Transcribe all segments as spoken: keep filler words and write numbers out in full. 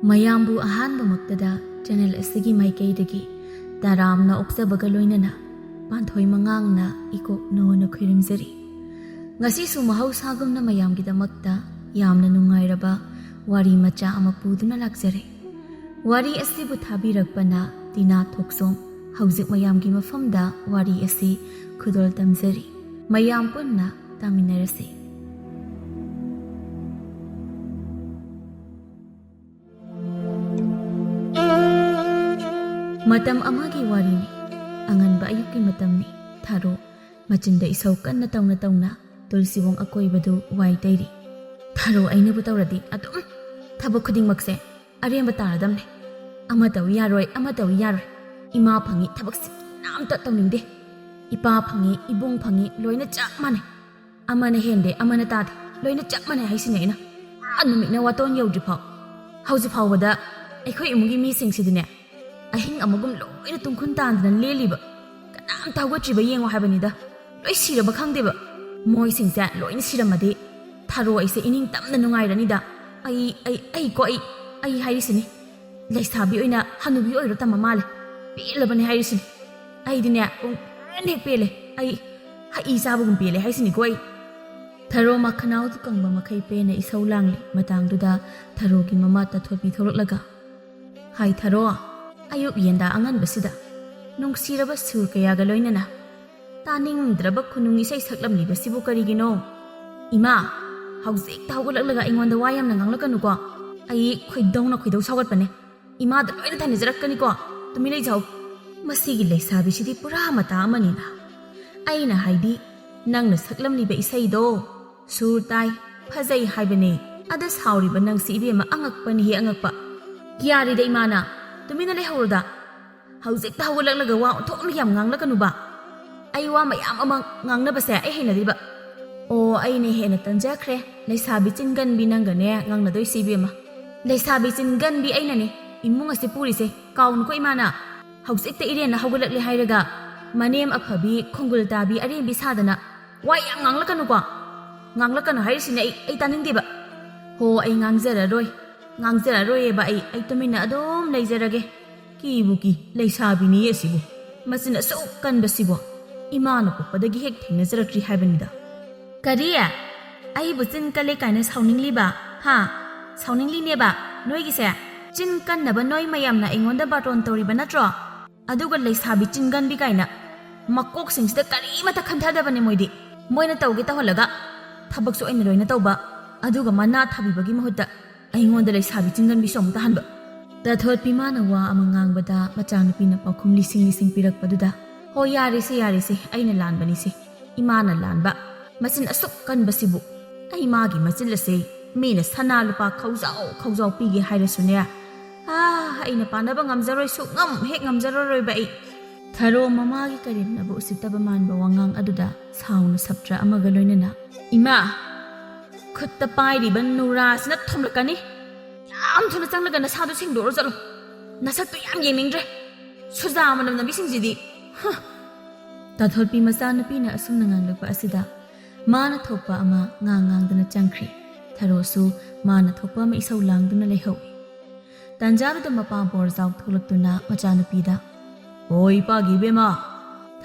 ꯃꯌꯥꯝꯕꯨ ꯑꯍꯥꯟꯕꯃꯛꯇꯗ ꯆꯦꯅꯦꯜ ꯑꯁꯤꯒꯤ ꯃꯥꯏꯀꯩꯗꯒꯤ ꯇꯔꯥꯝꯅ ꯑꯣꯛꯆꯕꯒ ꯂꯣꯏꯅꯅ ꯄꯥꯟꯊꯣꯏ ꯃꯉꯥꯡꯅ ꯏꯀꯣꯛ ꯅꯣꯅ ꯈꯨꯔꯨꯝꯖꯔꯤ꯫ ꯉꯁꯤꯁꯨ ꯃꯍꯧꯁꯥꯒꯨꯝꯅ ꯃꯌꯥꯝꯒꯤꯗꯃꯛꯇ ꯌꯥꯝꯅ ꯅꯨꯡꯉꯥꯏꯔꯕ ꯋꯥꯔꯤ ꯃꯆꯥ ꯑꯃ ꯄꯨꯗꯨꯅ ꯂꯥꯛꯆꯔꯦ꯫ ꯋꯥꯔꯤ ꯑꯁꯤꯕꯨ ꯊꯥꯕꯤꯔꯛꯄꯅ ꯇꯤꯅꯥ ꯊꯣꯛꯆꯣꯝ꯫ ꯍꯧꯖꯤꯛ ꯃꯌꯥꯝꯒꯤ ꯃꯐꯝꯗ ꯋꯥꯔꯤ ꯑꯁꯤ ꯈꯨꯗꯣꯜ ꯇꯝꯖꯔꯤ꯫ ꯃꯌꯥꯝ ꯄꯨꯟꯅ ꯇꯥꯃꯤꯟꯅꯔꯁꯤ꯫ ꯃꯇꯝ ꯑꯃꯒꯤ ꯋꯥꯔꯤꯅꯤ꯫ ꯑꯉꯟꯕ ꯑꯌꯨꯛꯀꯤ ꯃꯇꯝꯅꯤ꯫ ꯊꯥꯔꯣ ꯃꯆꯤꯟꯗ ꯏꯁꯧ ꯀꯟꯅ ꯇꯧꯅ ꯇꯧꯅ ꯇꯨꯜꯁꯤꯕꯣꯡ ꯑꯀꯣꯏꯕꯗꯨ ꯋꯥꯏ ꯇꯩꯔꯤ꯫ ꯊꯥꯔꯣ ꯑꯩꯅꯕꯨ ꯇꯧꯔꯗꯤ ꯑꯗꯨꯝ ꯊꯕꯛ ꯈꯨꯗꯤꯡꯃꯛꯁꯦ ꯑꯔꯦꯝꯕ ꯇꯥꯔꯗꯝꯅꯦ꯫ ꯑꯃ ꯇꯧꯏ ꯌꯥꯔꯣꯏ, ꯑꯃ ꯇꯧꯏ ꯌꯥꯔꯣꯏ꯫ ꯏꯃꯥ ꯐꯪꯉꯤ, ꯊꯕꯛꯁꯤ ꯀꯅꯥꯝꯇ ꯇꯧꯅꯤꯡꯗꯦ꯫ ꯏꯄꯥ ꯐꯪꯉꯤ, ꯏꯕꯨꯡ ꯐꯪꯉꯤ, ꯂꯣꯏꯅ ꯆꯞ ꯃꯥꯟꯅꯩ꯫ ꯑꯃꯅ ꯍꯦꯟꯗꯦ, ꯑꯃꯅ ꯇꯥꯗꯦ, ꯂꯣꯏꯅ ꯆꯞ ꯃꯥꯟꯅꯩ ꯍꯥꯏꯁꯤꯅꯦ ꯑꯩꯅ꯫ ꯑꯥ ꯅꯨꯃꯤꯠꯅ ꯋꯥꯇꯣꯟ ꯌꯧꯗ꯭ꯔꯤ ꯐꯥꯎ꯫ ꯍꯧꯖꯤꯛ ꯐꯥꯎꯕꯗ ꯑꯩꯈꯣꯏ ꯏꯃꯨꯡꯒꯤ ꯃꯤꯁꯤꯡꯁꯤꯗꯤꯅꯦ, ꯑꯍꯤꯡ ꯑꯃꯒꯨꯝ ꯂꯣꯏꯅ ꯇꯨꯡꯈꯨꯟ ꯇꯥꯟꯗꯅ ꯂꯦꯜꯂꯤꯕ꯫ ꯀꯅꯥꯝꯇ ꯍꯧꯒꯠꯇ꯭ꯔꯤꯕ ꯌꯦꯡꯉꯣ ꯍꯥꯏꯕꯅꯤꯗ꯫ ꯂꯣꯏ ꯁꯤꯔꯕ ꯈꯪꯗꯦꯕ꯫ ꯃꯣꯏꯁꯤꯡꯁꯦ ꯂꯣꯏꯅ ꯁꯤꯔꯝꯃꯗꯤ ꯊꯥꯔꯣ ꯑꯩꯁꯦ ꯏꯅꯤꯡ ꯇꯝꯅ ꯅꯨꯡꯉꯥꯏꯔꯅꯤꯗ꯫ ꯑꯩ, ꯑꯩ, ꯑꯩꯀꯣ, ꯑꯩ, ꯑꯩ ꯍꯥꯏꯔꯤꯁꯤꯅꯤ꯫ ꯂꯩꯁꯥꯕꯤ ꯑꯣꯏꯅ ꯍꯅꯨꯕꯤ ꯑꯣꯏꯔꯣ ꯇꯝꯃ ꯃꯥꯜꯂꯦ꯫ ꯄꯦꯜꯂꯕꯅꯦ ꯍꯥꯏꯔꯤꯁꯤꯅꯤ꯫ ꯑꯩꯗꯤꯅꯦ ꯄꯨꯡ ꯄꯦꯟ ꯍꯦꯛ ꯄꯦꯜꯂꯦ꯫ ꯑꯩ ꯍꯩ ꯆꯥꯕꯒꯨꯝ ꯄꯦꯜꯂꯦ ꯍꯥꯏꯁꯤꯅꯤꯀꯣ ꯑꯩ꯫ ꯊꯔꯣ ꯃꯈꯅꯥꯎꯗꯨ ꯀꯪꯕ ꯃꯈꯩ ꯄꯦꯟꯅ ꯏꯁꯧ ꯂꯥꯡꯂꯤ꯫ ꯃꯇꯥꯡꯗꯨꯗ ꯊꯔꯣꯒꯤ ꯃꯃꯥ ꯇꯥꯊꯣꯠꯄꯤ ꯊꯣꯛꯂꯛꯂꯒ, "ꯍꯥꯏ ꯊꯔꯣ, ꯑꯌꯨꯛ ꯌꯦꯟꯗꯥ ꯑꯉꯟꯕꯁꯤꯗ ꯅꯨꯡꯁꯤꯔꯕ ꯁꯨꯔ ꯀꯌꯥꯒ ꯂꯣꯏꯅꯅ ꯇꯥꯅꯤꯡꯗ꯭ꯔꯕ ꯈꯨꯅꯨꯡ ꯏꯁꯩ ꯁꯛꯂꯝꯂꯤꯕꯁꯤꯕꯨ ꯀꯔꯤꯒꯤꯅꯣ? ꯏꯃꯥ, ꯍꯧꯖꯤꯛꯇ ꯍꯧꯒꯠꯂꯛꯂꯒ ꯑꯩꯉꯣꯟꯗ ꯋꯥ ꯌꯥꯝꯅ ꯉꯥꯡꯂꯛꯀꯅꯨꯀꯣ꯫ ꯑꯩ ꯈꯣꯏꯗꯧꯅ ꯈꯣꯏꯗꯧ ꯁꯥꯎꯒꯠꯄꯅꯦ꯫ ꯏꯃꯥꯗ ꯂꯣꯏꯅ ꯇꯥꯏꯅꯖꯔꯛꯀꯅꯤꯀꯣ꯫ ꯇꯨꯃꯤꯟ ꯂꯩꯖꯍꯧ꯫ ꯃꯁꯤꯒꯤ ꯂꯩꯁꯥꯕꯤꯁꯤꯗꯤ ꯄꯨꯔꯥ ꯃꯇꯥ ꯑꯃꯅꯤꯅ꯫ ꯑꯩꯅ ꯍꯥꯏꯗꯤ, ꯅꯪꯅ ꯁꯛꯂꯝꯂꯤꯕ ꯏꯁꯩꯗꯣ ꯁꯨꯔ ꯇꯥꯏ, ꯐꯖꯩ ꯍꯥꯏꯕꯅꯦ꯫ ꯑꯗ ꯁꯥꯎꯔꯤꯕ ꯅꯪꯁꯤ ꯏꯕꯦꯝꯃ ꯑꯉꯛꯄꯅꯤꯍꯦ, ꯑꯉꯛꯄ꯫ ꯌꯥꯔꯦꯗ ꯏꯃꯥꯅ, ꯇꯨꯃꯤꯟꯅ ꯂꯩꯍꯧꯔꯣꯗ꯫ ꯍꯧꯖꯤꯛꯇ ꯍꯧꯒꯠꯂꯛꯂꯒ ꯋꯥ ꯑꯣꯟꯊꯣꯛꯅ ꯌꯥꯝ ꯉꯥꯡꯂꯛꯀꯅꯨꯕ꯫ ꯑꯩ ꯋꯥ ꯃꯌꯥꯝ ꯑꯃ ꯉꯥꯡꯅꯕꯁꯦ ꯑꯩ ꯍꯩꯅꯗꯦꯕ꯫ ꯑꯣ, ꯑꯩꯅ ꯍꯦꯟꯅ ꯇꯟꯖꯈ꯭ꯔꯦ꯫ ꯂꯩꯁꯥꯕꯤ ꯆꯤꯟꯒꯟꯕꯤ ꯅꯪꯒꯅꯦ ꯉꯥꯡꯅꯗꯣꯏꯁꯤ ꯏꯕꯦꯝꯃ꯫ ꯂꯩꯁꯥꯕꯤ ꯆꯤꯟꯒꯟꯕꯤ ꯑꯩꯅꯅꯦ ꯏꯃꯨꯡ ꯑꯁꯤ ꯄꯨꯔꯤꯁꯦ꯫ ꯀꯥꯎꯅꯨꯀꯣ ꯏꯃꯥꯅ꯫ ꯍꯧꯖꯤꯛꯇ ꯏꯔꯦꯟꯅ ꯍꯧꯒꯠꯂꯛꯂꯦ ꯍꯥꯏꯔꯒ ꯃꯅꯦꯝ ꯑꯐꯕꯤ, ꯈꯣꯡꯒꯨꯜ ꯇꯥꯕꯤ, ꯑꯔꯦꯝꯕꯤ ꯁꯥꯗꯅ ꯋꯥ ꯌꯥꯝ ꯉꯥꯡꯂꯛꯀꯅꯨꯀꯣ꯫ ꯉꯥꯡꯂꯛꯀꯅꯨ ꯍꯥꯏꯔꯤꯁꯤꯅꯦ ꯑꯩ, ꯑꯩ ꯇꯥꯅꯤꯡꯗꯦꯕ꯫ ꯍꯣ, ꯑꯩ ꯉꯥꯡꯖꯔꯔꯣꯏ꯫ "ꯉꯥꯡꯖꯔꯔꯣꯏꯌꯦꯕ ꯑꯩ, ꯑꯩ ꯇꯨꯃꯤꯟꯅ ꯑꯗꯨꯝ ꯂꯩꯖꯔꯒꯦ꯫ ꯀꯤꯕꯨ ꯀꯤ, ꯂꯩꯁꯥꯕꯤꯅꯤ ꯑꯁꯤꯕꯨ꯫ ꯃꯆꯤꯟ ꯑꯁꯨꯛ ꯀꯟꯕꯁꯤꯕꯨ ꯏꯃꯥꯅ ꯄꯣꯛꯄꯗꯒꯤ ꯍꯦꯛ ꯊꯦꯡꯅꯖꯔꯛꯇ꯭ꯔꯤ ꯍꯥꯏꯕꯅꯤꯗ"꯫ "ꯀꯔꯤ? ꯑꯩꯕꯨ ꯆꯤꯟ ꯀꯜꯂꯦ ꯀꯥꯏꯅ ꯁꯥꯎꯅꯤꯡꯂꯤꯕ? ꯍꯥ? ꯁꯥꯎꯅꯤꯡꯂꯤꯅꯦꯕ ꯅꯣꯏꯒꯤꯁꯦ? ꯆꯤꯟ ꯀꯟꯅꯕ ꯅꯣꯏ ꯃꯌꯥꯝꯅ ꯑꯩꯉꯣꯟꯗ ꯕꯥꯇꯣꯟ ꯇꯧꯔꯤꯕ ꯅꯠꯇ꯭ꯔꯣ? ꯑꯗꯨꯒ ꯂꯩꯁꯥꯕꯤ ꯆꯤꯟꯒꯟꯕꯤ ꯀꯥꯏꯅ꯫ ꯃꯀꯣꯛꯁꯤꯡꯁꯤꯗ ꯀꯔꯤꯃꯠꯇ ꯈꯟꯊꯗꯕꯅꯦ ꯃꯣꯏꯗꯤ꯫ ꯃꯣꯏꯅ ꯇꯧꯒꯦ ꯇꯧꯍꯜꯂꯒ ꯊꯕꯛꯁꯨ ꯑꯩꯅ ꯂꯣꯏꯅ ꯇꯧꯕ, ꯑꯗꯨꯒ ꯃꯅꯥ ꯊꯥꯕꯤꯕꯒꯤ ꯃꯍꯨꯠꯇ ꯑꯩꯉꯣꯟꯗ ꯂꯩꯁꯥꯕꯤ ꯆꯤꯟꯒꯟꯕꯤꯁꯨ ꯑꯃꯨꯛ ꯇꯥꯍꯟꯕ꯫ ꯇꯥꯊꯣꯠꯄꯤ ꯃꯥꯅ ꯋꯥ ꯑꯃ ꯉꯥꯡꯕꯗ ꯃꯆꯥꯅꯨꯄꯤꯅ ꯄꯥꯎꯈꯨꯝ ꯂꯤꯁꯤꯡ ꯂꯤꯁꯤꯡ ꯄꯤꯔꯛꯄꯗꯨꯗ, "ꯍꯣ, ꯌꯥꯔꯦꯁꯦ, ꯌꯥꯔꯦꯁꯦ, ꯑꯩꯅ ꯂꯥꯟꯕꯅꯤꯁꯦ, ꯏꯃꯥꯅ ꯂꯥꯟꯕ꯫ ꯃꯆꯤꯟ ꯑꯁꯨꯛ ꯀꯟꯕꯁꯤꯕꯨ꯫ ꯑꯩ ꯃꯥꯒꯤ ꯃꯆꯤꯜ ꯑꯁꯦ ꯃꯤꯅ ꯁꯅꯥ ꯂꯨꯄꯥ ꯈꯧꯖꯥꯎ ꯈꯧꯖꯥꯎ ꯄꯤꯒꯦ ꯍꯥꯏꯔꯁꯨꯅꯦ, ꯑꯥ, ꯑꯩꯅ ꯄꯥꯟꯅꯕ ꯉꯝꯖꯔꯣꯏ, ꯁꯨꯛꯉꯝ ꯍꯦꯛ ꯉꯝꯖꯔꯔꯣꯏꯕ ꯑꯩ"꯫ ꯊꯔꯣ ꯃꯃꯥꯒꯤ ꯀꯔꯦꯝꯅꯕ ꯎꯁꯤꯠꯇꯕ ꯃꯥꯟꯕ ꯋꯥꯉꯥꯡ ꯑꯗꯨꯗ ꯁꯥꯎꯅ ꯁꯞꯇ꯭ꯔ ꯑꯃꯒ ꯂꯣꯏꯅꯅ, "ꯏꯃꯥ, ꯈꯨꯠꯇ ꯄꯥꯏꯔꯤꯕ ꯅꯨꯔꯥꯁꯤꯅ ꯊꯣꯝꯂꯛꯀꯅꯤ꯫ ꯌꯥꯝ ꯊꯨꯅ ꯆꯪꯂꯒ ꯅꯁꯥꯗꯣ ꯁꯦꯡꯗꯣꯛꯑꯣ ꯆꯠꯂꯣ꯫ ꯅꯁꯛꯇꯣ ꯌꯥꯝ ꯌꯦꯡꯅꯤꯡꯗ꯭ꯔꯦ꯫ ꯁꯨꯖꯥ ꯃꯅꯝ ꯅꯝꯕꯤꯁꯤꯡꯁꯤꯗꯤ꯫ ꯍ!" ꯇꯥꯊꯣꯠꯄꯤ ꯃꯆꯥꯅꯨꯄꯤꯅ ꯑꯁꯨꯝꯅ ꯉꯥꯡꯂꯛꯄ ꯑꯁꯤꯗ ꯃꯥꯅ ꯊꯣꯛꯄ ꯑꯃ ꯉꯥꯡ ꯉꯥꯡꯗꯨꯅ ꯆꯪꯈ꯭ꯔꯦ꯫ ꯊꯔꯣꯁꯨ ꯃꯥꯅ ꯊꯣꯛꯄ ꯑꯃ ꯏꯁꯧ ꯂꯥꯡꯗꯨꯅ ꯂꯩꯍꯧꯏ꯫ ꯇꯥꯟꯖꯥꯗꯨꯗ ꯃꯄꯥ ꯕꯣꯔꯖꯥꯎ ꯊꯣꯛꯂꯛꯇꯨꯅ ꯃꯆꯥꯅꯨꯄꯤꯗ, "ꯍꯣꯏ, ꯏꯄꯥꯒꯤ ꯏꯕꯦꯝꯃ!"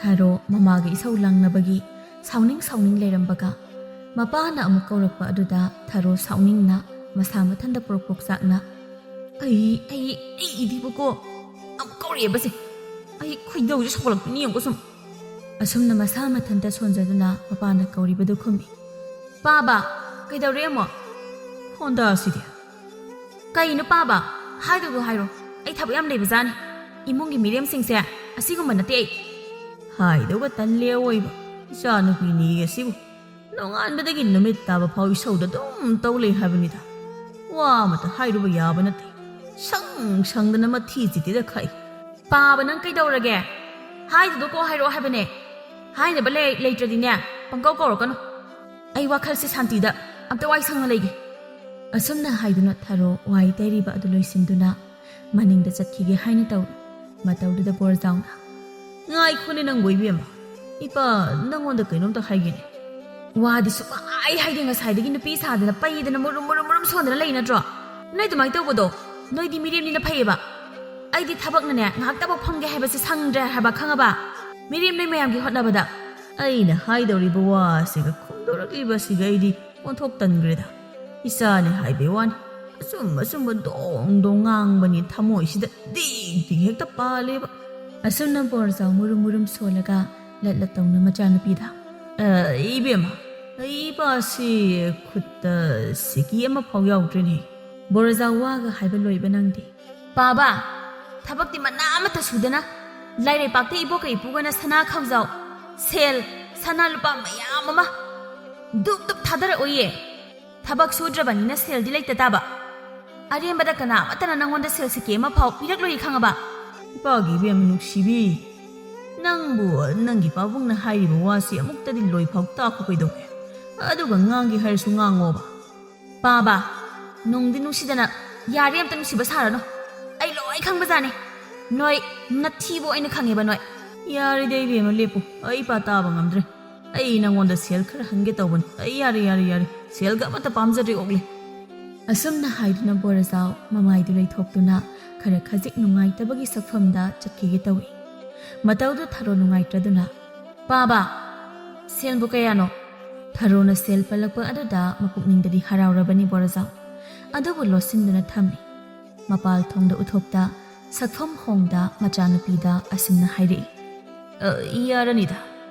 ꯊꯔꯣ ꯃꯃꯥꯒ ꯏꯁꯧ ꯂꯥꯡꯅꯕꯒꯤ ꯁꯥꯎꯅꯤꯡ ꯁꯥꯎꯅꯤꯡ ꯂꯩꯔꯝꯕꯒ, ꯃꯄꯥꯅ ꯑꯃꯨꯛ ꯀꯧꯔꯛꯄ ꯑꯗꯨꯗ ꯊꯔꯣ ꯁꯥꯎꯅꯤꯡꯅ ꯃꯁꯥ ꯃꯊꯟꯇ ꯄ꯭ꯔꯣꯛ ꯄ꯭ꯔꯣꯛ ꯆꯥꯛꯅ, "ꯑꯩ, ꯑꯩ, ꯑꯩ ꯏꯗꯤꯕꯀꯣ! ꯑꯃꯨꯛ ꯀꯧꯔꯛꯑꯦꯕꯁꯦ! ꯑꯩ ꯈꯣꯏꯗꯧꯁꯦ ꯁꯥꯎꯒꯠꯂꯛꯇꯣꯏꯅꯤ ꯌꯦꯡꯉꯨꯀꯣ ꯁꯨꯝ!" ꯑꯁꯨꯝꯅ ꯃꯁꯥ ꯃꯊꯟꯇ ꯁꯣꯟꯖꯗꯨꯅ ꯃꯄꯥꯅ ꯀꯧꯔꯤꯕꯗꯨ ꯈꯨꯝꯃꯤ꯫ "ꯄꯥꯕ, ꯀꯩꯗꯧꯔꯦ ꯑꯃꯨꯛ? ꯈꯣꯟꯗꯥꯁꯤꯗꯤ!" "ꯀꯩꯅꯣ ꯄꯥꯕ? ꯍꯥꯏꯗꯧꯗꯣ ꯍꯥꯏꯔꯣ꯫ ꯑꯩ ꯊꯕꯛ ꯌꯥꯝ ꯂꯩꯕꯖꯥꯠꯅꯤ꯫ ꯏꯃꯨꯡꯒꯤ ꯃꯤꯔꯦꯝꯁꯤꯡꯁꯦ ꯑꯁꯤꯒꯨꯝꯕ ꯅꯠꯇꯦ ꯑꯩ"꯫ ꯍꯥꯏꯗꯧꯒ ꯇꯜꯂꯦ ꯑꯋꯣꯏꯕ꯫ ꯏꯆꯥꯅꯨꯄꯤꯅꯤ ꯑꯁꯤꯕꯨ꯫ ꯅꯣꯡꯉꯥꯟꯕꯗꯒꯤ ꯅꯨꯃꯤꯠ ꯇꯥꯕ ꯐꯥꯎ ꯏꯁꯧꯗ ꯑꯗꯨꯝ ꯇꯧ ꯂꯩ ꯍꯥꯏꯕꯅꯤꯗ꯫ ꯋꯥ ꯑꯃꯇ ꯍꯥꯏꯔꯨꯕ ꯌꯥꯕ ꯅꯠꯇꯦ꯫ ꯁꯪ ꯁꯪꯗꯅ ꯃꯊꯤ ꯆꯤꯠꯇꯤꯗ ꯈꯥꯛꯏ꯫ "ꯄꯥꯕ, ꯅꯪ ꯀꯩꯗꯧꯔꯒꯦ? ꯍꯥꯏꯗꯨꯗꯣ ꯀꯣꯛ ꯍꯥꯏꯔꯛꯑꯣ ꯍꯥꯏꯕꯅꯦ꯫ ꯍꯥꯏꯅꯕ ꯂꯩ-, ꯂꯩꯇ꯭ꯔꯗꯤꯅꯦ, ꯄꯪꯀꯧ ꯀꯧꯔꯛꯀꯅꯨ꯫ ꯑꯩ ꯋꯥꯈꯜꯁꯦ ꯁꯥꯟꯇꯤꯗ ꯑꯝꯇ ꯋꯥꯏ ꯁꯪꯅ ꯂꯩꯒꯦ"꯫ ꯑꯁꯨꯝꯅ ꯍꯥꯏꯗꯨꯅ ꯊꯔꯣ ꯋꯥꯏ ꯇꯩꯔꯤꯕ ꯑꯗꯨ ꯂꯣꯏꯁꯤꯟꯗꯨꯅ ꯃꯅꯤꯡꯗ ꯆꯠꯈꯤꯒꯦ ꯍꯥꯏꯅ ꯇꯧꯔꯤ꯫ ꯃꯇꯧꯗꯨꯗ ꯕꯣꯔꯖꯥꯎꯅ, "ꯉꯥꯏꯈꯣꯅꯦ ꯅꯪꯕꯨ ꯏꯕꯦꯝꯃ, ꯏꯄꯥ ꯅꯪꯉꯣꯟꯗ ꯀꯩꯅꯣꯝꯇ ꯍꯥꯏꯒꯦꯅꯦ"꯫ "ꯋꯥꯗꯤ ꯁꯨꯛꯍꯥꯏ ꯍꯥꯏꯗꯦ, ꯉꯁꯥꯏꯗꯒꯤ ꯅꯨꯄꯤ ꯁꯥꯗꯅ ꯄꯩꯗꯅ ꯃꯨꯔꯨꯝ ꯃꯨꯔꯨꯝ ꯃꯨꯔꯨꯝ ꯁꯣꯟꯗꯅ ꯂꯩ ꯅꯠꯇ꯭ꯔꯣ? ꯅꯣꯏ ꯑꯗꯨꯃꯥꯏꯅ ꯇꯧꯕꯗꯣ ꯅꯣꯏꯗꯤ ꯃꯤꯔꯦꯝꯅꯤꯅ ꯐꯩꯌꯦꯕ꯫ ꯑꯩꯗꯤ ꯊꯕꯛꯅꯅꯦ ꯉꯥꯏꯍꯥꯛꯇꯐꯥꯎ ꯐꯝꯒꯦ ꯍꯥꯏꯕꯁꯦ ꯁꯪꯗ꯭ꯔꯦ ꯍꯥꯏꯕ, ꯈꯪꯉꯕ? ꯃꯤꯔꯦꯝ ꯅꯣꯏ ꯃꯌꯥꯝꯒꯤ ꯍꯣꯠꯅꯕꯗ꯫ ꯑꯩꯅ ꯍꯥꯏꯗꯧꯔꯤꯕ ꯋꯥꯁꯤꯒ ꯈꯨꯝꯗꯣꯔꯛꯂꯤꯕꯁꯤꯒ ꯑꯩꯗꯤ ꯑꯣꯟꯊꯣꯛ ꯇꯟꯈ꯭ꯔꯦꯗ꯫ ꯏꯆꯥꯅꯦ ꯍꯥꯏꯕꯩ ꯋꯥꯅꯤ, ꯑꯆꯨꯝ ꯑꯆꯨꯝꯕ ꯗꯣꯡ ꯗꯣꯡ ꯉꯥꯡꯕꯅꯤ, ꯊꯃꯣꯏꯁꯤꯗ ꯗꯤꯡ ꯗꯤꯡ ꯍꯦꯛꯇ ꯄꯥꯜꯂꯦꯕ꯫ ꯑꯁꯨꯝꯅ ꯕꯣꯔꯖꯥꯎ ꯃꯨꯔꯨꯝ ꯃꯨꯔꯨꯝ ꯁꯣꯜꯂꯒ ꯂꯠ ꯂꯠ ꯇꯧꯅ ꯃꯆꯥꯅꯨꯄꯤꯗ, "ꯑ, ꯏꯕꯦꯝꯃ, ꯏꯄꯥꯁꯤ ꯈꯨꯠꯇ ꯁꯤꯀꯤ ꯑꯃꯐꯥꯎ ꯌꯥꯎꯗ꯭ꯔꯦꯅꯦ꯫" ꯕꯣꯔꯖꯥꯎ ꯋꯥꯒ ꯍꯥꯏꯕ ꯂꯣꯏꯕ ꯅꯪꯗꯦ꯫ "ꯄꯥꯕ, ꯊꯕꯛꯇꯤ ꯃꯅꯥ ꯑꯃꯠꯇ ꯁꯨꯗꯅ ꯂꯥꯏꯔꯩꯄꯥꯛꯇ ꯏꯕꯣꯛꯀ ꯏꯄꯨꯒꯅ ꯁꯅꯥ ꯈꯥꯎꯖꯥꯎ, ꯁꯦꯜ, ꯁꯅꯥ ꯂꯨꯄꯥ ꯃꯌꯥꯝ ꯑꯃ ꯗꯨꯞ ꯗꯨꯞ ꯊꯥꯗꯔꯛꯑꯣꯌꯦ꯫ ꯊꯕꯛ ꯁꯨꯗ꯭ꯔꯕꯅꯤꯅ ꯁꯦꯜꯗꯤ ꯂꯩꯇ ꯇꯥꯕ꯫ ꯑꯔꯦꯝꯕꯗ ꯀꯅꯥ ꯑꯃꯠꯇꯅ ꯅꯪꯉꯣꯟꯗ ꯁꯦꯜ ꯁꯤꯀꯤ ꯑꯃ ꯐꯥꯎ ꯄꯤꯔꯛꯂꯣꯏ, ꯈꯪꯉꯕ?" "ꯏꯄꯥꯒꯤ ꯏꯕꯦꯝꯃ ꯅꯨꯡꯁꯤꯕꯤ, ꯅꯪꯕꯨ ꯅꯪꯒꯤ ꯄꯥꯕꯨꯡꯅ ꯍꯥꯏꯔꯤꯕ ꯋꯥꯁꯤ ꯑꯃꯨꯛꯇꯗꯤ ꯂꯣꯏꯐꯥꯎ ꯇꯥꯛꯈꯣ ꯀꯩꯗꯧꯒꯦ? ꯑꯗꯨꯒ ꯉꯥꯡꯒꯦ ꯍꯥꯏꯔꯁꯨ ꯉꯥꯡꯉꯣꯕ꯫" "ꯄꯥꯕ, ꯅꯨꯡꯗꯤ ꯅꯨꯡꯁꯤꯗꯅ ꯌꯥꯔꯦ, ꯑꯝꯇ ꯅꯨꯡꯁꯤꯕ ꯁꯥꯔꯅꯨ꯫ ꯑꯩ ꯂꯣꯏ ꯈꯪꯕꯖꯥꯠꯅꯤ꯫ ꯅꯣꯏ ꯅꯊꯤꯕꯨ ꯑꯩꯅ ꯈꯪꯉꯦꯕ ꯅꯣꯏ꯫" "ꯌꯥꯔꯦꯗ ꯏꯕꯦꯝꯃ, ꯂꯦꯞꯄꯨ꯫ ꯑꯩ ꯏꯄꯥ ꯇꯥꯕ ꯉꯝꯗ꯭ꯔꯦ꯫ ꯑꯩ ꯅꯪꯉꯣꯟꯗ ꯁꯦꯜ ꯈꯔ ꯍꯪꯒꯦ ꯇꯧꯕꯅꯤ꯫ ꯑꯩ ꯌꯥꯔꯦ, ꯌꯥꯔꯦ, ꯌꯥꯔꯦ꯫ ꯁꯦꯜꯒ ꯑꯃꯠꯇ ꯄꯥꯝꯖꯗ꯭ꯔꯦ, ꯑꯣꯛꯂꯦ꯫" ꯑꯁꯨꯝꯅ ꯍꯥꯏꯗꯨꯅ ꯕꯣꯔꯖꯥꯎ ꯃꯃꯥꯏꯗꯨ ꯂꯩꯊꯣꯛꯇꯨꯅ ꯈꯔ ꯈꯖꯤꯛ ꯅꯨꯡꯉꯥꯏꯇꯕꯒꯤ ꯁꯛꯐꯝꯗ ꯆꯠꯈꯤꯒꯦ ꯇꯧꯏ꯫ ꯃꯇꯧꯗꯨ ꯊꯔꯣ ꯅꯨꯡꯉꯥꯏꯇ꯭ꯔꯗꯨꯅ, "ꯄꯥꯕ, ꯁꯦꯜꯕꯨ ꯀꯌꯥꯅꯣ?" ꯊꯔꯣꯅ ꯁꯦꯜ ꯄꯜꯂꯛꯄ ꯑꯗꯨꯗ ꯃꯄꯨꯛꯅꯤꯡꯗꯗꯤ ꯍꯔꯥꯎꯔꯕꯅꯤ ꯕꯣꯔꯖꯥꯎ꯫ ꯑꯗꯨꯕꯨ ꯂꯣꯠꯁꯤꯟꯗꯨꯅ ꯊꯝꯃꯤ꯫ ꯃꯄꯥꯜ ꯊꯣꯡꯗ ꯎꯊꯣꯛꯇ ꯁꯛꯐꯝ ꯍꯣꯡꯗ ꯃꯆꯥꯅꯨꯄꯤꯗ ꯑꯁꯨꯝꯅ ꯍꯥꯏꯔꯛꯏ, "ꯑ, ꯌꯥꯔꯅꯤꯗ꯫"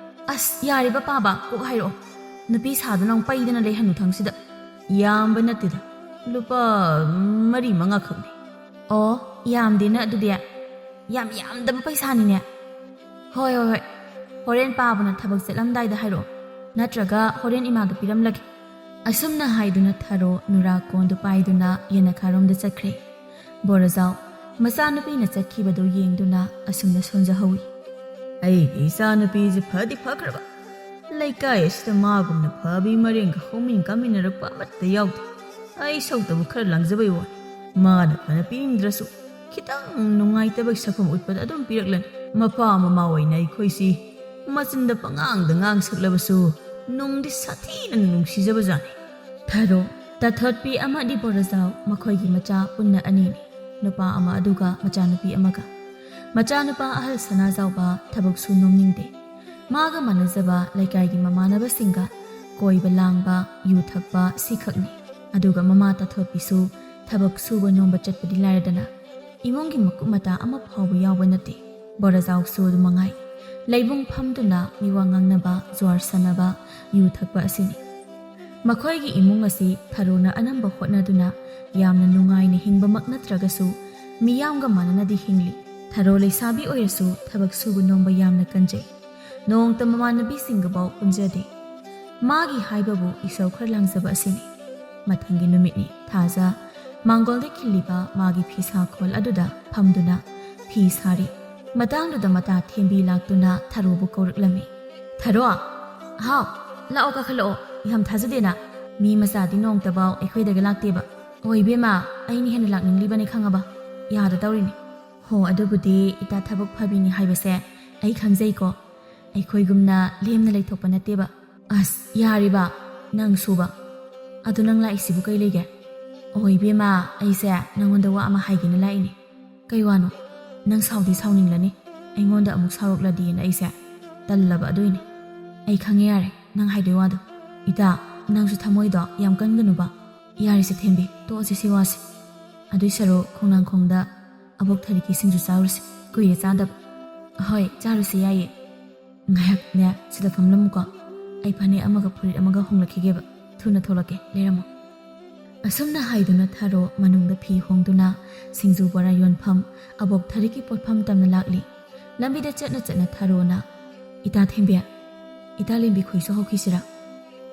"ꯑꯁ, ꯌꯥꯔꯤꯕ ꯄꯥꯕ, ꯀꯣꯛ ꯍꯥꯏꯔꯛꯑꯣ꯫ ꯅꯨꯄꯤ ꯁꯥꯗꯨꯅ ꯑꯃꯨꯛ ꯄꯩꯗꯅ ꯂꯩꯍꯟꯅꯨ ꯊꯪꯁꯤꯗ꯫" "ꯌꯥꯝꯕ ꯅꯠꯇꯦꯗ, ꯂꯨꯄꯥ ꯃꯔꯤ ꯃꯉꯥ ꯈꯛꯅꯤ꯫" "ꯑꯣ, ꯌꯥꯝꯗꯦꯅ ꯑꯗꯨꯗꯤ꯫ ꯌꯥꯝ ꯌꯥꯝꯗꯕ ꯄꯩꯁꯥꯅꯤꯅꯦ꯫" "ꯍꯣꯏ, ꯍꯣꯏ, ꯍꯣꯏ꯫ ꯍꯣꯔꯦꯟ ꯄꯥꯕꯅ ꯊꯕꯛ ꯆꯠꯂꯝꯗꯥꯏꯗ ꯍꯥꯏꯔꯛꯑꯣ꯫ ꯅꯠꯇ꯭ꯔꯒ ꯍꯣꯔꯦꯟ ꯏꯃꯥꯒ ꯄꯤꯔꯝꯂꯒꯦ꯫" ꯑꯁꯨꯝꯅ ꯍꯥꯏꯗꯨꯅ ꯊꯔꯣ ꯅꯨꯔꯥ ꯀꯣꯟꯗꯨ ꯄꯥꯏꯗꯨꯅ ꯌꯦꯅꯈꯥꯔꯣꯝꯗ ꯆꯠꯈ꯭ꯔꯦ꯫ ꯕꯣꯔꯖꯥꯎ ꯃꯆꯥꯅꯨꯄꯤꯅ ꯆꯠꯈꯤꯕꯗꯨ ꯌꯦꯡꯗꯨꯅ ꯑꯁꯨꯝꯅ ꯁꯣꯟꯖꯍꯧꯏ꯫ "ꯑꯩꯒꯤ ꯏꯆꯥꯅꯨꯄꯤꯁꯦ ꯐꯗꯤ ꯐꯈ꯭ꯔꯕ꯫ ꯂꯩꯀꯥꯏ ꯑꯁꯤꯗ ꯃꯥꯒꯨꯝꯅ ꯐꯕꯤ ꯃꯔꯦꯡꯒ ꯍꯧꯃꯤꯟ ꯀꯥꯃꯤꯟꯅꯔꯛꯄ ꯑꯃꯠꯇ ꯌꯥꯎꯗꯦ꯫ ꯑꯩ ꯁꯧꯇꯕꯨ ꯈꯔ ꯂꯥꯡꯖꯕꯩ ꯋꯥꯅꯤ꯫ ꯃꯥꯅ ꯐꯅ ꯄꯤꯅꯤꯡꯗ꯭ꯔꯁꯨ ꯈꯤꯇꯪ ꯅꯨꯡꯉꯥꯏꯇꯕꯒꯤ ꯁꯛꯐꯝ ꯎꯠꯄꯗ ꯑꯗꯨꯝ ꯄꯤꯔꯛꯂꯅꯤ꯫ ꯃꯄꯥ ꯃꯃꯥ ꯑꯣꯏꯅ ꯑꯩꯈꯣꯏꯁꯤ ꯃꯆꯤꯟꯗ ꯄꯉꯥꯡꯗ ꯉꯥꯡꯁꯛꯂꯕꯁꯨ ꯅꯨꯡꯗꯤ ꯁꯥꯊꯤꯅ ꯅꯨꯡꯁꯤꯖꯕꯖꯥꯠꯅꯤ꯫" ꯊꯔꯣ ꯇꯥꯊꯣꯠꯄꯤ ꯑꯃꯗꯤ ꯕꯣꯔꯖꯥꯎ ꯃꯈꯣꯏꯒꯤ ꯃꯆꯥ ꯄꯨꯟꯅ ꯑꯅꯤꯅꯤ, ꯅꯨꯄꯥ ꯑꯃ ꯑꯗꯨꯒ ꯃꯆꯥꯅꯨꯄꯤ ꯑꯃꯒ꯫ ꯃꯆꯥꯅꯨꯄꯥ ꯑꯍꯜ ꯁꯅꯥꯖꯥꯎꯕ ꯊꯕꯛ ꯁꯨ ꯅꯣꯝꯅꯤꯡꯗꯦ꯫ ꯃꯥꯒ ꯃꯥꯟꯅꯖꯕ ꯂꯩꯀꯥꯏꯒꯤ ꯃꯃꯥꯟꯅꯕꯁꯤꯡꯒ ꯀꯣꯏꯕ ꯂꯥꯡꯕ, ꯌꯨ ꯊꯛꯄ ꯁꯤꯈꯛꯅꯤ꯫ ꯑꯗꯨꯒ ꯃꯃꯥ ꯇꯥꯊꯣꯠꯄꯤꯁꯨ ꯊꯕꯛ ꯁꯨꯕ ꯅꯣꯝꯕ ꯆꯠꯄꯗꯤ ꯂꯥꯏꯔꯗꯅ, ꯏꯃꯨꯡꯒꯤ ꯃꯀꯨꯞ ꯃꯇꯥ ꯑꯃ ꯐꯥꯎꯕ ꯌꯥꯎꯕ ꯅꯠꯇꯦ꯫ ꯕꯣꯔꯖꯥꯎꯁꯨ ꯑꯗꯨ ꯃꯉꯥꯏ꯫ ꯂꯩꯕꯨꯡ ꯐꯝꯗꯨꯅ ꯃꯤꯋꯥ ꯉꯥꯡꯅꯕ, ꯖ꯭ꯋꯥꯔ ꯁꯥꯟꯅꯕ, ꯌꯨ ꯊꯛꯄ ꯑꯁꯤꯅꯤ꯫ ꯃꯈꯣꯏꯒꯤ ꯏꯃꯨꯡ ꯑꯁꯤ ꯊꯔꯣꯅ ꯑꯅꯝꯕ ꯍꯣꯠꯅꯗꯨꯅ ꯌꯥꯝꯅ ꯅꯨꯡꯉꯥꯏꯅ ꯍꯤꯡꯕꯃꯛ ꯅꯠꯇ꯭ꯔꯒꯁꯨ, ꯃꯤꯌꯥꯝꯒ ꯃꯥꯟꯅꯅꯗꯤ ꯍꯤꯡꯂꯤ꯫ ꯊꯔꯣ ꯂꯩꯁꯥꯕꯤ ꯑꯣꯏꯔꯁꯨ ꯊꯕꯛ ꯁꯨꯕ ꯅꯣꯝꯕ ꯌꯥꯝꯅ ꯀꯟꯖꯩ꯫ ꯅꯣꯡꯃꯇ ꯃꯃꯥꯟꯅꯕꯤꯁꯤꯡꯒꯐꯥꯎ ꯄꯨꯟꯖꯗꯦ꯫ ꯃꯥꯒꯤ ꯍꯥꯏꯕꯕꯨ ꯏꯁꯧ ꯈꯔ ꯂꯥꯡꯖꯕ ꯑꯁꯤꯅꯤ꯫ ꯃꯊꯪꯒꯤ ꯅꯨꯃꯤꯠꯅꯤ꯫ ꯊꯥꯖ ꯃꯥꯡꯒꯣꯜꯗ ꯈꯤꯜꯂꯤꯕ ꯃꯥꯒꯤ ꯐꯤꯁꯥꯈꯣꯜ ꯑꯗꯨꯗ ꯐꯝꯗꯨꯅ ꯐꯤ ꯁꯥꯔꯤ꯫ ꯃꯇꯥꯡꯗꯨꯗ ꯃꯇꯥ ꯊꯦꯝꯕꯤ ꯂꯥꯛꯇꯨꯅ ꯊꯔꯣꯕꯨ ꯀꯧꯔꯛꯂꯝꯃꯤ꯫ "ꯊꯔꯣ, ꯍꯥꯎ, ꯂꯥꯛꯑꯣ, ꯀꯥꯈꯠꯂꯛꯑꯣ꯫ ꯌꯥꯝ ꯊꯥꯖꯗꯦꯅ꯫ ꯃꯤ ꯃꯆꯥꯗꯤ ꯅꯣꯡꯇꯐꯥꯎ ꯑꯩꯈꯣꯏꯗꯒ ꯂꯥꯛꯇꯦꯕ꯫ ꯑꯣ ꯏꯕꯦꯝꯃ, ꯑꯩꯅ ꯍꯦꯟꯅ ꯂꯥꯛꯅꯤꯡꯂꯤꯕꯅꯤ ꯈꯪꯉꯕ? ꯌꯥꯗ ꯇꯧꯔꯤꯅꯤ꯫ ꯍꯣ, ꯑꯗꯨꯕꯨꯗꯤ ꯏꯇꯥ ꯊꯕꯛ ꯐꯕꯤꯅꯤ ꯍꯥꯏꯕꯁꯦ ꯑꯩ ꯈꯪꯖꯩꯀꯣ꯫ ꯑꯩꯈꯣꯏꯒꯨꯝꯅ ꯂꯦꯝꯅ ꯂꯩꯊꯣꯛꯄ ꯅꯠꯇꯦꯕ꯫ ꯑꯁ, ꯌꯥꯔꯤꯕ, ꯅꯪ ꯁꯨꯕ꯫ ꯑꯗꯣ ꯅꯪ ꯂꯥꯛꯏꯁꯤꯕꯨ ꯀꯩ ꯂꯩꯒꯦ?" "ꯑꯣ ꯏꯕꯦꯝꯃ, ꯑꯩꯁꯦ ꯅꯪꯉꯣꯟꯗ ꯋꯥ ꯑꯃ ꯍꯥꯏꯒꯦꯅ ꯂꯥꯛꯏꯅꯦ꯫" "ꯀꯩ ꯋꯥꯅꯣ?" "ꯅꯪ ꯁꯥꯎꯗꯤ ꯁꯥꯎꯅꯤꯡꯂꯅꯤ, ꯑꯩꯉꯣꯟꯗ ꯑꯃꯨꯛ ꯁꯥꯎꯔꯛꯂꯗꯤꯅ ꯑꯩꯁꯦ ꯇꯜꯂꯕ ꯑꯗꯨꯏꯅꯦ꯫" "ꯑꯩ ꯈꯪꯉꯦ ꯌꯥꯔꯦ, ꯅꯪ ꯍꯥꯏꯗꯣꯏ ꯋꯥꯗꯣ꯫" "ꯏꯇꯥ, ꯅꯪꯁꯨ ꯊꯃꯣꯏꯗꯣ ꯌꯥꯝ ꯀꯟꯒꯅꯨꯕ꯫" "ꯌꯥꯔꯦꯁꯦ ꯊꯦꯝꯕꯤ, ꯇꯣꯛꯑꯁꯤ ꯁꯤ ꯋꯥꯁꯦ꯫ ꯑꯗꯨꯏ ꯁꯔꯨꯛ ꯈꯣꯡꯅꯥꯡꯈꯣꯡꯗ ꯑꯕꯣꯛ ꯊꯔꯤꯛꯀꯤ ꯁꯤꯡꯖꯨ ꯆꯥꯔꯨꯁꯤ, ꯀꯨꯏꯔꯦ ꯆꯥꯗꯕ꯫" "ꯍꯣꯏ, ꯆꯥꯔꯨꯁꯤ, ꯌꯥꯏꯌꯦ꯫" "ꯉꯥꯏꯍꯥꯛꯅꯦ ꯁꯤꯗ ꯐꯝꯂꯝꯃꯨꯀꯣ, ꯑꯩ ꯐꯅꯦꯛ ꯑꯃꯒ ꯐꯨꯔꯤꯠ ꯑꯃꯒ ꯍꯣꯡꯂꯛꯈꯤꯒꯦꯕ꯫ ꯊꯨꯅ ꯊꯣꯛꯂꯛꯀꯦ, ꯂꯩꯔꯝꯃꯣ꯫" ꯑꯁꯨꯝꯅ ꯍꯥꯏꯗꯨꯅ ꯊꯔꯣ ꯃꯅꯨꯡꯗ ꯐꯤ ꯍꯣꯡꯗꯨꯅ ꯁꯤꯡꯖꯨ ꯕꯣꯔꯥ ꯌꯣꯟꯐꯝ ꯑꯕꯣꯛ ꯊꯔꯤꯛꯀꯤ ꯄꯣꯠꯐꯝ ꯇꯝꯅ ꯂꯥꯛꯂꯤ꯫ ꯂꯝꯕꯤꯗ ꯆꯠꯅ ꯆꯠꯅ ꯊꯔꯣꯅ, "ꯏꯇꯥ ꯊꯦꯝꯕꯤ, ꯏꯇꯥ ꯂꯦꯝꯕꯤ ꯈꯣꯏꯁꯨ ꯍꯧꯈꯤꯁꯤꯔꯥ?"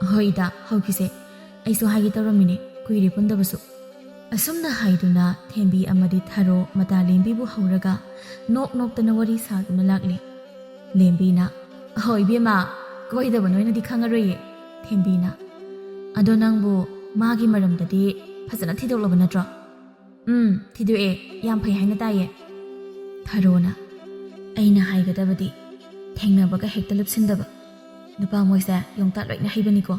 "ꯍꯣꯏ ꯏꯇꯥ, ꯍꯧꯈꯤꯁꯦ꯫ ꯑꯩꯁꯨ ꯍꯥꯏꯒꯦ ꯇꯧꯔꯝꯃꯤꯅꯦ, ꯀꯨꯏꯔꯦ ꯄꯨꯟꯗꯕꯁꯨ꯫" ꯑꯁꯨꯝꯅ ꯍꯥꯏꯗꯨꯅ ꯊꯦꯝꯕꯤ ꯑꯃꯗꯤ ꯊꯔꯣ ꯃꯇꯥ ꯂꯦꯝꯕꯤꯕꯨ ꯍꯧꯔꯒ ꯅꯣꯛ ꯅꯣꯛꯇꯅ ꯋꯥꯔꯤ ꯁꯥꯗꯨꯅ ꯂꯥꯛꯂꯤ꯫ ꯂꯦꯝꯕꯤꯅ, "ꯑꯍꯣ ꯏꯕꯦꯝꯃ, ꯀꯣꯏꯗꯕ ꯅꯣꯏꯅꯗꯤ ꯈꯪꯉꯔꯣꯏꯌꯦ꯫" ꯊꯦꯝꯕꯤꯅ, "ꯑꯗꯣ ꯅꯪꯕꯨ ꯃꯥꯒꯤ ꯃꯔꯝꯗꯗꯤ ꯐꯖꯅ ꯊꯤꯗꯣꯛꯂꯕ ꯅꯠꯇ꯭ꯔꯣ?" "ꯎꯝ, ꯊꯤꯗꯣꯛꯑꯦ, ꯌꯥꯝ ꯐꯩ ꯍꯥꯏꯅ ꯇꯥꯏꯌꯦ꯫" ꯊꯔꯣꯅ, "ꯑꯩꯅ ꯍꯥꯏꯒꯗꯕꯗꯤ ꯊꯦꯡꯅꯕꯒ ꯍꯦꯛꯇ ꯂꯨꯞꯁꯤꯟꯗꯕ꯫ ꯅꯨꯄꯥ ꯃꯣꯏꯁꯦ ꯌꯣꯡꯇꯥꯠ ꯂꯣꯏꯅ ꯍꯩꯕꯅꯤꯀꯣ꯫"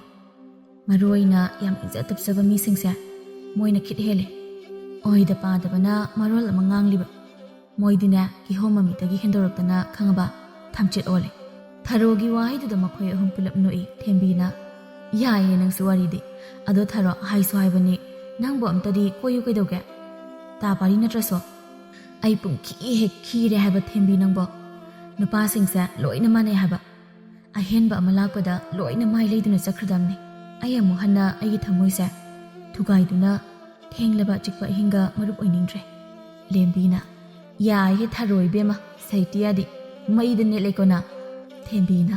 ꯃꯔꯨ ꯑꯣꯏꯅ ꯌꯥꯝ ꯏꯖꯠ ꯇꯞꯆꯕ ꯃꯤꯁꯤꯡꯁꯦ ꯃꯣꯏꯅ ꯈꯤꯠ ꯍꯦꯜꯂꯦ꯫ ꯑꯣꯏꯗ ꯄꯥꯗꯕꯅ ꯃꯔꯣꯜ ꯑꯃ ꯉꯥꯡꯂꯤꯕ꯫ ꯃꯣꯏꯗꯤꯅꯦ ꯀꯤꯍꯣꯝ ꯃꯃꯤꯠꯇꯒꯤ ꯍꯦꯟꯗꯣꯔꯛꯇꯅ ꯈꯪꯉꯕ ꯊꯝꯆꯦꯠ ꯑꯣꯜꯂꯦ꯫ ꯊꯔꯣꯒꯤ ꯋꯥꯍꯩꯗꯨꯗ ꯃꯈꯣꯏ ꯑꯍꯨꯝ ꯄꯨꯂꯞ ꯅꯣꯛꯏ꯫ ꯊꯦꯝꯕꯤꯅ, "ꯌꯥꯏꯌꯦ ꯅꯪꯁꯨ ꯋꯥꯔꯤꯗꯤ꯫ ꯑꯗꯣ ꯊꯔꯣ, ꯍꯥꯏꯁꯨ ꯍꯥꯏꯕꯅꯤ, ꯅꯪꯕꯨ ꯑꯝꯇꯗꯤ ꯀꯣꯏꯌꯨ ꯀꯩꯗꯧꯒꯦ? ꯇꯥ ꯄꯥꯔꯤ ꯅꯠꯇ꯭ꯔꯁꯨ?" "ꯑꯩ ꯄꯨꯡꯈꯤ ꯍꯦꯛ ꯈꯤꯔꯦ ꯍꯥꯏꯕ ꯊꯦꯝꯕꯤ ꯅꯪꯕꯣ꯫ ꯅꯨꯄꯥꯁꯤꯡꯁꯦ ꯂꯣꯏꯅ ꯃꯥꯟꯅꯩ ꯍꯥꯏꯕ꯫ ꯑꯍꯦꯟꯕ ꯑꯃ ꯂꯥꯛꯄꯗ ꯂꯣꯏꯅ ꯃꯥꯏ ꯂꯩꯗꯨꯅ ꯆꯠꯈ꯭ꯔꯗꯝꯅꯤ꯫ ꯑꯩ ꯑꯃꯨꯛ ꯍꯟꯅ ꯑꯩꯒꯤ ꯊꯃꯣꯏꯁꯦ ꯊꯨꯒꯥꯏꯗꯨꯅ ꯊꯦꯡꯂꯕ ꯑꯆꯤꯛꯄ ꯑꯍꯤꯡꯒ ꯃꯔꯨꯞ ꯑꯣꯏꯅꯤꯡꯗ꯭ꯔꯦ꯫" ꯂꯦꯝꯕꯤꯅ, "ꯌꯥꯏꯍꯦ ꯊꯔꯣ ꯏꯕꯦꯝꯃ, ꯁꯍꯤꯇ꯭ꯌꯗꯤ ꯃꯩꯗ ꯅꯦꯠꯂꯦꯀꯣ ꯅꯪ꯫" ꯊꯦꯝꯕꯤꯅ,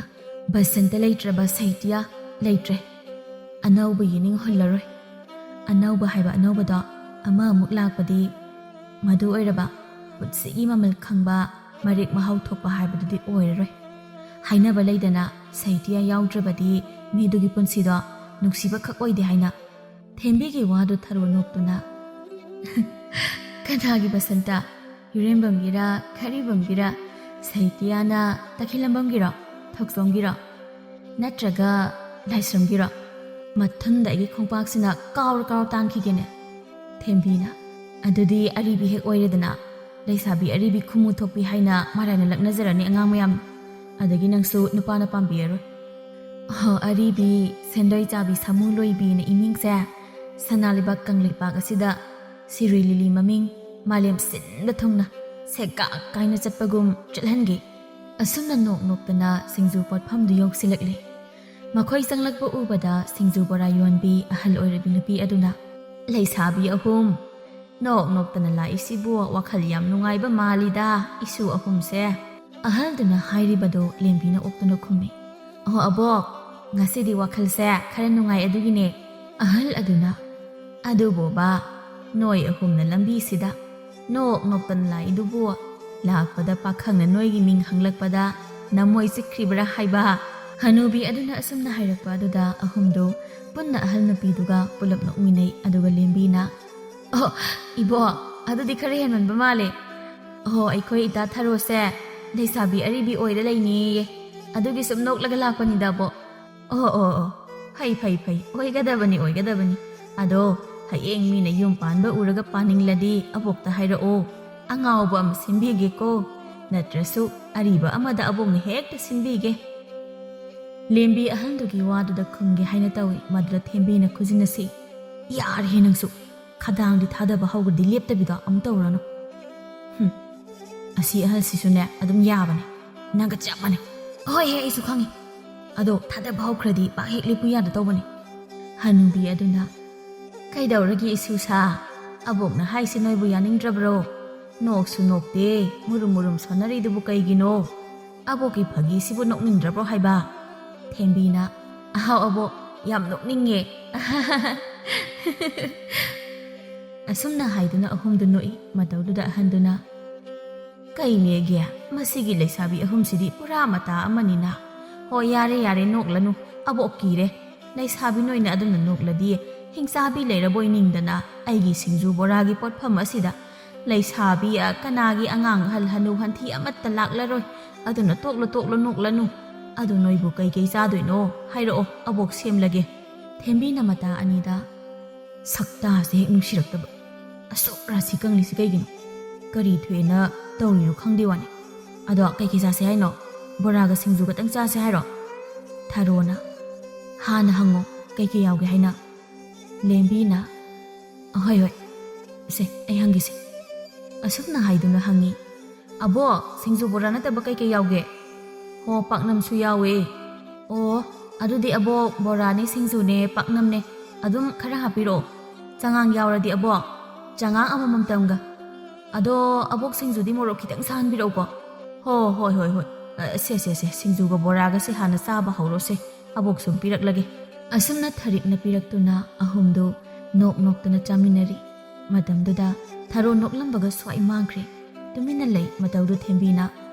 "ꯕꯁꯟꯇ ꯂꯩꯇ꯭ꯔꯕ ꯁꯍꯤꯇ꯭ꯌ ꯂꯩꯇ꯭ꯔꯦ꯫ ꯑꯅꯧꯕ ꯌꯦꯅꯤꯡ ꯍꯨꯜꯂꯔꯣꯏ꯫ ꯑꯅꯧꯕ ꯍꯥꯏꯕ ꯑꯅꯧꯕꯗꯣ ꯑꯃ ꯑꯃꯨꯛ ꯂꯥꯛꯄꯗꯤ ꯃꯗꯨ ꯑꯣꯏꯔꯕ ꯄꯨꯟꯁꯤꯒꯤ ꯃꯃꯜ ꯈꯪꯕ, ꯃꯔꯦꯛ ꯃꯍꯥꯎ ꯊꯣꯛꯄ ꯍꯥꯏꯕꯗꯨꯗꯤ ꯑꯣꯏꯔꯔꯣꯏ꯫ ꯍꯥꯏꯅꯕ ꯂꯩꯗꯅ, ꯁꯍꯤꯇ꯭ꯌ ꯌꯥꯎꯗ꯭ꯔꯕꯗꯤ ꯃꯤꯗꯨꯒꯤ ꯄꯨꯟꯁꯤꯗꯣ ꯅꯨꯡꯁꯤꯕ ꯈꯛ ꯑꯣꯏꯗꯦ ꯍꯥꯏꯅ꯫" ꯊꯦꯝꯕꯤꯒꯤ ꯋꯥꯗꯨ ꯊꯔꯣ ꯅꯣꯛꯇꯨꯅ, "ꯀꯅꯥꯒꯤ ꯕꯁꯟꯇ? ꯌꯨꯔꯦꯝꯕꯝꯒꯤꯔ, ꯈꯔꯤꯕꯝꯒꯤꯔ? ꯁꯍꯤꯇ꯭ꯌꯅ ꯇꯈꯦꯂꯝꯕꯝꯒꯤꯔꯣ? ꯊꯣꯛꯆꯣꯝꯒꯤꯔꯣ? ꯅꯠꯇ꯭ꯔꯒ ꯂꯥꯏꯁ꯭ꯔꯝꯒꯤꯔꯣ? ꯃꯊꯟꯗ ꯑꯩꯒꯤ ꯈꯣꯡꯄꯥꯛꯁꯤꯅ ꯀꯥꯎꯔ ꯀꯥꯎꯔ ꯇꯥꯡꯈꯤꯒꯦꯅꯦ꯫" ꯊꯦꯝꯕꯤꯅ, "ꯑꯗꯨꯗꯤ ꯑꯔꯤꯕꯤ ꯍꯦꯛ ꯑꯣꯏꯔꯦꯗꯅ꯫ ꯂꯩꯁꯥꯕꯤ ꯑꯔꯤꯕꯤ ꯈꯨꯝꯃꯨ ꯊꯣꯛꯄꯤ ꯍꯥꯏꯅ ꯃꯔꯥꯏꯅ ꯂꯛꯅꯖꯔꯅꯤ ꯑꯉꯥꯡ ꯃꯌꯥꯝ꯫ ꯑꯗꯒꯤ ꯅꯪꯁꯨ ꯅꯨꯄꯥꯅ ꯄꯥꯝꯕꯤꯔꯔꯣꯏ꯫" "ꯑꯣ, ꯑꯔꯤꯕꯤ, ꯁꯦꯟꯗꯣꯏ ꯆꯥꯕꯤ ꯁꯥꯃꯨ ꯂꯣꯏꯕꯤꯅ ꯏꯃꯤꯡꯁꯦ ꯁꯅꯥ ꯂꯩꯕꯥꯛ ꯀꯪꯂꯩꯄꯥꯛ ꯑꯁꯤꯗ ꯁꯤꯔꯨꯏ ꯂꯤꯂꯤ ꯃꯃꯤꯡ ꯃꯥꯂꯦꯝ ꯁꯤꯟꯕ ꯊꯨꯡꯅ ꯁꯦꯒꯥꯛ ꯀꯥꯏꯅ ꯆꯠꯄꯒꯨꯝ ꯆꯠꯍꯟꯒꯦ꯫" ꯑꯁꯨꯝꯅ ꯅꯣꯛ ꯅꯣꯛꯇꯅ ꯁꯤꯡꯖꯨ ꯄꯣꯠꯐꯝꯗꯨ ꯌꯧꯁꯤꯜꯂꯛꯂꯦ꯫ ꯃꯈꯣꯏ ꯆꯪꯂꯛꯄ ꯎꯕꯗ ꯁꯤꯡꯖꯨ ꯕꯣꯔꯥ ꯌꯣꯟꯕꯤ ꯑꯍꯜ ꯑꯣꯏꯔꯕꯤ ꯅꯨꯄꯤ ꯑꯗꯨꯅ, "ꯂꯩꯁꯥꯕꯤ ꯑꯍꯨꯝ, ꯅꯣꯛ ꯅꯣꯛꯇꯅ ꯂꯥꯛꯏꯁꯤꯕꯨ ꯋꯥꯈꯜ ꯌꯥꯝ ꯅꯨꯡꯉꯥꯏꯕ ꯃꯥꯜꯂꯤꯗ, ꯏꯁꯨ ꯑꯍꯨꯝꯁꯦ꯫" ꯑꯍꯜꯗꯨꯅ ꯍꯥꯏꯔꯤꯕꯗꯨ ꯂꯦꯝꯕꯤꯅ ꯑꯣꯛꯇꯨꯅ ꯈꯨꯝꯃꯤ, "ꯑꯣ ꯑꯕꯣꯛ, ꯉꯁꯤꯗꯤ ꯋꯥꯈꯜꯁꯦ ꯈꯔ ꯅꯨꯡꯉꯥꯏ ꯑꯗꯨꯒꯤꯅꯦ꯫" ꯑꯍꯜ ꯑꯗꯨꯅ, "ꯑꯗꯨꯕꯨꯕ, ꯅꯣꯏ ꯑꯍꯨꯝꯅ ꯂꯝꯕꯤꯁꯤꯗ ꯅꯣꯛ ꯅꯣꯛꯇꯅ ꯂꯥꯛꯏꯗꯨꯕꯨ, ꯂꯥꯛꯄꯗ ꯄꯥꯈꯪꯅ ꯅꯣꯏꯒꯤ ꯃꯤꯡ ꯍꯪꯂꯛꯄꯗ ꯅꯃꯣꯏ ꯆꯤꯛꯈ꯭ꯔꯤꯕ꯭ꯔꯥ ꯍꯥꯏꯕ?" ꯍꯅꯨꯕꯤ ꯑꯗꯨꯅ ꯑꯁꯨꯝꯅ ꯍꯥꯏꯔꯛꯄ ꯑꯗꯨꯗ ꯑꯍꯨꯝꯗꯨ ꯄꯨꯟꯅ ꯑꯍꯜ ꯅꯨꯄꯤꯗꯨꯒ ꯄꯨꯂꯞ ꯅꯣꯛꯃꯤꯟꯅꯩ꯫ ꯑꯗꯨꯒ ꯂꯦꯝꯕꯤꯅ, "ꯑꯣ, ꯏꯕꯣ, ꯑꯗꯨꯗꯤ ꯈꯔ ꯍꯦꯟꯃꯟꯕ ꯃꯥꯜꯂꯦ꯫ ꯑꯣ, ꯑꯩꯈꯣꯏ ꯏꯇꯥ ꯊꯔꯣꯁꯦ ꯂꯩꯁꯥꯕꯤ ꯑꯔꯤꯕꯤ ꯑꯣꯏꯔ ꯂꯩꯅꯦꯌꯦ꯫ ꯑꯗꯨꯒꯤ ꯁꯨꯝ ꯅꯣꯛꯂꯒ ꯂꯥꯛꯄꯅꯤꯗ, ꯑꯕꯣ꯫ ꯑꯣ, ꯑꯣ, ꯑꯣ, "ꯐꯩ, ꯐꯩ, ꯐꯩ, ꯑꯣꯏꯒꯗꯕꯅꯤ, ꯑꯣꯏꯒꯗꯕꯅꯤ꯫ ꯑꯗꯣ ꯍꯌꯦꯡ ꯃꯤꯅ ꯌꯨꯝ ꯄꯥꯟꯕ ꯎꯔꯒ ꯄꯥꯅꯤꯡꯂꯗꯤ ꯑꯕꯣꯛꯇ ꯍꯥꯏꯔꯛꯑꯣ, ꯑꯉꯥꯎꯕ ꯑꯃ ꯁꯤꯟꯕꯤꯒꯦꯀꯣ, ꯅꯠꯇ꯭ꯔꯁꯨ ꯑꯔꯤꯕ ꯑꯃꯗ ꯑꯕꯣꯛꯅ ꯍꯦꯛꯇ ꯁꯤꯟꯕꯤꯒꯦ꯫" ꯂꯦꯝꯕꯤ ꯑꯍꯟꯗꯨꯒꯤ ꯋꯥꯗꯨꯗ ꯈꯨꯝꯒꯦ ꯍꯥꯏꯅ ꯇꯧꯏ, ꯃꯗꯨꯗ ꯊꯦꯝꯕꯤꯅ ꯈꯨꯖꯤꯟ ꯑꯁꯤ, "ꯌꯥꯔꯦꯍꯦ ꯅꯪꯁꯨ, ꯈꯗꯥꯡꯗꯤ ꯊꯥꯗꯕ ꯍꯧꯈ꯭ꯔꯗꯤ ꯂꯦꯞꯇꯕꯤꯗꯣ ꯑꯃꯨꯛ ꯇꯧꯔꯅꯨ꯫ ꯍꯨꯝ, ꯑꯁꯤ ꯑꯍꯜꯁꯤꯁꯨꯅꯦ ꯑꯗꯨꯝ ꯌꯥꯕꯅꯦ, ꯅꯪꯒ ꯆꯞ ꯃꯥꯟꯅꯩ꯫ ꯍꯣꯏ ꯍꯦ, ꯑꯩꯁꯨ ꯈꯪꯉꯤ꯫ ꯑꯗꯣ ꯊꯥꯗꯕ ꯍꯧꯈ꯭ꯔꯗꯤ ꯄꯥꯛ ꯍꯦꯛ ꯂꯦꯞꯄꯨ ꯌꯥꯗ ꯇꯧꯕꯅꯦ꯫" ꯍꯅꯨꯕꯤ ꯑꯗꯨꯅ, "ꯀꯩꯗꯧꯔꯒꯦ ꯏꯁꯨꯁꯥ? ꯑꯕꯣꯛꯅ ꯍꯥꯏꯁꯦ ꯅꯣꯏꯕꯨ ꯌꯥꯅꯤꯡꯗ꯭ꯔꯕ꯭ꯔꯣ? ꯅꯣꯛꯁꯨ ꯅꯣꯛꯇꯦ, ꯃꯨꯔꯨꯝ ꯃꯨꯔꯨꯝ ꯁꯣꯟꯅꯔꯤꯗꯨꯕꯨ ꯀꯩꯒꯤꯅꯣ? ꯑꯕꯣꯛꯀꯤ ꯐꯥꯒꯤꯁꯤꯕꯨ ꯅꯣꯛꯅꯤꯡꯗ꯭ꯔꯕ꯭ꯔꯣ ꯍꯥꯏꯕ?" ꯊꯦꯝꯕꯤꯅ, "ꯑꯍꯥꯎ ꯑꯕꯣꯛ, ꯌꯥꯝ ꯅꯣꯛꯅꯤꯡꯉꯦ꯫" ꯑꯁꯨꯝꯅ ꯍꯥꯏꯗꯨꯅ ꯑꯍꯨꯝꯗꯨ ꯅꯣꯛꯏ꯫ ꯃꯇꯧꯗꯨꯗ ꯑꯍꯟꯗꯨꯅ, "ꯀꯩꯅꯦꯒꯦ, ꯃꯁꯤꯒꯤ ꯂꯩꯁꯥꯕꯤ ꯑꯍꯨꯝꯁꯤꯗꯤ ꯄꯨꯔꯥ ꯃꯇꯥ ꯑꯃꯅꯤꯅ꯫ ꯍꯣ, ꯌꯥꯔꯦ, ꯌꯥꯔꯦ, ꯅꯣꯛꯂꯅꯨ, ꯑꯕꯣꯛ ꯀꯤꯔꯦ꯫ ꯂꯩꯁꯥꯕꯤ ꯅꯣꯏꯅ ꯑꯗꯨꯝꯅ ꯅꯣꯛꯂꯗꯤ ꯍꯤꯡꯆꯥꯕꯤ ꯂꯩꯔꯕꯣꯏ ꯅꯤꯡꯗꯅ ꯑꯩꯒꯤ ꯁꯤꯡꯖꯨ ꯕꯣꯔꯥꯒꯤ ꯄꯣꯠꯐꯝ ꯑꯁꯤꯗ ꯂꯩꯁꯥꯕꯤ, ꯑ, ꯀꯅꯥꯒꯤ ꯑꯉꯥꯡ ꯑꯍꯜ ꯍꯅꯨ ꯍꯟꯊꯤ ꯑꯃꯠꯇ ꯂꯥꯛꯂꯔꯣꯏ꯫ ꯑꯗꯨꯅ ꯇꯣꯛꯂꯣ, ꯇꯣꯛꯂꯣ, ꯅꯣꯛꯂꯅꯨ꯫ ꯑꯗꯨ ꯅꯣꯏꯕꯨ ꯀꯩꯀꯩ ꯆꯥꯗꯣꯏꯅꯣ ꯍꯥꯏꯔꯛꯑꯣ, ꯑꯕꯣꯛ ꯁꯦꯝꯂꯒꯦ꯫" ꯊꯦꯝꯕꯤꯅ ꯃꯇꯥ ꯑꯅꯤꯗ, "ꯁꯛꯇꯥꯁꯦ ꯍꯦꯛ ꯅꯨꯡꯁꯤꯔꯛꯇꯕ꯫ ꯑꯁꯨꯛ ꯔꯥꯁꯤ ꯀꯪꯂꯤꯁꯤ ꯀꯩꯒꯤꯅꯣ? ꯀꯔꯤ ꯊꯣꯛꯑꯦꯅ ꯇꯧꯔꯤꯅꯣ ꯈꯪꯗꯦ ꯋꯥꯅꯤ꯫ ꯑꯗꯣ ꯀꯩꯀꯩ ꯆꯥꯁꯦ ꯍꯥꯏꯅꯣ? ꯕꯣꯔꯥꯒ ꯁꯤꯡꯖꯨ ꯈꯛꯇꯪ ꯆꯥꯁꯦ ꯍꯥꯏꯔꯣ?" ꯊꯔꯣꯅ, "ꯍꯥꯟꯅ ꯍꯪꯉꯣ, ꯀꯩꯀꯩ ꯌꯥꯎꯒꯦ ꯍꯥꯏꯅ?" ꯂꯦꯝꯕꯤꯅ, "ꯍꯣꯏ, ꯍꯣꯏ, ꯁꯦ, ꯑꯩ ꯍꯪꯒꯦꯁꯦ꯫" ꯑꯁꯨꯝꯅ ꯍꯥꯏꯗꯨꯅ ꯍꯪꯉꯤ, "ꯑꯕꯣꯛ, ꯁꯤꯡꯖꯨ ꯕꯣꯔꯥ ꯅꯠꯇꯕ ꯀꯩꯀꯩ ꯌꯥꯎꯒꯦ?" "ꯍꯣ, ꯄꯥꯛꯅꯝꯁꯨ ꯌꯥꯎꯋꯦ꯫" "ꯑꯣ, ꯑꯗꯨꯗꯤ ꯑꯕꯣꯛ, ꯕꯣꯔꯥꯅꯦ, ꯁꯤꯡꯖꯨꯅꯦ, ꯄꯥꯛꯅꯝꯅꯦ, ꯑꯗꯨꯝ ꯈꯔ ꯍꯥꯞꯄꯤꯔꯛꯑꯣ꯫ ꯆꯉꯥꯡ ꯌꯥꯎꯔꯗꯤ ꯑꯕꯣꯛ, ꯆꯉꯥꯡ ꯑꯃꯃꯝꯇꯪꯒ꯫ ꯑꯗꯣ ꯑꯕꯣꯛ, ꯁꯤꯡꯖꯨꯗꯤ ꯃꯣꯔꯣꯛ ꯈꯤꯇꯪ ꯁꯥꯍꯟꯕꯤꯔꯛꯎꯀꯣ꯫" "ꯍꯣ, ꯍꯣꯏ, ꯍꯣꯏ, ꯍꯣꯏ꯫ ꯑ, ꯁꯦ, ꯁꯦ, ꯁꯦ, ꯁꯤꯡꯖꯨꯒ ꯕꯣꯔꯥꯒꯁꯦ ꯍꯥꯟꯅ ꯆꯥꯕ ꯍꯧꯔꯣꯁꯦ, ꯑꯕꯣꯛ ꯁꯨꯝ ꯄꯤꯔꯛꯂꯒꯦ꯫" ꯑꯁꯨꯝꯅ ꯊꯔꯤꯛꯅ ꯄꯤꯔꯛꯇꯨꯅ ꯑꯍꯨꯝꯗꯨ ꯅꯣꯛ ꯅꯣꯛꯇꯅ ꯆꯥꯃꯤꯟꯅꯔꯤ꯫ ꯃꯇꯝꯗꯨꯗ ꯊꯔꯣ ꯅꯣꯛꯂꯝꯕꯒ ꯁ꯭ꯋꯥꯏ ꯃꯥꯡꯈ꯭ꯔꯦ꯫ ꯇꯨꯃꯤꯟꯅ ꯂꯩ꯫ ꯃꯇꯧꯗꯨ ꯊꯦꯝꯕꯤꯅ,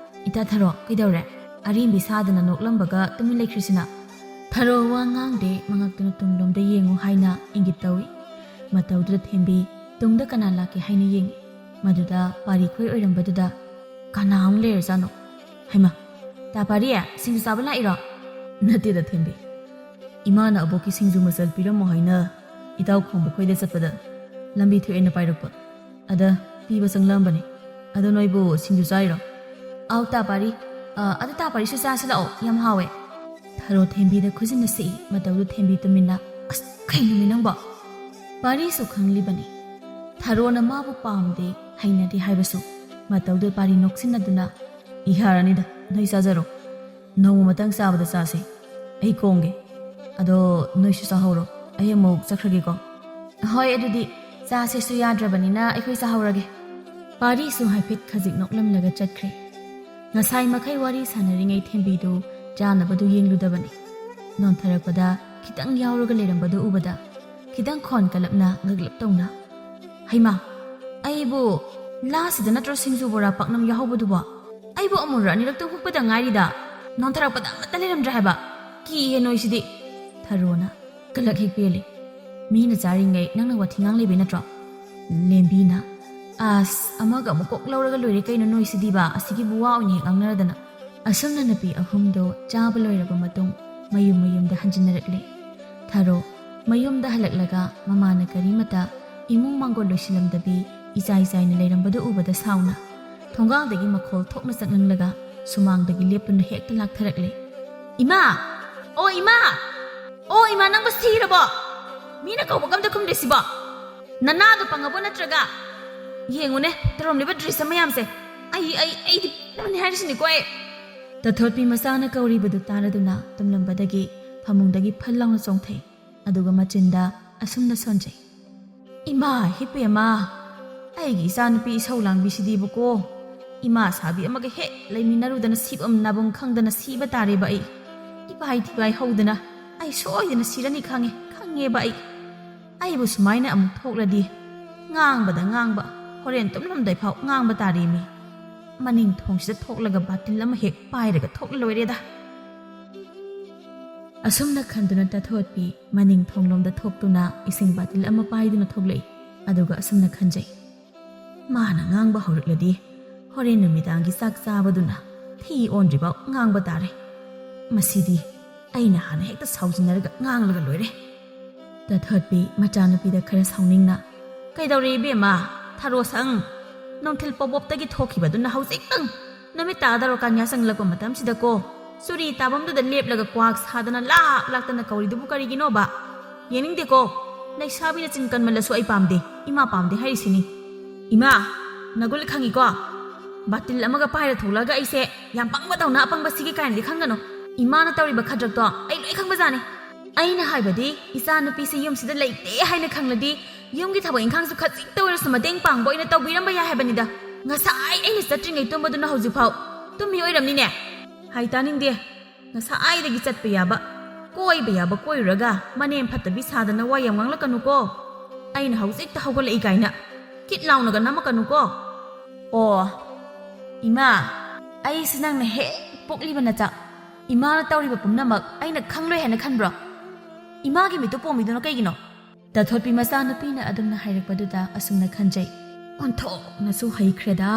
"ꯏꯇꯥ ꯊꯔꯣ, ꯀꯩꯗꯧꯔꯦ? ꯑꯔꯦꯝꯕꯤ ꯁꯥꯗꯅ ꯅꯣꯛꯂꯝꯕꯒ ꯇꯨꯃꯤꯟ ꯂꯩꯈ꯭ꯔꯤꯁꯤꯅ?" ꯊꯔꯣ ꯋꯥ ꯉꯥꯡꯗꯦ, ꯃꯉꯛꯇꯨꯅ ꯇꯨꯡꯂꯣꯝꯗ ꯌꯦꯡꯉꯨ ꯍꯥꯏꯅ ꯏꯪꯒꯤꯠ ꯇꯧꯏ꯫ ꯃꯇꯧꯗꯨꯗ ꯊꯦꯝꯕꯤ, "ꯇꯨꯡꯗ ꯀꯅꯥ ꯂꯥꯛꯀꯦ ꯍꯥꯏꯅ ꯌꯦꯡꯉꯤ꯫" ꯃꯗꯨꯗ ꯄꯥꯔꯤꯈꯣꯏ ꯑꯣꯏꯔꯝꯕꯗꯨꯗ, "ꯀꯅꯥ ꯑꯃꯨꯛ ꯂꯩꯔꯖꯥꯠꯅꯣ? ꯍꯩꯃꯥ, ꯇꯥ ꯄꯥꯔꯤ, ꯁꯤꯡꯖꯨ ꯆꯥꯕ ꯂꯥꯛꯏꯔꯣ?" "ꯅꯠꯇꯦꯗ ꯊꯦꯝꯕꯤ, ꯏꯃꯥꯅ ꯑꯕꯣꯛꯀꯤ ꯁꯤꯡꯖꯨ ꯃꯆꯜ ꯄꯤꯔꯝꯃꯣ ꯍꯥꯏꯅ ꯏꯇꯥꯎ ꯈꯣꯝꯕ ꯈꯣꯏꯗ ꯆꯠꯄꯗ ꯂꯝꯕꯤ ꯊꯣꯛꯑꯦꯅ ꯄꯥꯏꯔꯛꯄ꯫ ꯑꯗ ꯄꯤꯕ ꯆꯪꯂꯝꯕꯅꯤ꯫ ꯑꯗꯣ ꯅꯣꯏꯕꯨ ꯁꯤꯡꯖꯨ ꯆꯥꯏꯔꯣ? ꯑꯥꯎ ꯇꯥ ꯄꯥꯔꯤ꯫ ꯑ, ꯑꯗꯨ ꯇꯥ ꯄꯥꯔꯤꯁꯨ ꯆꯥꯁꯤ ꯂꯥꯛꯑꯣ, ꯌꯥꯝ ꯍꯥꯎꯋꯦ꯫ ꯊꯔꯣ ꯊꯦꯝꯕꯤꯗ ꯈꯨꯖꯤꯟꯅ ꯁꯤꯛꯏ, ꯃꯇꯧꯗꯨ ꯊꯦꯝꯕꯤ ꯇꯨꯃꯤꯟꯅ꯫ ꯑꯁ, ꯀꯩꯅꯣꯃꯤ ꯅꯪꯕꯣ? ꯄꯥꯔꯤꯁꯨ ꯈꯪꯂꯤꯕꯅꯤ꯫ ꯊꯔꯣꯅ ꯃꯥꯕꯨ ꯄꯥꯝꯗꯦ, ꯍꯩꯅꯗꯦ ꯍꯥꯏꯕꯁꯨ꯫ ꯃꯇꯧꯗꯨ ꯄꯥꯔꯤ ꯅꯣꯛꯁꯤꯟꯅꯗꯨꯅ, ꯌꯥꯔꯅꯤꯗ, ꯅꯣꯏ ꯆꯥꯖꯔꯣ꯫ ꯅꯣꯡꯃ ꯃꯇꯪ ꯆꯥꯕꯗ ꯆꯥꯁꯤ꯫ ꯑꯩ ꯀꯣꯡꯒꯦ꯫ ꯑꯗꯣ ꯅꯣꯏꯁꯨ ꯆꯥꯍꯧꯔꯣ꯫ ꯑꯩ ꯑꯃꯨꯛ ꯆꯠꯈ꯭ꯔꯒꯦꯀꯣ꯫ ꯍꯣꯏ, ꯑꯗꯨꯗꯤ ꯆꯥꯁꯦꯁꯨ ꯌꯥꯗ꯭ꯔꯕꯅꯤꯅ ꯑꯩꯈꯣꯏ ꯆꯥꯍꯧꯔꯒꯦ꯫ ꯄꯥꯔꯤꯁꯨ ꯍꯥꯏꯐꯦꯠ ꯈꯖꯤꯛ ꯅꯣꯛꯂꯝꯂꯒ ꯆꯠꯈ꯭ꯔꯦ꯫ ꯉꯁꯥꯏ ꯃꯈꯩ ꯋꯥꯔꯤ ꯁꯥꯟꯅꯔꯤꯉꯩ ꯊꯦꯝꯕꯤꯗꯨ ꯆꯥꯅꯕꯗꯨ ꯌꯦꯡꯂꯨꯗꯕꯅꯤ꯫ ꯅꯣꯟꯊꯔꯛꯄꯗ ꯈꯤꯇꯪ ꯌꯥꯎꯔꯒ ꯂꯩꯔꯝꯕꯗꯨ ꯎꯕꯗ ꯈꯤꯇꯪ ꯈꯣꯟ ꯀꯜꯂꯞꯅ ꯉꯛꯂꯞ ꯇꯧꯅ, "ꯍꯩꯃꯥ, ꯑꯩꯕꯨ ꯂꯥꯁꯤꯗ ꯅꯠꯇ꯭ꯔꯣ ꯁꯤꯡꯖꯨ ꯕꯣꯔꯥ ꯄꯥꯛꯅꯝ ꯌꯥꯎꯍꯧꯕꯗꯨꯕꯣ? ꯑꯩꯕꯨ ꯑꯃꯨꯔꯛ ꯑꯅꯤꯔꯛꯇ ꯍꯨꯛꯄꯗ ꯉꯥꯏꯔꯤꯗ꯫ ꯅꯣꯟꯊꯔꯛꯄꯗ ꯑꯃꯠꯇ ꯂꯩꯔꯝꯗ꯭ꯔꯦ ꯍꯥꯏꯕ꯫ ꯀꯤꯍꯦ ꯅꯣꯏꯁꯤꯗꯤ!" ꯊꯔꯣꯅ, "ꯀꯂꯛ ꯍꯦꯛ ꯄꯦꯜꯂꯤ꯫ ꯃꯤꯅ ꯆꯥꯔꯤꯉꯩ ꯅꯪꯅ ꯋꯥꯊꯤ ꯉꯥꯡ ꯂꯩꯕꯩ ꯅꯠꯇ꯭ꯔꯣ?" ꯂꯦꯝꯕꯤꯅ, "ꯑꯁ, ꯑꯃꯒ ꯑꯃꯨꯛ ꯀꯣꯛ ꯂꯧꯔꯒ ꯂꯣꯏꯔꯦ ꯀꯩꯅꯣ ꯅꯣꯏꯁꯤꯗꯤꯕ, ꯑꯁꯤꯒꯤꯕꯨ ꯋꯥ ꯑꯣꯏꯅ ꯍꯦꯛ ꯉꯥꯡꯅꯔꯗꯅ!" ꯑꯁꯨꯝꯅ ꯅꯨꯄꯤ ꯑꯍꯨꯝꯗꯣ ꯆꯥꯕ ꯂꯣꯏꯔꯕ ꯃꯇꯨꯡ ꯃꯌꯨꯝ ꯃꯌꯨꯝꯗ ꯍꯟꯖꯤꯟꯅꯔꯛꯂꯦ꯫ ꯊꯔꯣ ꯃꯌꯨꯝꯗ ꯍꯜꯂꯛꯂꯒ ꯃꯃꯥꯅ ꯀꯔꯤꯃꯇ ꯏꯃꯨꯡ ꯃꯥꯡꯒꯣꯜ ꯂꯣꯏꯁꯤꯜꯂꯝꯗꯕꯤ ꯏꯆꯥꯏ ꯆꯥꯏꯅ ꯂꯩꯔꯝꯕꯗꯨ ꯎꯕꯗ ꯁꯥꯎꯅ ꯊꯣꯡꯒꯥꯜꯗꯒꯤ ꯃꯈꯣꯜ ꯊꯣꯛꯅ ꯆꯪꯂꯛꯂꯒ ꯁꯨꯃꯥꯡꯗꯒꯤ ꯂꯦꯞꯇꯨꯅ ꯍꯦꯛꯇ ꯂꯥꯛꯊꯔꯛꯂꯦ꯫ "ꯏꯃꯥ! ꯑꯣ ꯏꯃꯥ! ꯑꯣ ꯏꯃꯥ, ꯅꯪꯕꯨ ꯁꯤꯔꯕꯣ? ꯃꯤꯅ ꯀꯧꯕꯒ ꯑꯝꯇ ꯈꯨꯝꯗ꯭ꯔꯤꯁꯤꯕꯣ? ꯅꯅꯥꯗꯣ ꯄꯪꯉꯕꯣ ꯅꯠꯇ꯭ꯔꯒ? ꯌꯦꯡꯉꯨꯅꯦ, ꯇꯧꯔꯝꯂꯤꯕ ꯗ꯭ꯔꯤꯁ ꯃꯌꯥꯝꯁꯦ꯫ ꯑꯩ, ꯑꯩ, ꯑꯩꯗꯤ ꯄꯦꯜꯂꯕꯅꯤ ꯍꯥꯏꯔꯤꯁꯤꯅꯤꯀꯣ ꯑꯩ!" ꯇꯥꯊꯣꯠꯄꯤ ꯃꯆꯥꯅ ꯀꯧꯔꯤꯕꯗꯨ ꯇꯥꯔꯗꯨꯅ ꯇꯨꯝꯂꯝꯕꯗꯒꯤ ꯐꯃꯨꯡꯗꯒꯤ ꯐꯜ ꯂꯥꯎꯅ ꯆꯣꯡꯊꯩ꯫ ꯑꯗꯨꯒ ꯃꯆꯤꯟꯗ ꯑꯁꯨꯝꯅ ꯁꯣꯟꯖꯩ, "ꯏꯃꯥ, ꯍꯤꯞꯄꯦ ꯑꯃ, ꯑꯩꯒꯤ ꯏꯆꯥꯅꯨꯄꯤ ꯏꯁꯧ ꯂꯥꯡꯕꯤꯁꯤꯗꯤꯕꯀꯣ꯫ ꯏꯃꯥ ꯁꯥꯕꯤ ꯑꯃꯒ ꯍꯦꯛ ꯂꯩꯃꯤꯟꯅꯔꯨꯗꯅ ꯁꯤꯐꯝ ꯅꯥꯐꯝ ꯈꯪꯗꯅ ꯁꯤꯕ ꯇꯥꯔꯦꯕ ꯑꯩ꯫ ꯏꯄꯥꯏ ꯊꯤꯄꯥꯏ ꯍꯧꯗꯅ ꯑꯩ ꯁꯣꯏꯗꯅ ꯁꯤꯔꯅꯤ ꯈꯪꯉꯦ, ꯈꯪꯉꯦꯕ ꯑꯩ꯫ ꯑꯩꯕꯨ ꯁꯨꯃꯥꯏꯅ ꯑꯃꯨꯛ ꯊꯣꯛꯂꯗꯤ ꯉꯥꯡꯕꯗ ꯉꯥꯡꯕ, ꯍꯣꯔꯦꯟ ꯇꯨꯝꯂꯝꯗꯥꯏ ꯐꯥꯎ ꯉꯥꯡꯕ ꯇꯥꯔꯦꯃꯤ꯫ ꯃꯅꯤꯡ ꯊꯣꯡꯁꯤꯗ ꯊꯣꯛꯂꯒ ꯕꯥꯇꯤꯜ ꯑꯃ ꯍꯦꯛ ꯄꯥꯏꯔꯒ ꯊꯣꯛꯂ ꯂꯣꯏꯔꯦꯗ!" ꯑꯁꯨꯝꯅ ꯈꯟꯗꯨꯅ ꯇꯥꯊꯣꯠꯄꯤ ꯃꯅꯤꯡ ꯊꯣꯡꯂꯣꯝꯗ ꯊꯣꯛꯇꯨꯅ ꯏꯁꯤꯡ ꯕꯥꯇꯤꯜ ꯑꯃ ꯄꯥꯏꯗꯨꯅ ꯊꯣꯛꯂꯛꯏ꯫ ꯑꯗꯨꯒ ꯑꯁꯨꯝꯅ ꯈꯟꯖꯩ, "ꯃꯥꯅ ꯉꯥꯡꯕ ꯍꯧꯔꯛꯂꯗꯤ ꯍꯣꯔꯦꯟ ꯅꯨꯃꯤꯗꯥꯡꯒꯤ ꯆꯥꯛ ꯆꯥꯕꯗꯨꯅ ꯊꯤ ꯑꯣꯟꯗ꯭ꯔꯤꯐꯥꯎ ꯉꯥꯡꯕ ꯇꯥꯔꯦ꯫ ꯃꯁꯤꯗꯤ ꯑꯩꯅ ꯍꯥꯟꯅ ꯍꯦꯛꯇ ꯁꯥꯎꯖꯤꯟꯅꯔꯒ ꯉꯥꯡꯂꯒ ꯂꯣꯏꯔꯦ꯫ ꯇꯥꯊꯣꯠꯄꯤ ꯃꯆꯥꯅꯨꯄꯤꯗ ꯈꯔ ꯁꯥꯎꯅꯤꯡꯅ, "ꯀꯩꯗꯧꯔꯦ ꯏꯕꯦꯝꯃ? ꯊꯔꯣ ꯁꯪ꯫ ꯅꯨꯡꯊꯤꯜ ꯄꯣꯞ ꯄꯣꯞꯇꯒꯤ ꯊꯣꯛꯈꯤꯕꯗꯨꯅ ꯍꯧꯖꯤꯛꯇꯪ ꯅꯨꯃꯤꯠ ꯇꯥꯗꯧꯔꯀꯥꯟ ꯌꯥꯆꯪꯂꯛꯄ ꯃꯇꯝꯁꯤꯗꯀꯣ, ꯆꯨꯔꯤ ꯇꯥꯐꯝꯗꯨꯗ ꯂꯦꯞꯂꯒ ꯀ꯭ꯋꯥꯛ ꯁꯥꯗꯅ ꯂꯥꯛ ꯂꯥꯛꯇꯅ ꯀꯧꯔꯤꯗꯨꯕꯨ ꯀꯔꯤꯒꯤꯅꯣꯕ? ꯌꯦꯡꯅꯤꯡꯗꯦꯀꯣ, ꯂꯩꯁꯥꯕꯤꯅ ꯆꯤꯟ ꯀꯟꯃꯜꯂꯁꯨ ꯑꯩ ꯄꯥꯝꯗꯦ, ꯏꯃꯥ ꯄꯥꯝꯗꯦ ꯍꯥꯏꯔꯤꯁꯤꯅꯤ꯫ ꯏꯃꯥ, ꯅꯒꯨꯜ ꯈꯪꯉꯤꯀꯣ? ꯕꯥꯇꯤꯜ ꯑꯃꯒ ꯄꯥꯏꯔ ꯊꯣꯛꯂꯛꯑꯒ ꯑꯩꯁꯦ ꯌꯥꯝ ꯄꯪꯕ ꯇꯧꯅ ꯑꯄꯪꯕ ꯁꯤꯒꯤ ꯀꯥꯏꯅꯗꯤ ꯈꯟꯒꯅꯨ꯫ ꯏꯃꯥꯅ ꯇꯧꯔꯤꯕ ꯈꯗ꯭ꯔꯛꯇꯣ ꯑꯩ ꯂꯣꯏ ꯈꯪꯕꯖꯥꯠꯅꯤ꯫ ꯑꯩꯅ ꯍꯥꯏꯕꯗꯤ, ꯏꯆꯥ ꯅꯨꯄꯤꯁꯦ ꯌꯨꯝꯁꯤꯗ ꯂꯩꯇꯦ ꯍꯥꯏꯅ ꯈꯪꯂꯗꯤ, ꯌꯨꯝꯒꯤ ꯊꯕꯛ ꯏꯪꯈꯥꯡꯁꯨ ꯈꯖꯤꯛꯇ ꯑꯣꯏꯔꯁꯨ ꯃꯇꯦꯡ ꯄꯥꯡꯕ ꯑꯣꯏꯅ ꯇꯧꯕꯤꯔꯝꯕ ꯌꯥꯏ ꯍꯥꯏꯕꯅꯤꯗ꯫ ꯉꯁꯥꯏ ꯑꯩꯅ ꯆꯠꯇ꯭ꯔꯤꯉꯩ ꯇꯨꯝꯕꯗꯨꯅ ꯍꯧꯖꯤꯛꯐꯥꯎ ꯇꯨꯝꯃꯤ ꯑꯣꯏꯔꯝꯅꯤꯅꯦ꯫ ꯍꯥꯏ ꯇꯥꯅꯤꯡꯗꯦ꯫ ꯉꯁꯥꯏꯗꯒꯤ ꯆꯠꯄ ꯌꯥꯕ, ꯀꯣꯏꯕ ꯌꯥꯕ ꯀꯣꯏꯔꯨꯔꯒ ꯃꯅꯦꯝ ꯐꯠꯇꯕꯤ ꯁꯥꯗꯅ ꯋꯥ ꯌꯥꯝ ꯉꯥꯡꯂꯛꯀꯅꯨꯀꯣ꯫ ꯑꯩꯅ ꯍꯧꯖꯤꯛꯇ ꯍꯧꯒꯠꯂꯛꯏ ꯀꯥꯏꯅ ꯀꯤꯠ ꯂꯥꯎꯅꯒ ꯅꯝꯃꯛꯀꯅꯨꯀꯣ꯫ ꯑꯣ, ꯏꯃꯥ, ꯑꯩꯁꯤ ꯅꯪꯅ ꯍꯦꯛ ꯄꯣꯛꯂꯤꯕ ꯅꯆꯥ꯫ ꯏꯃꯥꯅ ꯇꯧꯔꯤꯕ ꯄꯨꯝꯅꯃꯛ ꯑꯩꯅ ꯈꯪꯂꯣꯏ ꯍꯥꯏꯅ ꯈꯟꯕ꯭ꯔꯣ? ꯏꯃꯥꯒꯤ ꯃꯤꯠꯇꯨ ꯄꯣꯝꯃꯤꯗꯨꯅ ꯀꯩꯒꯤꯅꯣ? ꯇꯥꯊꯣꯠꯄꯤ ꯃꯆꯥꯅꯨꯄꯤꯅ ꯑꯗꯨꯝꯅ ꯍꯥꯏꯔꯛꯄꯗꯨꯗ ꯑꯁꯨꯝꯅ ꯈꯟꯖꯩ꯫ ꯑꯣꯟꯊꯣꯛꯅꯁꯨ ꯍꯩꯈ꯭ꯔꯦꯗ,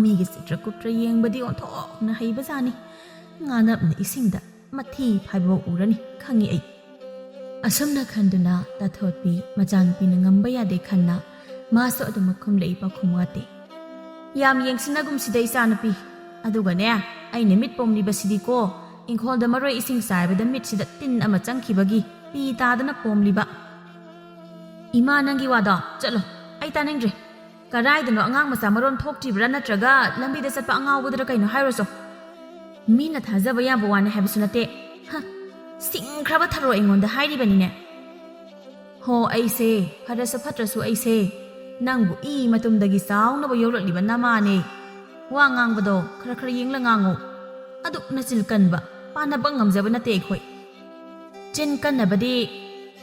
ꯃꯤꯒꯤ ꯆꯤꯇ꯭ꯔꯀꯨꯇ꯭ꯔ ꯌꯦꯡꯕꯗꯤ ꯑꯣꯟꯊꯣꯛꯅ ꯍꯩꯕꯖꯥꯠꯅꯤ꯫ ꯉꯥꯅꯞꯅ ꯏꯁꯤꯡꯗ ꯃꯊꯤ ꯐꯥꯏꯕ ꯎꯔꯅꯤ ꯈꯪꯉꯤ ꯑꯩ꯫ ꯑꯁꯨꯝꯅ ꯈꯟꯗꯨꯅ ꯇꯥꯊꯣꯠꯄꯤ ꯃꯆꯥꯅꯨꯄꯤꯅ ꯉꯝꯕ ꯌꯥꯗꯦ ꯈꯟꯅ ꯃꯥꯁꯨ ꯑꯗꯨꯃꯛ ꯈꯨꯝꯂꯛꯏ ꯄꯥꯈꯨꯝ ꯋꯥꯠꯇꯦ꯫ ꯌꯥꯝ ꯌꯦꯡꯁꯤꯟꯅꯒꯨꯝꯁꯤꯗ ꯏꯆꯥꯅꯨꯄꯤ꯫ ꯑꯗꯨꯒꯅꯦ, ꯑꯩꯅ ꯃꯤꯠ ꯄꯣꯝꯂꯤꯕꯁꯤꯗꯤꯀꯣ, ꯏꯪꯈꯣꯜꯗ ꯃꯔꯣꯏ ꯏꯁꯤꯡ ꯆꯥꯏꯕꯗ ꯃꯤꯠꯁꯤꯗ ꯇꯤꯟ ꯑꯃ ꯆꯪꯈꯤꯕꯒꯤ ꯄꯤ ꯇꯥꯗꯅ ꯄꯣꯝꯂꯤꯕ꯫ ꯏꯃꯥ, ꯅꯪꯒꯤ ꯋꯥꯗꯣ ꯆꯠꯂꯣ, ꯑꯩ ꯇꯥꯅꯤꯡꯗ꯭ꯔꯦ꯫ ꯀꯗꯥꯏꯗꯅꯣ ꯑꯉꯥꯡ ꯃꯆꯥ ꯃꯔꯣꯟ ꯊꯣꯛꯇ꯭ꯔꯤꯕ꯭ꯔꯥ, ꯅꯠꯇ꯭ꯔꯒ ꯂꯝꯕꯤꯗ ꯆꯠꯄ ꯑꯉꯥꯎꯕꯗꯨꯔ ꯀꯩꯅꯣ ꯍꯥꯏꯔꯨꯆꯣ꯫ ꯃꯤꯅ ꯊꯥꯖꯕ ꯌꯥꯕ ꯋꯥꯅꯤ ꯍꯥꯏꯕꯁꯨ ꯅꯠꯇꯦ꯫ ꯍ, ꯁꯤꯡꯈ꯭ꯔꯕ ꯊꯔꯣ ꯑꯩꯉꯣꯟꯗ ꯍꯥꯏꯔꯤꯕꯅꯤꯅꯦ꯫ ꯍꯣ, ꯑꯩꯁꯦ ꯐꯔꯁꯨ ꯐꯠꯇ꯭ꯔꯁꯨ ꯑꯩꯁꯦ ꯅꯪꯕꯨ ꯏ ꯃꯇꯨꯝꯗꯒꯤ ꯆꯥꯎꯅꯕ ꯌꯣꯛꯂꯛꯂꯤꯕ ꯅꯃꯥꯅꯦ꯫ ꯋꯥ ꯉꯥꯡꯕꯗꯣ ꯈꯔ ꯈꯔ ꯌꯦꯡꯂ ꯉꯥꯡꯉꯨ꯫ ꯑꯗꯨꯛ ꯅꯆꯤꯜ ꯀꯟꯕ, ꯄꯥꯟꯅꯕ ꯉꯝꯖꯕ ꯅꯠꯇꯦ ꯑꯩꯈꯣꯏ꯫ ꯆꯤꯟ ꯀꯟꯅꯕꯗꯤ,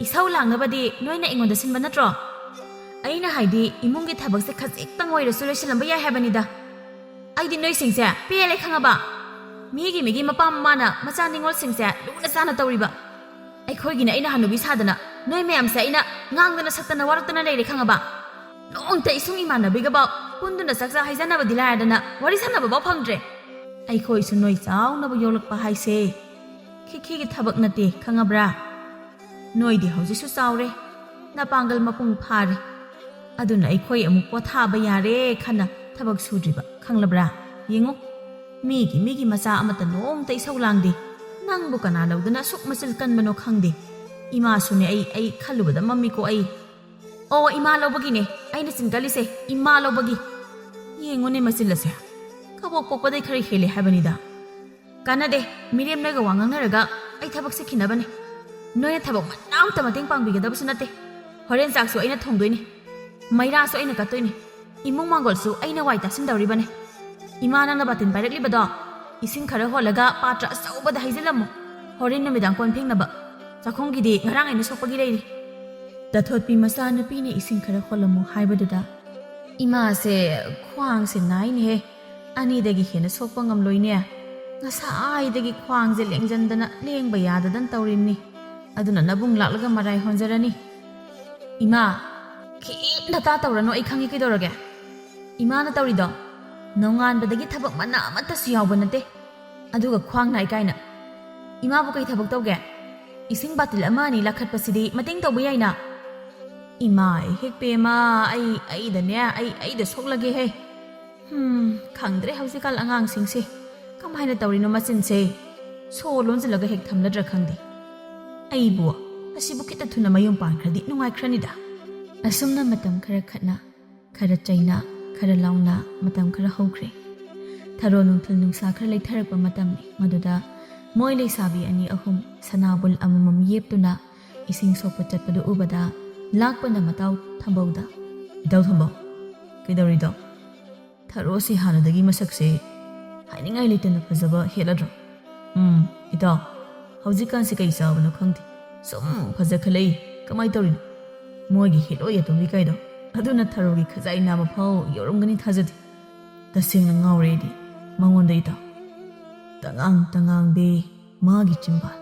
ꯏꯁꯧ ꯂꯥꯡꯅꯕꯗꯤ ꯅꯣꯏꯅ ꯑꯩꯉꯣꯟꯗ ꯁꯤꯟꯕ ꯅꯠꯇ꯭ꯔꯣ? ꯑꯩꯅ ꯍꯥꯏꯗꯤ, ꯏꯃꯨꯡꯒꯤ ꯊꯕꯛꯁꯦ ꯈꯖꯤꯛꯇꯪ ꯑꯣꯏꯔꯁꯨ ꯂꯣꯏꯁꯤꯜꯂꯝꯕ ꯌꯥꯏ ꯍꯥꯏꯕꯅꯤꯗ꯫ ꯑꯩꯗꯤ ꯅꯣꯏꯁꯤꯡꯁꯦ ꯄꯦꯜꯂꯦ ꯈꯪꯉꯕ? ꯃꯤꯒꯤ ꯃꯤꯒꯤ ꯃꯄꯥ ꯃꯃꯥꯅ ꯃꯆꯥ ꯅꯤꯉꯣꯜꯁꯤꯡꯁꯦ ꯂꯨꯅ ꯆꯥꯅ ꯇꯧꯔꯤꯕ꯫ ꯑꯩꯈꯣꯏꯒꯤꯅ ꯑꯩꯅ ꯍꯅꯨꯕꯤ ꯁꯥꯗꯅ ꯅꯣꯏ ꯃꯌꯥꯝꯁꯦ ꯑꯩꯅ ꯉꯥꯡꯗꯅ ꯁꯛꯇꯅ ꯋꯥꯔꯛꯇꯅ ꯂꯩꯔꯦ ꯈꯪꯉꯕ? ꯅꯣꯡꯇ ꯏꯁꯨꯡ ꯏꯃꯥꯟꯅꯕꯤꯒꯐꯥꯎ ꯄꯨꯟꯗꯨꯅ ꯆꯥꯛꯆꯥ ꯍꯩꯖꯅꯕꯗꯤ ꯂꯥꯏꯔꯗꯅ ꯋꯥꯔꯤ ꯁꯥꯟꯅꯕꯐꯥꯎ ꯐꯪꯗ꯭ꯔꯦ꯫ ꯑꯩꯈꯣꯏꯁꯨ ꯅꯣꯏ ꯆꯥꯎꯅꯕ ꯌꯣꯛꯂꯛꯄ ꯍꯥꯏꯁꯦ ꯈꯤꯈꯤꯒꯤ ꯊꯕꯛ ꯅꯠꯇꯦ, ꯈꯪꯉꯕ꯭ꯔꯥ? ꯅꯣꯏꯗꯤ ꯍꯧꯖꯤꯛꯁꯨ ꯆꯥꯎꯔꯦ, ꯅꯄꯥꯡꯒꯜ ꯃꯄꯨꯡ ꯐꯥꯔꯦ꯫ ꯑꯗꯨꯅ ꯑꯩꯈꯣꯏ ꯑꯃꯨꯛ ꯄꯣꯊꯥꯕ ꯌꯥꯔꯦ ꯈꯟꯅ ꯊꯕꯛ ꯁꯨꯗ꯭ꯔꯤꯕ, ꯈꯪꯂꯕ꯭ꯔꯥ? ꯌꯦꯡꯉꯨ, ꯃꯤꯒꯤ ꯃꯤꯒꯤ ꯃꯆꯥ ꯑꯃꯠꯇ ꯅꯣꯡꯇ ꯏꯁꯧ ꯂꯥꯡꯗꯦ꯫ ꯅꯪꯕꯨ ꯀꯅꯥ ꯂꯧꯗꯨꯅ ꯑꯁꯨꯛ ꯃꯆꯤꯜ ꯀꯟꯕꯅꯣ ꯈꯪꯗꯦ꯫ ꯏꯃꯥꯁꯨꯅꯦ, ꯑꯩ ꯑꯩ ꯈꯜꯂꯨꯕꯗ ꯃꯝꯃꯤꯀꯣ ꯑꯩ꯫ ꯑꯣ, ꯏꯃꯥ ꯂꯧꯕꯒꯤꯅꯦ ꯑꯩꯅ ꯆꯤꯟ ꯀꯜꯂꯤꯁꯦ, ꯏꯃꯥ ꯂꯧꯕꯒꯤ꯫ ꯌꯦꯡꯉꯨꯅꯦ ꯃꯆꯤꯜ ꯑꯁꯦ, ꯀꯕꯣꯛ ꯄꯣꯛꯄꯗꯩ ꯈꯔ ꯍꯦꯜꯂꯦ ꯍꯥꯏꯕꯅꯤꯗ꯫ ꯀꯥꯟꯅꯗꯦ, ꯃꯤꯔꯦꯝꯅꯒ ꯋꯥ ꯉꯥꯡꯅꯔꯒ ꯑꯩ ꯊꯕꯛ ꯁꯤꯠꯈꯤꯅꯕꯅꯦ꯫ ꯅꯣꯏꯅ ꯊꯕꯛ ꯃꯅꯥ ꯑꯝꯇ ꯃꯇꯦꯡ ꯄꯥꯡꯕꯤꯒꯗꯕꯁꯨ ꯅꯠꯇꯦ꯫ ꯍꯣꯔꯦꯟ ꯆꯥꯛꯁꯨ ꯑꯩꯅ ꯊꯣꯡꯗꯣꯏꯅꯤ, ꯃꯩꯔꯥꯁꯨ ꯑꯩꯅ ꯀꯠꯇꯣꯏꯅꯤ, ꯏꯃꯨꯡ ꯃꯥꯡꯒꯣꯜꯁꯨ ꯑꯩꯅ ꯋꯥꯏ ꯇꯥꯁꯤꯟꯗꯧꯔꯤꯕꯅꯦ꯫ ꯏꯃꯥ, ꯅꯪꯅ ꯕꯥꯇꯤꯟ ꯄꯥꯏꯔꯛꯂꯤꯕꯗꯣ ꯏꯁꯤꯡ ꯈꯔ ꯍꯣꯜꯂꯒ ꯄꯥꯇ꯭ꯔ ꯑꯆꯧꯕꯗ ꯍꯩꯖꯤꯜꯂꯝꯃꯨ꯫ ꯍꯣꯔꯦꯟ ꯅꯨꯃꯤꯗꯥꯡ ꯀꯣꯟ ꯐꯦꯡꯅꯕ꯫ ꯆꯥꯛꯈꯨꯝꯒꯤꯗꯤ ꯉꯔꯥꯡ ꯑꯩꯅ ꯁꯣꯛꯄꯒꯤ ꯂꯩꯔꯤ꯫ ꯇꯥꯊꯣꯠꯄꯤ ꯃꯆꯥꯅꯨꯄꯤꯅ ꯏꯁꯤꯡ ꯈꯔ ꯍꯣꯜꯂꯝꯃꯨ ꯍꯥꯏꯕꯗꯨꯗ, ꯏꯃꯥꯁꯦ ꯈ꯭ꯋꯥꯡꯁꯦ ꯅꯥꯏꯅꯦꯍꯦ, ꯑꯅꯤꯗꯒꯤ ꯍꯦꯟꯅ ꯁꯣꯛꯄ ꯉꯝꯂꯣꯏꯅꯦ꯫ ꯉꯁꯥꯏꯗꯒꯤ ꯈ꯭ꯋꯥꯡꯁꯦ ꯂꯦꯡꯖꯟꯗꯅ ꯂꯦꯡꯕ ꯌꯥꯗꯗꯅ ꯇꯧꯔꯤꯕꯅꯤ꯫ ꯑꯗꯨꯅ ꯅꯕꯨꯡ ꯂꯥꯛꯂꯒ ꯃꯔꯥꯏ ꯍꯣꯟꯖꯔꯅꯤ꯫ ꯏꯃꯥ, ꯈꯤꯠ ꯅꯇꯥ ꯇꯧꯔꯅꯨ, ꯑꯩ ꯈꯪꯉꯤ ꯀꯩꯗꯧꯔꯒꯦ꯫ ꯏꯃꯥꯅ ꯇꯧꯔꯤꯗꯣ ꯅꯣꯡꯉꯥꯟꯕꯗꯒꯤ ꯊꯕꯛ ꯃꯅꯥ ꯑꯃꯠꯇꯁꯨ ꯌꯥꯎꯕ ꯅꯠꯇꯦ꯫ ꯑꯗꯨꯒ ꯈ꯭ꯋꯥꯡ ꯅꯥꯏ ꯀꯥꯏꯅ꯫ ꯏꯃꯥꯕꯨ ꯀꯩ ꯊꯕꯛ ꯇꯧꯒꯦ? ꯏꯁꯤꯡ ꯕꯥꯇꯤꯜ ꯑꯃ ꯑꯅꯤ ꯂꯥꯈꯠꯄꯁꯤꯗꯤ ꯃꯇꯦꯡ ꯇꯧꯕ ꯌꯥꯏꯅ꯫ ꯏꯃꯥ, ꯍꯦꯛ ꯄꯦꯝꯃ, ꯑꯩ, ꯑꯩꯗꯅꯦ, ꯑꯩ, ꯑꯩꯗ ꯁꯣꯛꯂꯒꯦꯍꯦ꯫ ꯍꯝ, ꯈꯪꯗ꯭ꯔꯦ ꯍꯧꯖꯤꯛꯀꯥꯟ ꯑꯉꯥꯡꯁꯤꯡꯁꯦ꯫ ꯀꯃꯥꯏꯅ ꯇꯧꯔꯤꯅꯣ ꯃꯆꯤꯟꯁꯦ? ꯁꯣ ꯂꯣꯟꯁꯤꯜꯂꯒ ꯍꯦꯛ ꯊꯝꯂꯗ꯭ꯔꯥ ꯈꯪꯗꯦ꯫ ꯑꯩꯕꯨ, ꯑꯁꯤꯕꯨ ꯈꯤꯇ ꯊꯨꯅ ꯃꯌꯨꯝ ꯄꯥꯟꯈ꯭ꯔꯗꯤ ꯅꯨꯡꯉꯥꯏꯈ꯭ꯔꯅꯤꯗ꯫ ꯑꯁꯨꯝꯅ ꯃꯇꯝ ꯈꯔ ꯈꯠꯅ, ꯈꯔ ꯆꯩꯅ, ꯈꯔ ꯂꯥꯎꯅ ꯃꯇꯝ ꯈꯔ ꯍꯧꯈ꯭ꯔꯦ꯫ ꯊꯔꯣ ꯅꯨꯡꯊꯤꯜ ꯅꯨꯡꯁꯥ ꯈꯔ ꯂꯩꯊꯔꯛꯄ ꯃꯇꯝꯅꯤ꯫ ꯃꯗꯨꯗ ꯃꯣꯏ ꯂꯩꯁꯥꯕꯤ ꯑꯅꯤ ꯑꯍꯨꯝ ꯁꯅꯥꯕꯨꯜ ꯑꯃꯃꯝ ꯌꯦꯞꯇꯨꯅ ꯏꯁꯤꯡ ꯁꯣꯛꯄ ꯆꯠꯄꯗꯨ ꯎꯕꯗ ꯂꯥꯛꯄꯅ ꯃꯇꯥꯎ ꯊꯝꯕꯧꯗ, "ꯏꯇꯥꯎ ꯊꯝꯕꯧ, ꯀꯩꯗꯧꯔꯤꯗꯣ? ꯊꯔꯣꯁꯤ ꯍꯥꯟꯅꯗꯒꯤ ꯃꯁꯛꯁꯦ ꯍꯥꯏꯅꯤꯡꯉꯥꯏ ꯂꯩꯇꯅ ꯐꯖꯕ ꯍꯦꯜꯂꯗ꯭ꯔꯣ?" "ꯎꯝ, ꯏꯇꯥꯎ, ꯍꯧꯖꯤꯛꯀꯥꯟꯁꯤ ꯀꯩ ꯆꯥꯕꯅꯣ ꯈꯪꯗꯦ, ꯁꯨꯝ ꯐꯖꯈꯠꯂꯛꯏ꯫ ꯀꯃꯥꯏ ꯇꯧꯔꯤꯅꯣ? ꯃꯣꯏꯒꯤ ꯍꯦꯂꯣꯏ ꯑꯇꯣꯝꯕꯤ ꯀꯥꯏꯗꯣ, ꯑꯗꯨꯅ ꯊꯔꯣꯒꯤ ꯈꯖꯥꯏ ꯅꯥꯕ ꯐꯥꯎ ꯌꯧꯔꯝꯒꯅꯤ ꯊꯥꯖꯗꯦ꯫ ꯇꯁꯦꯡꯅ ꯉꯥꯎꯔꯦ ꯑꯩꯗꯤ ꯃꯉꯣꯟꯗ, ꯏꯇꯥꯎ꯫ ꯇꯉꯥꯡ ꯇꯉꯥꯡꯗꯦ ꯃꯥꯒꯤ ꯆꯤꯝꯕꯥꯜ,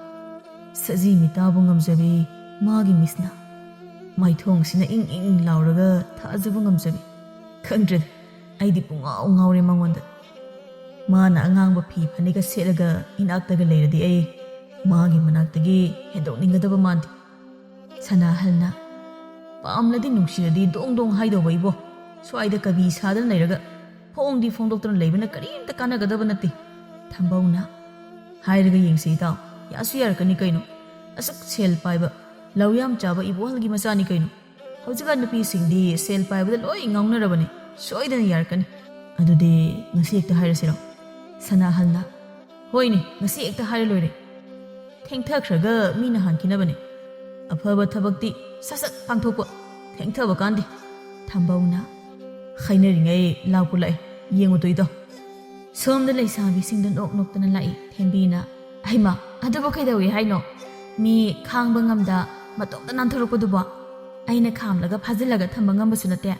ꯁꯖꯤ ꯃꯤꯇꯥꯕꯨ ꯉꯝꯖꯕꯤ ꯃꯥꯒꯤ ꯃꯤꯠꯁꯅꯥ, ꯃꯥꯏꯊꯣꯡꯁꯤꯅ ꯏꯪ ꯏꯪ ꯂꯥꯎꯔꯒ ꯊꯥꯖꯕ ꯉꯝꯖꯕꯤ꯫ ꯈꯪꯗ꯭ꯔꯦꯗ, ꯑꯩꯗꯤ ꯄꯨꯡꯉꯥꯎ ꯉꯥꯎꯔꯦ ꯃꯉꯣꯟꯗ꯫ ꯃꯥꯅ ꯑꯉꯥꯡꯕ ꯐꯤ ꯐꯅꯦꯛꯀ ꯁꯦꯠꯂꯒ ꯏꯅꯥꯛꯇꯒ ꯂꯩꯔꯗꯤ ꯑꯩ ꯃꯥꯒꯤ ꯃꯅꯥꯛꯇꯒꯤ ꯍꯦꯟꯗꯣꯛꯅꯤꯡꯒꯗꯕ ꯃꯥꯟꯗꯦ꯫ ꯁꯅꯥꯍꯜꯅ, "ꯄꯥꯝꯂꯗꯤ ꯅꯨꯡꯁꯤꯔꯗꯤ ꯗꯣꯡ ꯗꯣꯡ ꯍꯥꯏꯗꯧꯕ ꯏꯕꯣ꯫ ꯁ꯭ꯋꯥꯏꯗ ꯀꯕꯤ ꯁꯥꯗꯅ ꯂꯩꯔꯒ ꯐꯣꯡꯗꯤ ꯐꯣꯡꯗꯣꯛꯇꯅ ꯂꯩꯕꯅ ꯀꯔꯤꯝꯇ ꯀꯥꯟꯅꯒꯗꯕ ꯅꯠꯇꯦ꯫" ꯊꯝꯕꯧꯅ, "ꯍꯥꯏꯔꯒ ꯌꯦꯡꯁꯤ ꯏꯇꯥꯎ, ꯌꯥꯁꯨ ꯌꯥꯔꯛꯀꯅꯤ ꯀꯩꯅꯣ꯫ ꯑꯁꯨꯛ ꯁꯦꯜ ꯄꯥꯏꯕ, ꯂꯧ ꯌꯥꯝ ꯆꯥꯕ ꯏꯕꯣꯍꯜꯒꯤ ꯃꯆꯥꯅꯤ ꯀꯩꯅꯣ꯫ ꯍꯧꯖꯤꯛꯀꯥꯟ ꯅꯨꯄꯤꯁꯤꯡꯗꯤ ꯁꯦꯜ ꯄꯥꯏꯕꯗ ꯂꯣꯏ ꯉꯥꯎꯅꯔꯕꯅꯤ꯫ ꯁꯣꯏꯗꯅ ꯌꯥꯔꯛꯀꯅꯤ꯫ ꯑꯗꯨꯗꯤ ꯉꯁꯤ ꯍꯦꯛꯇ ꯍꯥꯏꯔꯁꯤꯔꯣ?" ꯁꯅꯥꯍꯜꯅ, "ꯍꯣꯏꯅꯦ, ꯉꯁꯤ ꯍꯦꯛꯇ ꯍꯥꯏꯔ ꯂꯣꯏꯔꯦ꯫ ꯊꯦꯡꯊꯈ꯭ꯔꯒ ꯃꯤꯅ ꯍꯥꯟꯈꯤꯅꯕꯅꯦ꯫ ꯑꯐꯕ ꯊꯕꯛꯇꯤ ꯁꯠ ꯁꯠ ꯄꯥꯡꯊꯣꯛꯄ, ꯊꯦꯡꯊꯕ ꯀꯥꯟꯗꯦ꯫" ꯊꯝꯕꯧꯅ, "ꯍꯥꯏꯅꯔꯤꯉꯩ ꯂꯥꯛꯄꯨ ꯂꯥꯛꯑꯦ, ꯌꯦꯡꯉꯨ ꯇꯣ ꯏꯇꯥꯎ꯫" ꯁꯣꯝꯗ ꯂꯩꯁꯥꯕꯤꯁꯤꯡꯗ ꯅꯣꯛ ꯅꯣꯛꯇꯅ ꯂꯥꯛꯏ꯫ ꯊꯦꯝꯕꯤꯅ, "ꯍꯩꯃꯥ, ꯑꯗꯨꯕꯨ ꯀꯩꯗꯧꯏ ꯍꯥꯏꯅꯣ? ꯃꯤ ꯈꯥꯡꯕ ꯉꯝꯗ ꯃꯇꯣꯝꯇ ꯅꯥꯟꯊꯣꯔꯛꯄꯗꯨꯕꯣ? ꯑꯩꯅ ꯈꯥꯝꯂꯒ ꯐꯥꯖꯤꯜꯂꯒ ꯊꯝꯕ ꯉꯝꯕꯁꯨ ꯅꯠꯇꯦ꯫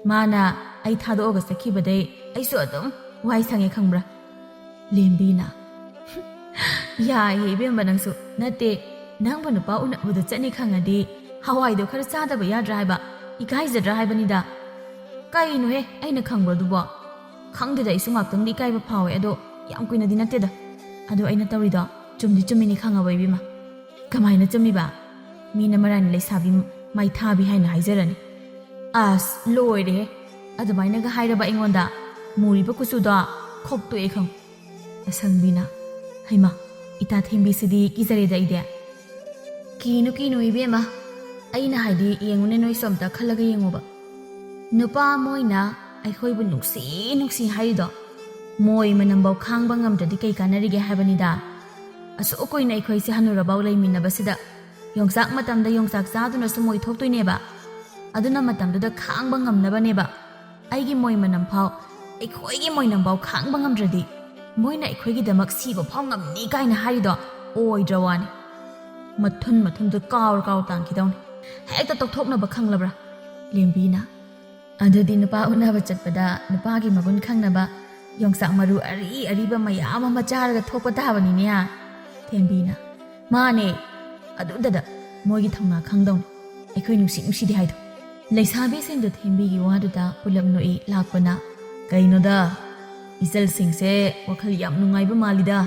ꯃꯥꯅ ꯑꯩ ꯊꯥꯗꯣꯛꯑꯒ ꯆꯠꯈꯤꯕꯗꯩ ꯑꯩꯁꯨ ꯑꯗꯨꯝ ꯋꯥꯏ ꯁꯪꯉꯦ ꯈꯪꯕ꯭ꯔꯥ?" ꯂꯦꯝꯕꯤꯅ, "ꯌꯥꯏꯌꯦ ꯏꯕꯦꯝꯃ ꯅꯪꯁꯨ꯫ ꯅꯠꯇꯦ, ꯅꯪꯕꯨ ꯅꯨꯄꯥ ꯎꯅꯕꯗ ꯆꯠꯅꯤ ꯈꯪꯉꯗꯤ ꯍꯋꯥꯏꯗꯣ ꯈꯔ ꯆꯥꯗꯕ ꯌꯥꯗ꯭ꯔꯥ ꯍꯥꯏꯕ? ꯏꯀꯥꯏꯖꯗ꯭ꯔꯥ ꯍꯥꯏꯕꯅꯤꯗ꯫" "ꯀꯩꯅꯣꯍꯦ, ꯑꯩꯅ ꯈꯪꯕ꯭ꯔꯣ ꯑꯗꯨꯕꯣ?" "ꯈꯪꯗꯦꯗ, ꯑꯩꯁꯨ ꯉꯥꯛꯇꯪꯗꯤ ꯏꯀꯥꯏꯕ ꯐꯥꯎꯋꯦ, ꯑꯗꯣ ꯌꯥꯝ ꯀꯨꯏꯅꯗꯤ ꯅꯠꯇꯦꯗ꯫ ꯑꯗꯣ ꯑꯩꯅ ꯇꯧꯔꯤꯗꯣ ꯆꯨꯝꯗꯤ ꯆꯨꯝꯃꯤꯅꯤ ꯈꯪꯉꯕ ꯏꯕꯦꯝꯃ?" "ꯀꯃꯥꯏꯅ ꯆꯨꯝꯃꯤꯕ? ꯃꯤꯅ ꯃꯔꯥꯅꯤ ꯂꯩꯁꯥꯕꯤ ꯃꯥꯏꯊꯥꯕꯤ ꯍꯥꯏꯅ ꯍꯥꯏꯖꯔꯅꯤ꯫" "ꯑꯁ, ꯂꯣꯏꯔꯦꯍꯦ꯫ ꯑꯗꯨꯃꯥꯏꯅꯒ ꯍꯥꯏꯔꯕ ꯑꯩꯉꯣꯟꯗ? ꯃꯨꯔꯤꯕ ꯀꯨꯆꯨꯗꯣ ꯈꯣꯛꯇꯣꯛꯑꯦ ꯈꯪꯉꯨ꯫" ꯑꯁꯪꯕꯤꯅ, "ꯍꯩꯃꯥ, ꯏꯇꯥ ꯊꯦꯝꯕꯤꯁꯤꯗꯤ ꯀꯤꯖꯔꯦꯗ ꯑꯩꯗꯤ꯫" "ꯀꯤꯅꯨ ꯀꯤꯅꯨ ꯏꯕꯦꯝꯃ, ꯑꯩꯅ ꯍꯥꯏꯗꯤ ꯌꯦꯡꯉꯨꯅꯦ, ꯅꯣꯏꯁꯨ ꯑꯝꯇ ꯈꯜꯂꯒ ꯌꯦꯡꯉꯣꯕ꯫ ꯅꯨꯄꯥ ꯑꯃ ꯑꯣꯏꯅ ꯑꯩꯈꯣꯏꯕꯨ ꯅꯨꯡꯁꯤ ꯅꯨꯡꯁꯤ ꯍꯥꯏꯔꯤꯗꯣ ꯃꯣꯏ ꯃꯅꯝꯐꯥꯎ ꯈꯥꯡꯕ ꯉꯝꯗ꯭ꯔꯗꯤ ꯀꯩ ꯀꯥꯟꯅꯔꯤꯒꯦ ꯍꯥꯏꯕꯅꯤꯗ꯫ ꯑꯁꯨꯛ ꯀꯨꯏꯅ ꯑꯩꯈꯣꯏꯁꯦ ꯍꯟꯅꯨꯔꯐꯥꯎ ꯂꯩꯃꯤꯟꯅꯕꯁꯤꯗ ꯌꯣꯡꯆꯥꯛ ꯃꯇꯝꯗ ꯌꯣꯡꯆꯥꯛ ꯆꯥꯗꯨꯅꯁꯨ ꯃꯣꯏ ꯊꯣꯛꯇꯣꯏꯅꯦꯕ꯫ ꯑꯗꯨꯅ ꯃꯇꯝꯗꯨꯗ ꯈꯥꯡꯕ ꯉꯝꯅꯕꯅꯦꯕ꯫ ꯑꯩꯒꯤ ꯃꯣꯏ ꯃꯅꯝ ꯐꯥꯎ, ꯑꯩꯈꯣꯏꯒꯤ ꯃꯣꯏ ꯅꯝꯐꯥꯎ ꯈꯥꯡꯕ ꯉꯝꯗ꯭ꯔꯗꯤ ꯃꯣꯏꯅ ꯑꯩꯈꯣꯏꯒꯤꯗꯃꯛ ꯁꯤꯕ ꯐꯥꯎ ꯉꯝꯅꯤ ꯀꯥꯏꯅ ꯍꯥꯏꯔꯤꯗꯣ ꯑꯣꯏꯗ꯭ꯔ ꯋꯥꯅꯤ꯫ ꯃꯊꯨꯟ ꯃꯊꯨꯟꯗ ꯀꯥꯎꯔ ꯀꯥꯎꯔ ꯇꯥꯟꯈꯤꯗꯧꯅꯤ꯫ ꯍꯦꯛꯇ ꯇꯧꯊꯣꯛꯅꯕ ꯈꯪꯂꯕ꯭ꯔꯥ?" ꯂꯦꯝꯕꯤꯅ, "ꯑꯗꯨꯗꯤ ꯅꯨꯄꯥ ꯎꯅꯕ ꯆꯠꯄꯗ ꯅꯨꯄꯥꯒꯤ ꯃꯒꯨꯟ ꯈꯪꯅꯕ ꯌꯣꯡꯆꯥꯛ ꯃꯔꯨ ꯑꯔꯤ ꯑꯔꯤꯕ ꯃꯌꯥꯝ ꯑꯃ ꯆꯥꯔꯒ ꯊꯣꯛꯄ ꯇꯥꯕꯅꯤꯅꯦ, ꯍꯥ?" ꯊꯦꯝꯕꯤꯅ, "ꯃꯥꯅꯦ, ꯑꯗꯨꯗꯗ ꯃꯣꯏꯒꯤ ꯊꯧꯅꯥ ꯈꯪꯗꯧꯅꯤ, ꯑꯩꯈꯣꯏ ꯅꯨꯡꯁꯤ ꯅꯨꯡꯁꯤꯗꯦ ꯍꯥꯏꯗꯣ꯫" ꯂꯩꯁꯥꯕꯤꯁꯤꯡꯗꯣ ꯊꯦꯝꯕꯤꯒꯤ ꯋꯥꯗꯨꯗ ꯄꯨꯂꯞ ꯅꯣꯛꯏ꯫ ꯂꯥꯛꯄꯅ, "ꯀꯩꯅꯣꯗ, ꯏꯆꯜꯁꯤꯡꯁꯦ ꯋꯥꯈꯜ ꯌꯥꯝ ꯅꯨꯡꯉꯥꯏꯕ ꯃꯥꯜꯂꯤꯗ꯫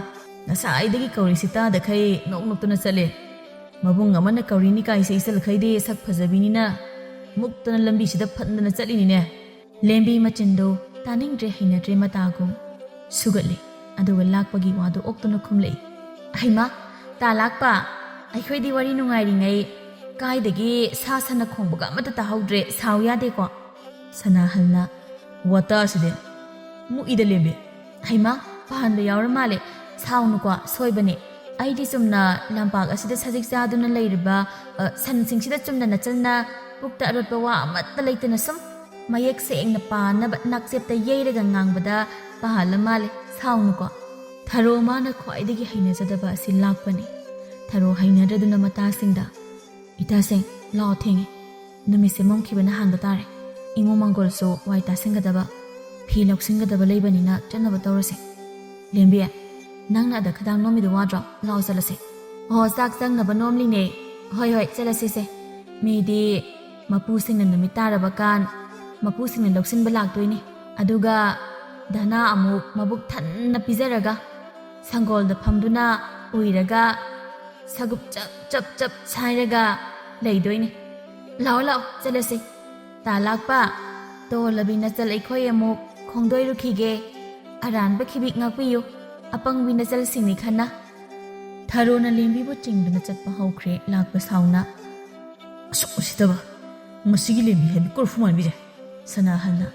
ꯉꯁꯥꯏꯗꯒꯤ ꯀꯧꯔꯤꯁꯤ ꯇꯥꯗꯈꯩ ꯅꯣꯛ ꯅꯣꯛꯇꯨꯅ ꯆꯠꯂꯦ꯫ ꯃꯕꯨꯡ ꯑꯃꯅ ꯀꯧꯔꯤꯅꯤ ꯀꯥꯏꯁꯦ ꯏꯆꯜꯈꯩꯗꯤ ꯁꯛ ꯐꯖꯕꯤꯅꯤꯅ ꯃꯨꯛꯇꯅ ꯂꯝꯕꯤꯁꯤꯗ ꯐꯟꯗꯅ ꯆꯠꯂꯤꯅꯤꯅꯦ꯫ ꯂꯦꯝꯕꯤ ꯃꯆꯤꯟꯗꯣ ꯇꯥꯅꯤꯡꯗ꯭ꯔꯦ ꯍꯩꯅꯗ꯭ꯔꯦ ꯃꯇꯥꯒꯨꯝ ꯁꯨꯒꯠꯂꯦ꯫ ꯑꯗꯨꯒ ꯂꯥꯛꯄꯒꯤ ꯋꯥꯗꯣ ꯑꯣꯛꯇꯨꯅ ꯈꯨꯝꯂꯛꯏ꯫ "ꯍꯩꯃꯥ, ꯇꯥ ꯂꯥꯛꯄ, ꯑꯩꯈꯣꯏꯗꯤ ꯋꯥꯔꯤ ꯅꯨꯡꯉꯥꯏꯔꯤꯉꯩ ꯀꯥꯏꯗꯒꯤ ꯁꯥ ꯁꯟꯅ ꯈꯣꯡꯕꯒ ꯑꯃꯠꯇ ꯇꯥꯍꯧꯗ꯭ꯔꯦ, ꯁꯥꯎ ꯌꯥꯗꯦꯀꯣ?" ꯁꯅꯥꯍꯜꯅ ꯋꯥꯇꯥꯁꯤꯗꯤ ꯃꯨꯛꯏꯗ ꯂꯦꯝꯕꯤ꯫ "ꯍꯩꯃꯥ, ꯄꯥꯍꯟꯕ ꯌꯥꯎꯔ ꯃꯥꯜꯂꯦ, ꯁꯥꯎꯅꯨꯀꯣ, ꯁꯣꯏꯕꯅꯦ꯫ ꯑꯩꯗꯤ ꯆꯨꯝꯅ ꯂꯝꯄꯥꯛ ꯑꯁꯤꯗ ꯁꯖꯤꯛ ꯆꯥꯗꯨꯅ ꯂꯩꯔꯤꯕ, ꯑ, ꯁꯟꯁꯤꯡꯁꯤꯗ ꯆꯨꯝꯅ ꯅꯆꯟꯅ ꯄꯨꯛꯇ ꯑꯔꯣꯠꯄ ꯋꯥ ꯑꯃꯠꯇ ꯂꯩꯇꯅ ꯁꯨꯝ ꯃꯌꯦꯛ ꯁꯦꯡꯅ ꯄꯥꯅꯕ ꯅꯥꯛꯆꯦꯞꯇ ꯌꯩꯔꯒ ꯉꯥꯡꯕꯗ ꯄꯥꯍꯜꯂ ꯃꯥꯜꯂꯦ, ꯁꯥꯎꯅꯨꯀꯣ꯫" ꯊꯔꯣ ꯃꯥꯅ ꯈ꯭ꯋꯥꯏꯗꯒꯤ ꯍꯩꯅꯖꯗꯕ ꯑꯁꯤ ꯂꯥꯛꯄꯅꯤ꯫ ꯊꯔꯣ ꯍꯩꯅꯗ꯭ꯔꯗꯨꯅ ꯃꯇꯥꯁꯤꯡꯗ, "ꯏꯇꯥꯁꯤꯡ, ꯂꯥꯛꯑꯣ, ꯊꯦꯡꯉꯦ꯫ ꯅꯨꯃꯤꯠꯁꯦ ꯃꯝꯈꯤꯕꯅ ꯍꯥꯟꯕ ꯇꯥꯔꯦ꯫ ꯏꯃꯨꯡ ꯃꯪꯒꯣꯜꯁꯨ ꯋꯥꯏ ꯇꯥꯁꯤꯟꯒꯗꯕ, ꯐꯤ ꯂꯧꯁꯤꯟꯒꯗꯕ ꯂꯩꯕꯅꯤꯅ ꯆꯠꯅꯕ ꯇꯧꯔꯁꯦ꯫ ꯂꯦꯝꯕꯤ, ꯅꯪꯅ ꯑꯗ ꯈꯗꯥꯡ ꯅꯣꯝꯃꯤꯗꯣ ꯋꯥꯗ꯭ꯔꯣ? ꯂꯥꯛꯑꯣ ꯆꯠꯂꯁꯦ꯫" "ꯑꯣ, ꯆꯥꯛ ꯆꯪꯅꯕ ꯅꯣꯝꯂꯤꯅꯦ꯫ ꯍꯣꯏ, ꯍꯣꯏ, ꯆꯠꯂꯁꯤꯁꯦ꯫ ꯃꯤꯗꯤ ꯃꯄꯨꯁꯤꯡꯅ ꯅꯨꯃꯤꯠ ꯇꯥꯔꯕ ꯀꯥꯟ ꯃꯄꯨꯁꯤꯡꯅ ꯂꯧꯁꯤꯟꯕ ꯂꯥꯛꯇꯣꯏꯅꯤ꯫ ꯑꯗꯨꯒ ꯙꯅꯥ ꯑꯃꯨꯛ ꯃꯕꯨꯛ ꯊꯟꯅ ꯄꯤꯖꯔꯒ ꯁꯪꯒꯣꯜꯗ ꯐꯝꯗꯨꯅ ꯎꯏꯔꯒ ꯁꯒꯨꯞ ꯆꯞ ꯆꯞ ꯆꯞ ꯁꯥꯏꯔꯒ ꯂꯩꯗꯣꯏꯅꯤ꯫ ꯂꯥꯛꯑꯣ, ꯂꯥꯛꯑꯣ, ꯆꯠꯂꯁꯤ꯫ ꯇꯥ ꯂꯥꯛꯄ, ꯇꯣꯜꯂꯕꯤ ꯅꯆꯜ ꯑꯩꯈꯣꯏ ꯑꯃꯨꯛ ꯈꯣꯡꯗꯣꯏꯔꯨꯈꯤꯒꯦ꯫ ꯑꯔꯥꯟꯕ ꯈꯤꯕꯤꯛ ꯉꯥꯛꯄꯤꯌꯨ, ꯑꯄꯪꯕꯤ ꯅꯆꯜꯁꯤꯡꯅꯤ ꯈꯟꯅ꯫" ꯊꯔꯣꯅ ꯂꯦꯝꯕꯤꯕꯨ ꯆꯤꯡꯗꯨꯅ ꯆꯠꯄ ꯍꯧꯈ꯭ꯔꯦ ꯂꯥꯛꯄ ꯁꯥꯎꯅ꯫ "ꯑꯁꯨꯛ ꯎꯁꯤꯠꯇꯕ, ꯃꯁꯤꯒꯤ ꯂꯦꯝꯕꯤ ꯍꯥꯏꯕꯤ ꯀꯣꯔꯐꯨ ꯃꯥꯟꯕꯤꯁꯦ!" ꯁꯅꯥꯍꯜꯅ,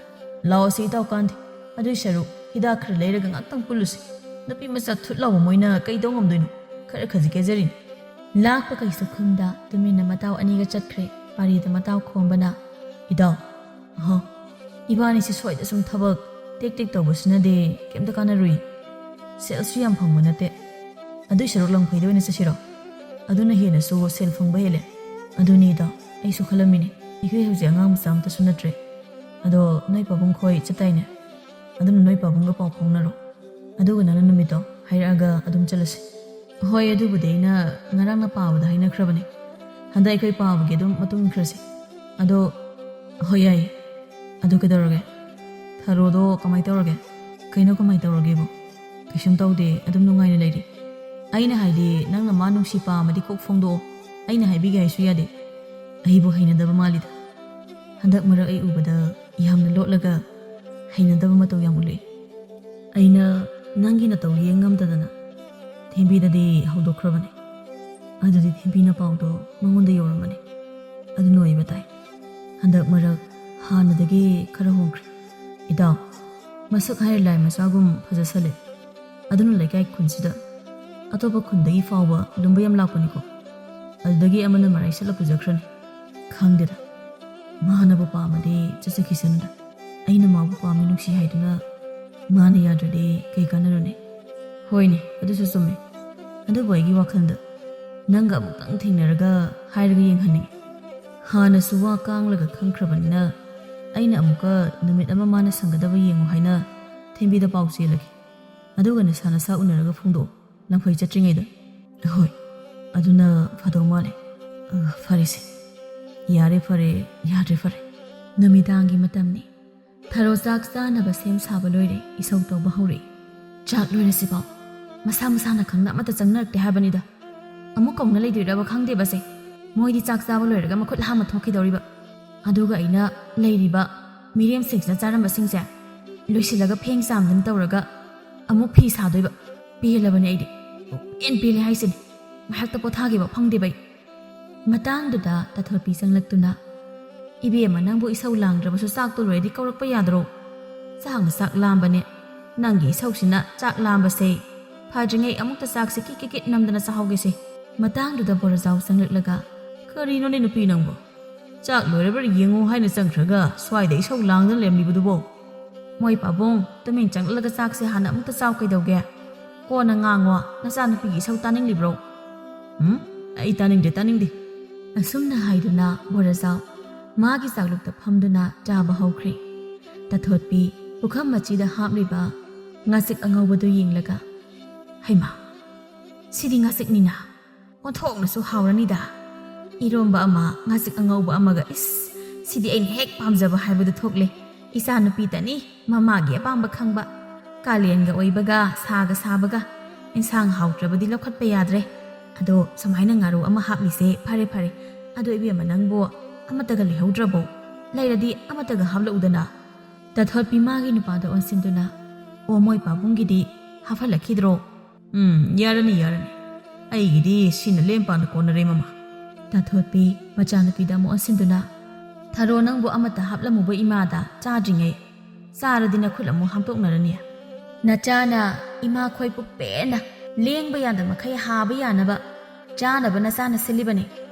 "ꯂꯥꯛꯑꯣꯁꯦ ꯏꯇꯥꯎ ꯀꯥꯟꯗꯦ, ꯑꯗꯨꯏ ꯁꯔꯨꯛ ꯍꯤꯗꯥꯛ ꯈꯔ ꯂꯩꯔꯒ ꯉꯥꯛꯇꯪ ꯄꯨꯜꯂꯨꯁꯦ꯫ ꯅꯨꯄꯤ ꯃꯆꯥ ꯊꯨꯠ ꯂꯥꯎꯕ ꯃꯣꯏꯅ ꯀꯩ ꯇꯧ ꯉꯝꯗꯣꯏꯅꯣ? ꯈꯔ ꯈꯖꯤꯛ ꯀꯦꯖꯔꯤꯅꯤ꯫" ꯂꯥꯛꯄ ꯀꯩꯁꯨ ꯈꯨꯝꯗ ꯇꯨꯃꯤꯟꯅ ꯃꯇꯥꯎ ꯑꯅꯤꯒ ꯆꯠꯈ꯭ꯔꯦ꯫ ꯄꯥꯔꯤꯗ ꯃꯇꯥꯎ ꯈꯣꯝꯕꯅ, "ꯏꯇꯥꯎ, ꯑꯍ, ꯏꯕꯥꯅꯤꯁꯤ ꯁ꯭ꯋꯥꯏꯗ ꯁꯨꯝ ꯊꯕꯛ ꯇꯦꯛ ꯇꯦꯛ ꯇꯧꯕꯁꯤꯅꯗꯤ ꯀꯩꯝꯇ ꯀꯥꯟꯅꯔꯨꯏ꯫ ꯁꯦꯜꯁꯨ ꯌꯥꯝ ꯐꯪꯕ ꯅꯠꯇꯦ꯫ ꯑꯗꯨꯏ ꯁꯔꯨꯛ ꯂꯝꯈꯩꯗ ꯑꯣꯏꯅ ꯆꯠꯁꯤꯔꯣ? ꯑꯗꯨꯅ ꯍꯦꯟꯅꯁꯨ ꯁꯦꯜ ꯐꯪꯕ ꯍꯦꯜꯂꯦ꯫" "ꯑꯗꯨꯅꯤꯗ, ꯑꯩꯁꯨ ꯈꯜꯂꯝꯃꯤꯅꯦ꯫ ꯑꯩꯈꯣꯏ ꯍꯧꯖꯤꯛ ꯑꯉꯥꯡ ꯃꯆꯥ ꯑꯃꯇꯁꯨ ꯅꯠꯇ꯭ꯔꯦ꯫ ꯑꯗꯣ ꯅꯣꯏ ꯄꯥꯕꯨꯡ ꯈꯣꯏ ꯆꯠꯇꯥꯏꯅꯦ? ꯑꯗꯨꯅ ꯅꯣꯏ ꯄꯥꯕꯨꯡꯒ ꯄꯥꯎ ꯐꯥꯎꯅꯔꯣ꯫ ꯑꯗꯨꯒ ꯅꯪꯅ ꯅꯨꯃꯤꯠꯇꯣ ꯍꯥꯏꯔꯛꯑꯒ ꯑꯗꯨꯝ ꯆꯠꯂꯁꯤ꯫" "ꯍꯣꯏ, ꯑꯗꯨꯕꯨꯗꯤ ꯑꯩꯅ ꯉꯔꯥꯡꯅ ꯄꯥꯕꯗ ꯍꯥꯏꯅꯈ꯭ꯔꯕꯅꯦ꯫ ꯍꯟꯗꯛ ꯑꯩꯈꯣꯏ ꯄꯥꯕꯒꯤ ꯑꯗꯨꯝ ꯃꯇꯨꯡ ꯏꯟꯈ꯭ꯔꯁꯤ꯫ ꯑꯗꯣ, ꯍꯣꯏ, ꯌꯥꯏꯌꯦ꯫ ꯑꯗꯨ ꯀꯩꯗꯧꯔꯒꯦ? ꯊꯔꯣꯗꯣ ꯀꯃꯥꯏ ꯇꯧꯔꯒꯦ?" "ꯀꯩꯅꯣ ꯀꯃꯥꯏ ꯇꯧꯔꯒꯦꯕꯣ? "ꯀꯩꯁꯨꯝ ꯇꯧꯗꯦ, ꯑꯗꯨꯝ ꯅꯨꯡꯉꯥꯏꯅ ꯂꯩꯔꯤ꯫ ꯑꯩꯅ ꯍꯥꯏꯗꯤ, ꯅꯪꯅ ꯃꯥ ꯅꯨꯡꯁꯤ ꯄꯥꯝꯃꯗꯤ ꯀꯣꯛ ꯐꯣꯡꯗꯣꯛꯑꯣ, ꯑꯩꯅ ꯍꯥꯏꯕꯤꯒꯦ ꯍꯥꯏꯁꯨ ꯌꯥꯗꯦ꯫ ꯑꯩꯕꯨ ꯍꯩꯅꯗꯕ ꯃꯥꯜꯂꯤꯗ꯫ ꯍꯟꯗꯛ ꯃꯔꯛ ꯑꯩ ꯎꯕꯗ ꯌꯥꯝꯅ ꯂꯣꯠꯂꯒ ꯍꯩꯅꯗꯕ ꯃꯇꯧ ꯌꯥꯝ ꯎꯠꯂꯛꯏ꯫ ꯑꯩꯅ ꯅꯪꯒꯤ ꯅꯇꯧ ꯌꯦꯡ ꯉꯝꯗꯗꯅ ꯊꯦꯝꯕꯤꯗꯗꯤ ꯍꯧꯗꯣꯛꯈ꯭ꯔꯕꯅꯤ꯫ ꯑꯗꯨꯗꯤ ꯊꯦꯝꯕꯤꯅ ꯄꯥꯎꯗꯣ ꯃꯉꯣꯟꯗ ꯌꯧꯔꯝꯃꯅꯤ꯫ ꯑꯗꯨꯅ ꯑꯣꯏꯕ ꯇꯥꯏ꯫ ꯍꯟꯗꯛ ꯃꯔꯛ ꯍꯥꯟꯅꯗꯒꯤ ꯈꯔ ꯍꯣꯡꯈ꯭ꯔꯦ꯫ ꯏꯇꯥꯎ, ꯃꯁꯛ ꯍꯥꯏꯔ ꯂꯥꯏ ꯃꯆꯥꯒꯨꯝ ꯐꯖꯁꯜꯂꯦ꯫ ꯑꯗꯨꯅ ꯂꯩꯀꯥꯏ ꯈꯨꯟꯁꯤꯗ ꯑꯇꯣꯞꯄ ꯈꯨꯟꯗꯒꯤ ꯐꯥꯎꯕ ꯂꯨꯝꯕ ꯌꯥꯝ ꯂꯥꯛꯄꯅꯤꯀꯣ꯫ ꯑꯗꯨꯗꯒꯤ ꯑꯃꯅ ꯃꯔꯥꯏ ꯁꯠꯂ ꯄꯨꯖꯈ꯭ꯔꯅꯤ꯫ ꯈꯪꯗꯦꯗ, ꯃꯥꯅꯕꯨ ꯄꯥꯝꯃꯗꯤ ꯆꯠꯆꯈꯤꯁꯅꯨꯗ꯫ ꯑꯩꯅ ꯃꯥꯕꯨ ꯄꯥꯝꯃꯤ ꯅꯨꯡꯁꯤ ꯍꯥꯏꯗꯨꯅ ꯃꯥꯅ ꯌꯥꯗ꯭ꯔꯗꯤ ꯀꯩ ꯀꯥꯟꯅꯔꯨꯅꯤ?" "ꯍꯣꯏꯅꯦ, ꯑꯗꯨꯁꯨ ꯆꯨꯝꯃꯦ꯫ ꯑꯗꯨꯕꯨ ꯑꯩꯒꯤ ꯋꯥꯈꯜꯗ ꯅꯪꯒ ꯑꯃꯨꯛꯇꯪ ꯊꯦꯡꯅꯔꯒ ꯍꯥꯏꯔꯒ ꯌꯦꯡꯍꯟꯅꯤꯡꯉꯤ꯫ ꯍꯥꯟꯅꯁꯨ ꯋꯥ ꯀꯥꯡꯂꯒ ꯈꯪꯈ꯭ꯔꯕꯅꯤꯅ ꯑꯩꯅ ꯑꯃꯨꯛꯀ ꯅꯨꯃꯤꯠ ꯑꯃ ꯃꯥꯅ ꯁꯪꯒꯗꯕ ꯌꯦꯡꯉꯨ ꯍꯥꯏꯅ ꯊꯦꯝꯕꯤꯗ ꯄꯥꯎ ꯆꯦꯜꯂꯒꯦ꯫ ꯑꯗꯨꯒ ꯅꯁꯥ ꯅꯁꯥ ꯎꯅꯔꯒ ꯐꯣꯡꯗꯣꯛꯑꯣ, ꯂꯪꯐꯩ ꯆꯠꯇ꯭ꯔꯤꯉꯩꯗ꯫" "ꯍꯣꯏ, ꯑꯗꯨꯅ ꯐꯗꯧ ꯃꯥꯜꯂꯦ꯫ ꯑ, ꯐꯔꯦꯁꯦ꯫ ꯌꯥꯔꯦ ꯐꯔꯦ, ꯌꯥꯗ꯭ꯔꯦ ꯐꯔꯦ꯫" ꯅꯨꯃꯤꯗꯥꯡꯒꯤ ꯃꯇꯝꯅꯤ꯫ ꯊꯔꯣ ꯆꯥꯛ ꯆꯥꯅꯕ ꯁꯦꯝ ꯁꯥꯕ ꯂꯣꯏꯔꯦ, ꯏꯁꯧ ꯇꯧꯕ ꯍꯧꯔꯦ꯫ "ꯆꯥꯛ ꯂꯣꯏꯔꯁꯤꯐꯥꯎ ꯃꯁꯥ ꯃꯁꯥꯅ ꯈꯪꯅ ꯑꯃꯠꯇ ꯆꯪꯅꯔꯛꯇꯦ ꯍꯥꯏꯕꯅꯤꯗ꯫ ꯑꯃꯨꯛ ꯀꯧꯅ ꯂꯩꯗꯣꯏꯔꯕ ꯈꯪꯗꯦꯕꯁꯦ꯫ ꯃꯣꯏꯗꯤ ꯆꯥꯛ ꯆꯥꯕ ꯂꯣꯏꯔꯒ ꯃꯈꯨꯠ ꯍꯥꯝꯃ ꯊꯣꯛꯈꯤꯗꯧꯔꯤꯕ꯫ ꯑꯗꯨꯒ ꯑꯩꯅ ꯂꯩꯔꯤꯕ ꯃꯤꯔꯦꯝꯁꯤꯡꯁꯤꯅ ꯆꯥꯔꯝꯕꯁꯤꯡꯁꯦ ꯂꯣꯏꯁꯤꯜꯂꯒ ꯐꯦꯡ ꯆꯥꯝꯗꯅ ꯇꯧꯔꯒ ꯑꯃꯨꯛ ꯐꯤ ꯁꯥꯗꯣꯏꯕ꯫ ꯄꯦꯜꯂꯕꯅꯦ ꯑꯩꯗꯤ꯫ ꯄꯨꯡꯄꯦꯟ ꯄꯦꯜꯂꯦ ꯍꯥꯏꯁꯤꯅꯤ꯫ ꯉꯥꯏꯍꯥꯛꯇ ꯄꯣꯊꯥꯒꯦꯕ ꯐꯪꯗꯦꯕ ꯑꯩ꯫" ꯃꯇꯥꯡꯗꯨꯗ ꯇꯥꯊꯣꯠꯄꯤ ꯆꯪꯂꯛꯇꯨꯅ, "ꯏꯕꯦꯝꯃ, ꯅꯪꯕꯨ ꯏꯁꯧ ꯂꯥꯡꯗ꯭ꯔꯕꯁꯨ ꯆꯥꯛꯇꯣ ꯂꯣꯏꯔꯗꯤ ꯀꯧꯔꯛꯄ ꯌꯥꯗ꯭ꯔꯣ? ꯆꯥꯛꯅ ꯆꯥꯛ ꯂꯥꯝꯕꯅꯦ꯫ ꯅꯪꯒꯤ ꯏꯁꯧꯁꯤꯅ ꯆꯥꯛ ꯂꯥꯝꯕꯁꯦ꯫ ꯐꯗ꯭ꯔꯤꯉꯩ ꯑꯃꯨꯛꯇ ꯆꯥꯛꯁꯦ ꯀꯤꯠ ꯀꯤꯠ ꯀꯤꯠ ꯅꯝꯗꯅ ꯆꯥꯍꯧꯒꯦꯁꯦ꯫" ꯃꯇꯥꯡꯗꯨꯗ ꯕꯣꯔꯖꯥꯎ ꯆꯪꯂꯛꯂꯒ, "ꯀꯔꯤꯅꯣꯅꯦ ꯅꯨꯄꯤ ꯅꯪꯕꯣ? ꯆꯥꯛ ꯂꯣꯏꯔꯕ꯭ꯔꯥ ꯌꯦꯡꯉꯨ ꯍꯥꯏꯅ ꯆꯪꯈ꯭ꯔꯒ ꯁ꯭ꯋꯥꯏꯗ ꯏꯁꯧ ꯂꯥꯡꯗꯅ ꯂꯩꯔꯝꯂꯤꯕꯗꯨꯕꯣ? ꯃꯣꯏ ꯄꯥꯕꯨꯡ, ꯇꯨꯃꯤꯟ ꯆꯪꯂꯛꯂꯒ ꯆꯥꯛꯁꯦ ꯍꯥꯟꯅ ꯑꯃꯨꯛꯇ ꯆꯥꯎ ꯀꯩꯗꯧꯒꯦ? ꯀꯣꯟꯅ ꯉꯥꯡꯉꯣ, ꯅꯆꯥꯅꯨꯄꯤꯒꯤ ꯏꯁꯧ ꯇꯥꯅꯤꯡꯂꯤꯕ꯭ꯔꯣ?" "ꯎꯝ, ꯑꯩ ꯇꯥꯅꯤꯡꯗꯦ, ꯇꯥꯅꯤꯡꯗꯦ꯫" ꯑꯁꯨꯝꯅ ꯍꯥꯏꯗꯨꯅ ꯕꯣꯔꯖꯥꯎ ꯃꯥꯒꯤ ꯆꯥꯛꯂꯨꯛꯇ ꯐꯝꯗꯨꯅ ꯆꯥꯕ ꯍꯧꯈ꯭ꯔꯦ꯫ ꯇꯥꯊꯣꯠꯄꯤ ꯄꯨꯈꯝ ꯃꯆꯤꯗ ꯍꯥꯞꯂꯤꯕ ꯉꯥꯆꯤꯛ ꯑꯉꯧꯕꯗꯨ ꯌꯦꯡꯂꯒ, "ꯍꯩꯃꯥ, ꯁꯤꯗꯤ ꯉꯥꯆꯤꯛꯅꯤꯅ꯫ ꯑꯣꯟꯊꯣꯛꯅꯁꯨ ꯍꯥꯎꯔꯅꯤꯗ꯫ ꯏꯔꯣꯝꯕ ꯑꯃ, ꯉꯥꯆꯤꯛ ꯑꯉꯧꯕ ꯑꯃꯒ, ꯏꯁ, ꯁꯤꯗꯤ ꯑꯩꯅ ꯍꯦꯛ ꯄꯥꯝꯖꯕ ꯍꯥꯏꯕꯗꯨ ꯊꯣꯛꯂꯦ꯫ ꯏꯆꯥꯅꯨꯄꯤꯇꯅꯤ ꯃꯃꯥꯒꯤ ꯑꯄꯥꯝꯕ ꯈꯪꯕ꯫ ꯀꯥꯂꯦꯟꯒ ꯑꯣꯏꯕꯒ ꯁꯥꯒ ꯁꯥꯕꯒ ꯏꯟꯁꯥꯡ ꯍꯥꯎꯇ꯭ꯔꯕꯗꯤ ꯂꯧꯈꯠꯄ ꯌꯥꯗ꯭ꯔꯦ꯫ ꯑꯗꯣ ꯁꯨꯃꯥꯏꯅ ꯉꯥꯔꯨ ꯑꯃ ꯍꯥꯞꯂꯤꯁꯦ ꯐꯔꯦ ꯐꯔꯦ꯫ ꯑꯗꯣ ꯏꯕꯦꯝꯃ, ꯅꯪꯕꯨ ꯑꯃꯠꯇꯒ ꯂꯩꯍꯧꯗ꯭ꯔꯕꯣ? ꯂꯩꯔꯗꯤ ꯑꯃꯠꯇꯒ ꯍꯥꯞꯂꯛꯎꯗꯅ꯫ ꯇꯥꯊꯣꯠꯄꯤ ꯃꯥꯒꯤ ꯅꯨꯄꯥꯗ ꯑꯣꯟꯁꯤꯟꯗꯨꯅ, "ꯑꯣ, ꯃꯣꯏ ꯄꯥꯕꯨꯡꯒꯤꯗꯤ ꯍꯥꯞꯍꯜꯂꯛꯈꯤꯗ꯭ꯔꯣ?" "ꯎꯝ, ꯌꯥꯔꯅꯤ, ꯌꯥꯔꯅꯤ꯫ ꯑꯩꯒꯤꯗꯤ ꯁꯤꯅ ꯂꯦꯝ ꯄꯥꯅ ꯀꯣꯟꯅꯔꯦ, ꯃꯃꯥ꯫" ꯇꯥꯊꯣꯠꯄꯤ ꯃꯆꯥꯅꯨꯄꯤꯗ ꯑꯃꯨꯛ ꯑꯣꯟꯁꯤꯟꯗꯨꯅ, "ꯊꯔꯣ, ꯅꯪꯕꯨ ꯑꯃꯠꯇ ꯍꯥꯞꯂꯝꯃꯨꯕ ꯏꯃꯥꯗ ꯆꯥꯗ꯭ꯔꯤꯉꯩ꯫ ꯆꯥꯔꯗꯤ ꯅꯈꯨꯠ ꯑꯃꯨꯛ ꯍꯥꯝꯗꯣꯛꯅꯔꯅꯤ꯫ ꯅꯆꯥꯅ ꯏꯃꯥ ꯈꯣꯏ ꯄꯨꯛ ꯄꯦꯟꯅ ꯂꯦꯡꯕ ꯌꯥꯗ ꯃꯈꯩ ꯍꯥꯕ ꯌꯥꯅꯕ ꯆꯥꯅꯕ ꯅꯆꯥꯅ ꯁꯤꯜꯂꯤꯕꯅꯤ꯫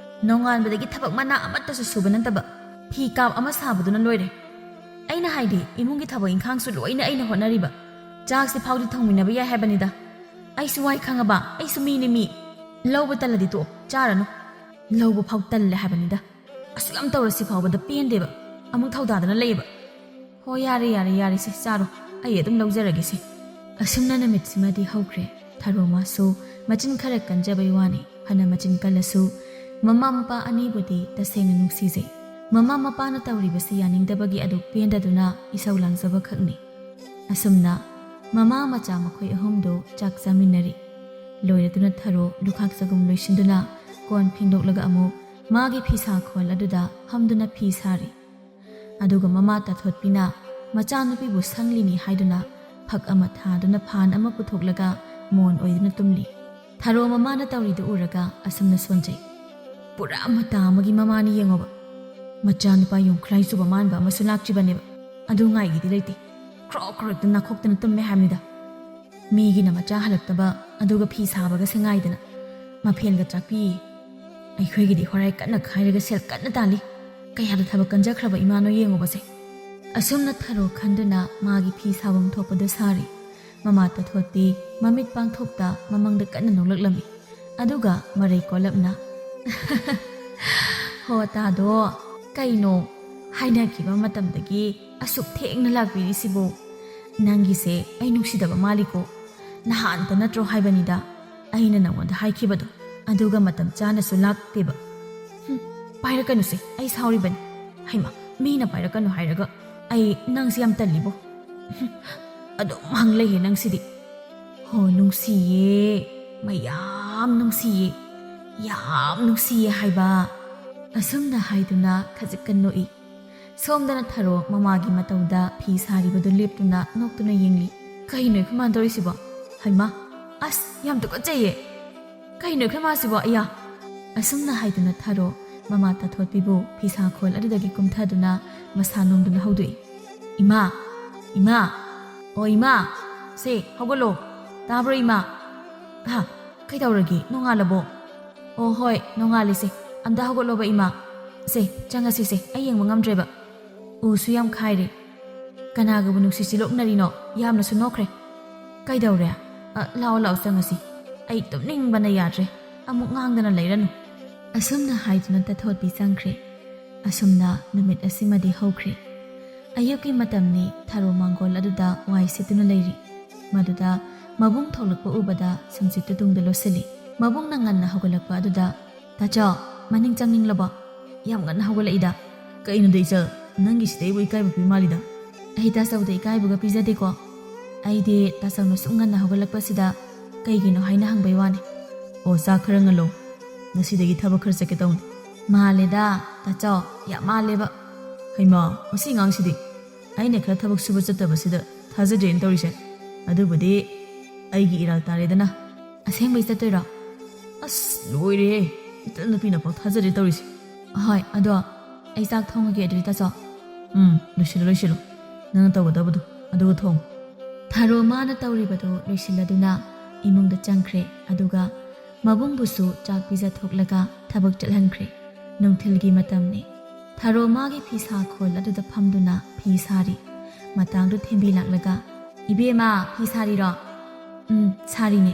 ꯅꯣꯡꯉꯥꯟꯕꯗꯒꯤ ꯊꯕꯛ ꯃꯅꯥ ꯑꯃꯠꯇꯁꯨ ꯁꯨꯕ ꯅꯠꯇꯕ, ꯐꯤ ꯀꯥꯞ ꯑꯃ ꯁꯥꯕꯗꯨꯅ ꯂꯣꯏꯔꯦ꯫ ꯑꯩꯅ ꯍꯥꯏꯗꯤ, ꯏꯃꯨꯡꯒꯤ ꯊꯕꯛ ꯏꯪꯈꯥꯡꯁꯨ ꯂꯣꯏꯅ ꯑꯩꯅ ꯍꯣꯠꯅꯔꯤꯕ꯫ ꯆꯥꯛꯁꯤ ꯐꯥꯎꯗꯤ ꯊꯣꯡꯃꯤꯟꯅꯕ ꯌꯥꯏ ꯍꯥꯏꯕꯅꯤꯗ꯫ ꯑꯩꯁꯨ ꯋꯥꯏ ꯈꯪꯉꯕ? ꯑꯩꯁꯨ ꯃꯤꯅꯤ ꯃꯤ꯫ ꯂꯧꯕ ꯇꯜꯂꯗꯤ ꯇꯣꯛꯑꯣ, ꯆꯥꯔꯅꯨ꯫ ꯂꯧꯕ ꯐꯥꯎ ꯇꯜꯂꯦ ꯍꯥꯏꯕꯅꯤꯗ꯫ ꯑꯁꯨꯛ ꯌꯥꯝ ꯇꯧꯔꯁꯤ ꯐꯥꯎꯕꯗ ꯄꯦꯟꯗꯦꯕ꯫ ꯑꯃꯨꯛ ꯊꯧꯗꯥꯗꯅ ꯂꯩꯌꯦꯕ꯫ ꯍꯣ, ꯌꯥꯔꯦ, ꯌꯥꯔꯦ, ꯌꯥꯔꯦꯁꯦ, ꯆꯥꯔꯣ꯫ ꯑꯩ ꯑꯗꯨꯝ ꯂꯧꯖꯔꯒꯦꯁꯦ꯫ ꯑꯁꯨꯝꯅ ꯅꯨꯃꯤꯠꯁꯤꯃꯗꯤ ꯍꯧꯈ꯭ꯔꯦ꯫ ꯊꯔꯣ ꯃꯥꯁꯨ ꯃꯆꯤꯟ ꯈꯔ ꯀꯟꯖꯕꯩ ꯋꯥꯅꯤ꯫ ꯐꯅ ꯃꯆꯤꯟ ꯀꯜꯂꯁꯨ ꯃꯃꯥ ꯃꯄꯥ ꯑꯅꯤꯕꯨꯗꯤ ꯇꯁꯦꯡꯅ ꯅꯨꯡꯁꯤꯖꯩ꯫ ꯃꯃꯥ ꯃꯄꯥꯅ ꯇꯧꯔꯤꯕꯁꯤ ꯌꯥꯅꯤꯡꯗꯕꯒꯤ ꯑꯗꯨꯛ ꯄꯦꯟꯗꯗꯨꯅ ꯏꯁꯧ ꯂꯥꯡꯖꯕ ꯈꯛꯅꯤ꯫ ꯑꯁꯨꯝꯅ ꯃꯃꯥ ꯃꯆꯥ ꯃꯈꯣꯏ ꯑꯍꯨꯝꯗꯨ ꯆꯥꯛ ꯆꯥꯃꯤꯟꯅꯔꯤ꯫ ꯂꯣꯏꯔꯗꯨꯅ ꯊꯔꯣ ꯂꯨꯈꯥꯛ ꯆꯒꯨꯝ ꯂꯣꯏꯁꯤꯟꯗꯨꯅ ꯀꯣꯟ ꯐꯦꯡꯗꯣꯛꯂꯒ ꯑꯃꯨꯛ ꯃꯥꯒꯤ ꯐꯤꯁꯥ ꯈꯣꯜ ꯑꯗꯨꯗ ꯐꯝꯗꯨꯅ ꯐꯤ ꯁꯥꯔꯤ꯫ ꯑꯗꯨꯒ ꯃꯃꯥ ꯇꯥꯊꯣꯠꯄꯤꯅ ꯃꯆꯥꯅꯨꯄꯤꯕꯨ ꯁꯪꯂꯤꯅꯤ ꯍꯥꯏꯗꯨꯅ ꯐꯛ ꯑꯃ ꯊꯥꯗꯨꯅ ꯐꯥꯟ ꯑꯃ ꯄꯨꯊꯣꯛꯂꯒ ꯃꯣꯟ ꯑꯣꯏꯗꯨꯅ ꯇꯨꯝꯂꯤ꯫ ꯊꯔꯣ ꯃꯃꯥꯅ ꯇꯧꯔꯤꯗꯨ ꯎꯔꯒ ꯑꯁꯨꯝꯅ ꯁꯣꯟꯖꯩ꯫ "ꯄꯨꯔꯥ ꯃꯇꯥ ꯑꯃꯒꯤ ꯃꯃꯥꯅꯤ ꯌꯦꯡꯉꯣꯕ꯫ ꯃꯆꯥꯅꯨꯄꯥ ꯌꯣꯡꯈ꯭ꯂꯥꯏ ꯆꯨꯕ ꯃꯥꯟꯕ ꯑꯃꯁꯨ ꯂꯥꯛꯇ꯭ꯔꯤꯕꯅꯦꯕ꯫ ꯑꯗꯨ ꯉꯥꯏꯒꯤꯗꯤ ꯂꯩꯇꯦ꯫ ꯈ꯭ꯔꯣꯛ ꯈ꯭ꯔꯣꯛꯇ ꯅꯥꯈꯣꯛꯇꯅ ꯇꯨꯝꯃꯦ ꯍꯥꯏꯕꯅꯤꯗ꯫ ꯃꯤꯒꯤꯅ ꯃꯆꯥ ꯍꯜꯂꯛꯇꯕ, ꯑꯗꯨꯒ ꯐꯤ ꯁꯥꯕꯒꯁꯦ ꯉꯥꯏꯗꯅ꯫ ꯃꯐꯦꯟꯒ ꯆꯥꯛꯄꯤ꯫ ꯑꯩꯈꯣꯏꯒꯤꯗꯤ ꯍꯣꯔꯥꯏ ꯀꯟꯅ ꯈꯥꯏꯔꯒ ꯁꯦꯜ ꯀꯟꯅ ꯇꯥꯜꯂꯤ꯫ ꯀꯌꯥꯗ ꯊꯕꯛ ꯀꯟꯖꯈ꯭ꯔꯕ ꯏꯃꯥꯅꯣ ꯌꯦꯡꯉꯨꯕꯁꯦ꯫" ꯑꯁꯨꯝꯅ ꯊꯔꯣ ꯈꯟꯗꯨꯅ ꯃꯥꯒꯤ ꯐꯤ ꯁꯥꯐꯝ ꯊꯣꯛꯄꯗꯨ ꯁꯥꯔꯤ꯫ ꯃꯃꯥ ꯇꯥꯊꯣꯠꯄꯤ ꯃꯃꯤꯠ ꯄꯥꯡꯊꯣꯛꯇ ꯃꯃꯪꯗ ꯀꯟꯅ ꯅꯣꯛꯂꯛꯂꯝꯃꯤ꯫ ꯑꯗꯨꯒ ꯃꯔꯩ ꯀꯣꯜꯂꯞꯅ, "ꯍꯣ ꯇꯥꯗꯣ, ꯀꯩꯅꯣ? ꯍꯥꯏꯅꯈꯤꯕ ꯃꯇꯝꯗꯒꯤ ꯑꯁꯨꯛ ꯊꯦꯡꯅ ꯂꯥꯛꯄꯤꯔꯤꯁꯤꯕꯨ? ꯅꯪꯒꯤꯁꯦ ꯑꯩ ꯅꯨꯡꯁꯤꯗꯕ ꯃꯥꯜꯂꯤꯀꯣ꯫ ꯅꯍꯥꯟꯇ ꯅꯠꯇ꯭ꯔꯣ ꯍꯥꯏꯕꯅꯤꯗ ꯑꯩꯅ ꯅꯪꯉꯣꯟꯗ ꯍꯥꯏꯈꯤꯕꯗꯣ?" ꯑꯗꯨꯒ ꯃꯇꯝ ꯆꯥꯅꯁꯨ ꯂꯥꯛꯇꯦꯕ꯫ "ꯍꯨꯝ, ꯄꯥꯏꯔꯛꯀꯅꯨꯁꯦ, ꯑꯩ ꯁꯥꯎꯔꯤꯕꯅꯤ꯫ ꯍꯩꯃꯥ, ꯃꯤꯅ ꯄꯥꯏꯔꯛꯀꯅꯨ ꯍꯥꯏꯔꯒ ꯑꯩ ꯅꯪꯁꯦ ꯌꯥꯝ ꯇꯜꯂꯤꯕꯣ꯫ ꯍꯨꯝ, ꯑꯗꯨꯝ ꯍꯪ ꯂꯩꯌꯦ ꯅꯪꯁꯤꯗꯤ꯫ ꯍꯣ, ꯅꯨꯡꯁꯤꯌꯦ, ꯃꯌꯥꯝ ꯅꯨꯡꯁꯤꯌꯦ, ꯌꯥꯝ ꯅꯨꯡꯁꯤꯌꯦ ꯍꯥꯏꯕ꯫ ꯑꯁꯨꯝꯅ ꯍꯥꯏꯗꯨꯅ ꯈꯖꯤꯛꯀ ꯅꯣꯛꯏ꯫ ꯁꯣꯝꯗꯅ ꯊꯔꯣ ꯃꯃꯥꯒꯤ ꯃꯇꯧꯗ ꯐꯤ ꯁꯥꯔꯤꯕꯗꯨ ꯂꯦꯞꯇꯨꯅ ꯅꯣꯛꯇꯨꯅ ꯌꯦꯡꯂꯤ꯫ "ꯀꯩꯅꯣ ꯑꯩꯈꯣꯏ ꯃꯥꯅ ꯇꯧꯔꯤꯁꯤꯕꯣ? ꯍꯩꯃꯥ, ꯑꯁ, ꯌꯥꯝ ꯇꯨꯀꯠꯆꯩꯌꯦ꯫ ꯀꯩꯅꯣ ꯑꯩꯈꯣꯏ ꯃꯥꯁꯤꯕꯣ, ꯑꯌꯥ!" ꯑꯁꯨꯝꯅ ꯍꯥꯏꯗꯨꯅ ꯊꯔꯣ ꯃꯃꯥ ꯇꯥꯊꯣꯠꯄꯤꯕꯨ ꯐꯤꯁꯥꯈꯣꯜ ꯑꯗꯨꯗꯒꯤ ꯀꯨꯝꯊꯗꯨꯅ ꯃꯁꯥ ꯅꯣꯝꯗꯨꯅ ꯍꯧꯗꯣꯛꯏ꯫ "ꯏꯃꯥ! ꯏꯃꯥ! ꯑꯣ ꯏꯃꯥ! ꯁꯦ, ꯍꯧꯒꯠꯂꯣ! ꯇꯥꯕ꯭ꯔꯣ ꯏꯃꯥ? ꯍꯥ, ꯀꯩꯗꯧꯔꯒꯦ? ꯅꯣꯡꯉꯥꯜꯂꯕꯣ? ꯑꯣ ꯍꯣꯏ, ꯅꯣꯡꯉꯥꯜꯂꯤꯁꯦ꯫ ꯑꯝꯇ ꯍꯧꯒꯠꯂꯣꯕ ꯏꯃꯥ꯫ ꯁꯦ, ꯆꯪꯉꯁꯤꯁꯦ, ꯑꯩ ꯌꯦꯡꯕ ꯉꯝꯗ꯭ꯔꯦꯕ꯫ ꯎꯁꯨ ꯌꯥꯝ ꯈꯥꯏꯔꯦ꯫ ꯀꯅꯥꯒꯕꯨ ꯅꯨꯡꯁꯤ ꯁꯤꯂꯣꯛꯅꯔꯤꯅꯣ? ꯌꯥꯝꯅꯁꯨ ꯅꯣꯛꯈ꯭ꯔꯦ꯫ ꯀꯩꯗꯧꯔꯦ? ꯑ, ꯂꯥꯛꯑꯣ, ꯂꯥꯛꯑꯣ, ꯆꯪꯉꯁꯤ꯫ ꯑꯩ ꯇꯨꯝꯅꯤꯡꯕꯅ ꯌꯥꯗ꯭ꯔꯦ꯫ ꯑꯃꯨꯛ ꯉꯥꯡꯗꯅ ꯂꯩꯔꯅꯨ꯫" ꯑꯁꯨꯝꯅ ꯍꯥꯏꯗꯨꯅ ꯇꯥꯊꯣꯠꯄꯤ ꯆꯪꯈ꯭ꯔꯦ꯫ ꯑꯁꯨꯝꯅ ꯅꯨꯃꯤꯠ ꯑꯁꯤꯃꯗꯤ ꯍꯧꯈ꯭ꯔꯦ꯫ ꯑꯌꯨꯛꯀꯤ ꯃꯇꯝꯅꯤ꯫ ꯊꯔꯣ ꯃꯥꯡꯒꯣꯜ ꯑꯗꯨꯗ ꯋꯥꯏ ꯁꯤꯠꯇꯨꯅ ꯂꯩꯔꯤ꯫ ꯃꯗꯨꯗ ꯃꯕꯨꯡ ꯊꯣꯛꯂꯛꯄ ꯎꯕꯗ ꯁꯨꯝꯁꯤꯠꯇꯨ ꯇꯨꯡꯗ ꯂꯣꯠꯁꯤꯜꯂꯤ꯫ ꯃꯕꯨꯡꯅ ꯉꯟꯅ ꯍꯧꯒꯠꯂꯛꯄ ꯑꯗꯨꯗ, "ꯇꯥꯆꯧ, ꯃꯅꯤꯡ ꯆꯪꯅꯤꯡꯂꯕꯣ? ꯌꯥꯝ ꯉꯟꯅ ꯍꯧꯒꯠꯂꯛꯏꯗ꯫" "ꯀꯩꯅꯣꯗ ꯏꯆꯜ, ꯅꯪꯒꯤꯁꯤꯗꯤ ꯑꯩꯕꯨ ꯏꯀꯥꯏꯕ ꯄꯤ ꯃꯥꯜꯂꯤꯗ?" "ꯑꯩ ꯇꯥꯆꯧꯗ ꯏꯀꯥꯏꯕꯒ ꯄꯤꯖꯗꯦꯀꯣ꯫ ꯑꯩꯗꯤ ꯇꯥꯆꯧꯅ ꯁꯨꯝ ꯉꯟꯅ ꯍꯧꯒꯠꯂꯛꯄꯁꯤꯗ ꯀꯩꯒꯤꯅꯣ ꯍꯥꯏꯅ ꯍꯪꯕꯩ ꯋꯥꯅꯤ꯫" "ꯑꯣ, ꯆꯥꯛ ꯈꯔ ꯉꯜꯂꯣ꯫ ꯉꯁꯤꯗꯒꯤ ꯊꯕꯛ ꯈꯔ ꯆꯠꯀꯦ ꯇꯧꯅꯤ꯫" "ꯃꯥꯜꯂꯦꯗ, ꯇꯥꯆꯧ, ꯌꯥꯝ ꯃꯥꯜꯂꯦꯕ꯫" "ꯍꯩꯃꯥ, ꯃꯁꯤ ꯑꯉꯥꯡꯁꯤꯗꯤ꯫ ꯑꯩꯅ ꯈꯔ ꯊꯕꯛ ꯁꯨꯕ ꯆꯠꯇꯕꯁꯤꯗ ꯊꯥꯖꯗ꯭ꯔꯦꯅ ꯇꯧꯔꯤꯁꯦ꯫ ꯑꯗꯨꯕꯨꯗꯤ ꯑꯩꯒꯤ ꯏꯔꯥꯜ ꯇꯥꯔꯦꯗꯅ꯫" "ꯑꯁꯦꯡꯕꯩ ꯆꯠꯇꯣꯏꯔꯣ?" "ꯑꯁ, ꯂꯣꯏꯔꯦꯍꯦ꯫ ꯏꯇꯜ ꯅꯨꯄꯤꯅ ꯐꯥꯎ ꯊꯥꯖꯗ꯭ꯔꯦ ꯇꯧꯔꯤꯁꯦ꯫" "ꯍꯣꯏ, ꯑꯗꯣ ꯑꯩ ꯆꯥꯛ ꯊꯣꯡꯉꯒꯦ ꯑꯗꯨꯗꯤ, ꯇꯥꯆꯧ꯫" "ꯎꯝ, ꯂꯣꯏꯁꯤꯜꯂꯣ, ꯂꯣꯏꯁꯤꯜꯂꯣ꯫ ꯅꯪꯅ ꯇꯧꯒꯗꯕꯗꯣ ꯑꯗꯨꯒ ꯊꯣꯡꯉꯨ꯫" ꯊꯔꯣ ꯃꯥꯅ ꯇꯧꯔꯤꯕꯗꯨ ꯂꯣꯏꯁꯤꯜꯂꯗꯨꯅ ꯏꯃꯨꯡꯗ ꯆꯪꯈ꯭ꯔꯦ꯫ ꯑꯗꯨꯒ ꯃꯕꯨꯡꯕꯨꯁꯨ ꯆꯥꯛ ꯄꯤꯖꯊꯣꯛꯂꯒ ꯊꯕꯛ ꯆꯠꯍꯟꯈ꯭ꯔꯦ꯫ ꯅꯨꯡꯊꯤꯜꯒꯤ ꯃꯇꯝꯅꯤ꯫ ꯊꯔꯣ ꯃꯥꯒꯤ ꯐꯤꯁꯥ ꯈꯣꯜ ꯑꯗꯨꯗ ꯐꯝꯗꯨꯅ ꯐꯤ ꯁꯥꯔꯤ꯫ ꯃꯇꯥꯡꯗꯨ ꯊꯦꯝꯕꯤ ꯂꯥꯛꯂꯒ, "ꯏꯕꯦꯝꯃ, ꯐꯤ ꯁꯥꯔꯤꯔꯣ?" "ꯎꯝ, ꯁꯥꯔꯤꯅꯦ꯫"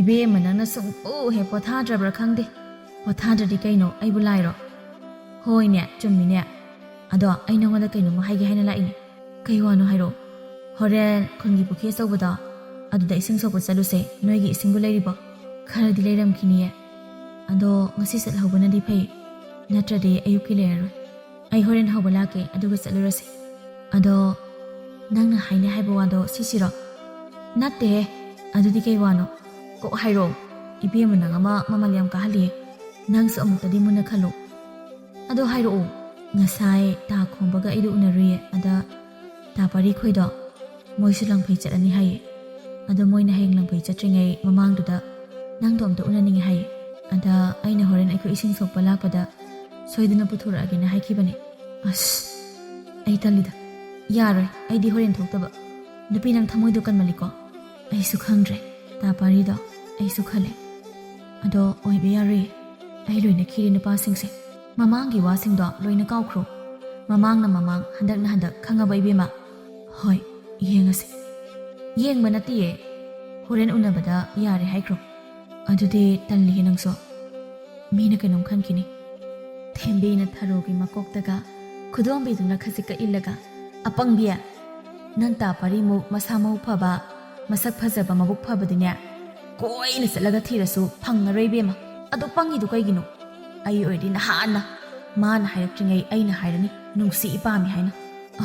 "ꯏꯕꯦꯝꯃ, ꯅꯪꯅ ꯁꯨꯡꯄꯨ ꯍꯦꯛ ꯄꯣꯊꯥꯗ꯭ꯔꯕ꯭ꯔꯥ ꯈꯪꯗꯦ꯫ ꯄꯣꯊꯥꯗ꯭ꯔꯗꯤ ꯀꯩꯅꯣ, ꯑꯩꯕꯨ ꯂꯥꯏꯔꯣ?" "ꯍꯣꯏꯅꯦ, ꯆꯨꯝꯃꯤꯅꯦ꯫ ꯑꯗꯣ ꯑꯩ ꯅꯉꯣꯟꯗ ꯀꯩꯅꯣꯝꯃ ꯍꯥꯏꯒꯦ ꯍꯥꯏꯅ ꯂꯥꯛꯏꯅꯦ꯫" "ꯀꯩ ꯋꯥꯅꯣ ꯍꯥꯏꯔꯣ꯫" "ꯍꯣꯔꯦꯟ ꯈꯨꯟꯒꯤ ꯄꯨꯈ꯭ꯔꯤ ꯑꯆꯧꯕꯗꯣ ꯑꯗꯨꯗ ꯏꯁꯤꯡ ꯁꯣꯛꯄ ꯆꯠꯂꯨꯁꯦ꯫ ꯅꯣꯏꯒꯤ ꯏꯁꯤꯡꯕꯨ ꯂꯩꯔꯤꯕꯣ?" "ꯈꯔꯗꯤ ꯂꯩꯔꯝꯈꯤꯅꯤꯌꯦ꯫ ꯑꯗꯣ ꯉꯁꯤ ꯆꯠꯍꯧꯕꯅꯗꯤ ꯐꯩ, ꯅꯠꯇ꯭ꯔꯗꯤ ꯑꯌꯨꯛꯀꯤ ꯂꯩꯔꯔꯣꯏ꯫ ꯑꯩ ꯍꯣꯔꯦꯟ ꯍꯧꯕ ꯂꯥꯛꯀꯦ, ꯑꯗꯨꯒ ꯆꯠꯂꯨꯔꯁꯦ꯫" "ꯑꯗꯣ "ꯅꯪꯅ ꯍꯥꯏꯅꯤ ꯍꯥꯏꯕ ꯋꯥꯗꯣ ꯁꯤꯁꯤꯔꯣ?" "ꯅꯠꯇꯦꯍꯦ꯫ ꯑꯗꯨꯗꯤ ꯀꯩ ꯋꯥꯅꯣ? ꯀꯣꯛ ꯍꯥꯏꯔꯛꯑꯣ꯫ ꯏꯕꯦꯝꯃ, ꯅꯪ ꯑꯃ ꯃꯃꯜ ꯌꯥꯝ ꯀꯥꯍꯜꯂꯤꯌꯦ꯫ ꯅꯪꯁꯨ ꯑꯃꯨꯛꯇꯗꯤ ꯃꯨꯟꯅ ꯈꯜꯂꯨ꯫ ꯑꯗꯣ ꯍꯥꯏꯔꯛꯑꯣ꯫" "ꯉꯁꯥꯏ ꯇꯥ ꯈꯣꯝꯕꯒ ꯑꯩꯗꯣ ꯎꯅꯔꯨꯏꯌꯦ꯫ ꯑꯗ ꯇꯥ ꯄꯥꯔꯤ ꯈꯣꯏꯗꯣ, ꯃꯣꯏꯁꯨ ꯂꯪꯐꯩ ꯆꯠꯂꯅꯤ ꯍꯥꯏꯌꯦ꯫ ꯑꯗꯣ ꯃꯣꯏꯅ ꯍꯌꯦꯡ ꯂꯪꯐꯩ ꯆꯠꯇ꯭ꯔꯤꯉꯩ ꯃꯃꯥꯡꯗꯨꯗ ꯅꯪꯗꯣ ꯑꯝꯇ ꯎꯅꯅꯤꯡꯉꯦ ꯍꯥꯏꯌꯦ꯫ ꯑꯗ ꯑꯩꯅ ꯍꯣꯔꯦꯟ ꯑꯩꯈꯣꯏ ꯏꯁꯤꯡ ꯁꯣꯛꯄ ꯂꯥꯛꯄꯗ ꯁꯣꯏꯗꯅ ꯄꯨꯊꯣꯔꯛꯑꯒꯦꯅ ꯍꯥꯏꯈꯤꯕꯅꯦ꯫" "ꯑꯁ, ꯑꯩ ꯇꯜꯂꯤꯗ꯫ ꯌꯥꯔꯣꯏ, ꯑꯩꯗꯤ ꯍꯣꯔꯦꯟ ꯊꯣꯛꯇꯕ꯫" "ꯅꯨꯄꯤ, ꯅꯪ ꯊꯃꯣꯏꯗꯣ ꯀꯟꯃꯜꯂꯤꯀꯣ꯫" "ꯑꯩꯁꯨ ꯈꯪꯗ꯭ꯔꯦ ꯇꯥ ꯄꯥꯔꯤꯗꯣ, ꯑꯩꯁꯨ ꯈꯜꯂꯦ꯫ ꯑꯗꯣ ꯑꯣꯏꯕ ꯌꯥꯔꯣꯏꯌꯦ꯫ ꯑꯩ ꯂꯣꯏꯅ ꯈꯤꯔꯦ ꯅꯨꯄꯥꯁꯤꯡꯁꯦ꯫ ꯃꯃꯥꯡꯒꯤ ꯋꯥꯁꯤꯡꯗꯣ ꯂꯣꯏꯅ ꯀꯥꯎꯈ꯭ꯔꯣ꯫ ꯃꯃꯥꯡꯅ ꯃꯃꯥꯡ, ꯍꯟꯗꯛꯅ ꯍꯟꯗꯛ, ꯈꯪꯉꯕ ꯏꯕꯦꯝꯃ?" "ꯍꯣꯏ, ꯌꯦꯡꯉꯁꯦ꯫" "ꯌꯦꯡꯕ ꯅꯠꯇꯦꯌꯦ, ꯍꯣꯔꯦꯟ ꯎꯅꯕꯗ ꯌꯥꯔꯦ ꯍꯥꯏꯈ꯭ꯔꯣ꯫" "ꯑꯗꯨꯗꯤ ꯇꯜꯂꯤꯍꯦ ꯅꯪꯁꯨ꯫ ꯃꯤꯅ ꯀꯩꯅꯣꯝ ꯈꯟꯈꯤꯅꯤ꯫" ꯊꯦꯝꯕꯤꯅ ꯊꯔꯣꯒꯤ ꯃꯀꯣꯛꯇꯒ ꯈꯨꯗꯣꯝꯕꯤꯗꯨꯅ ꯈꯖꯤꯛꯀ ꯏꯜꯂꯒ, "ꯑꯄꯪꯕꯤ, ꯅꯪ ꯇꯥ ꯄꯥꯔꯤꯃꯨꯛ ꯃꯁꯥ ꯃꯎ ꯐꯕ, ꯃꯁꯛ ꯐꯖꯕ, ꯃꯕꯨꯛ ꯐꯕꯗꯤꯅꯦ, ꯀꯣꯏꯅ ꯆꯠꯂꯒ ꯊꯤꯔꯁꯨ ꯐꯪꯉꯔꯣꯏ ꯏꯕꯦꯝꯃ꯫ ꯑꯗꯨ ꯄꯪꯉꯤꯗꯨ ꯀꯩꯒꯤꯅꯣ? ꯑꯩ ꯑꯣꯏꯔꯗꯤ ꯅꯍꯥꯟꯅ ꯃꯥꯅ ꯍꯥꯏꯔꯛꯇ꯭ꯔꯤꯉꯩ ꯑꯩꯅ ꯍꯥꯏꯔꯅꯤ, ꯅꯨꯡꯁꯤ ꯏꯄꯥꯝꯃꯤ ꯍꯥꯏꯅ꯫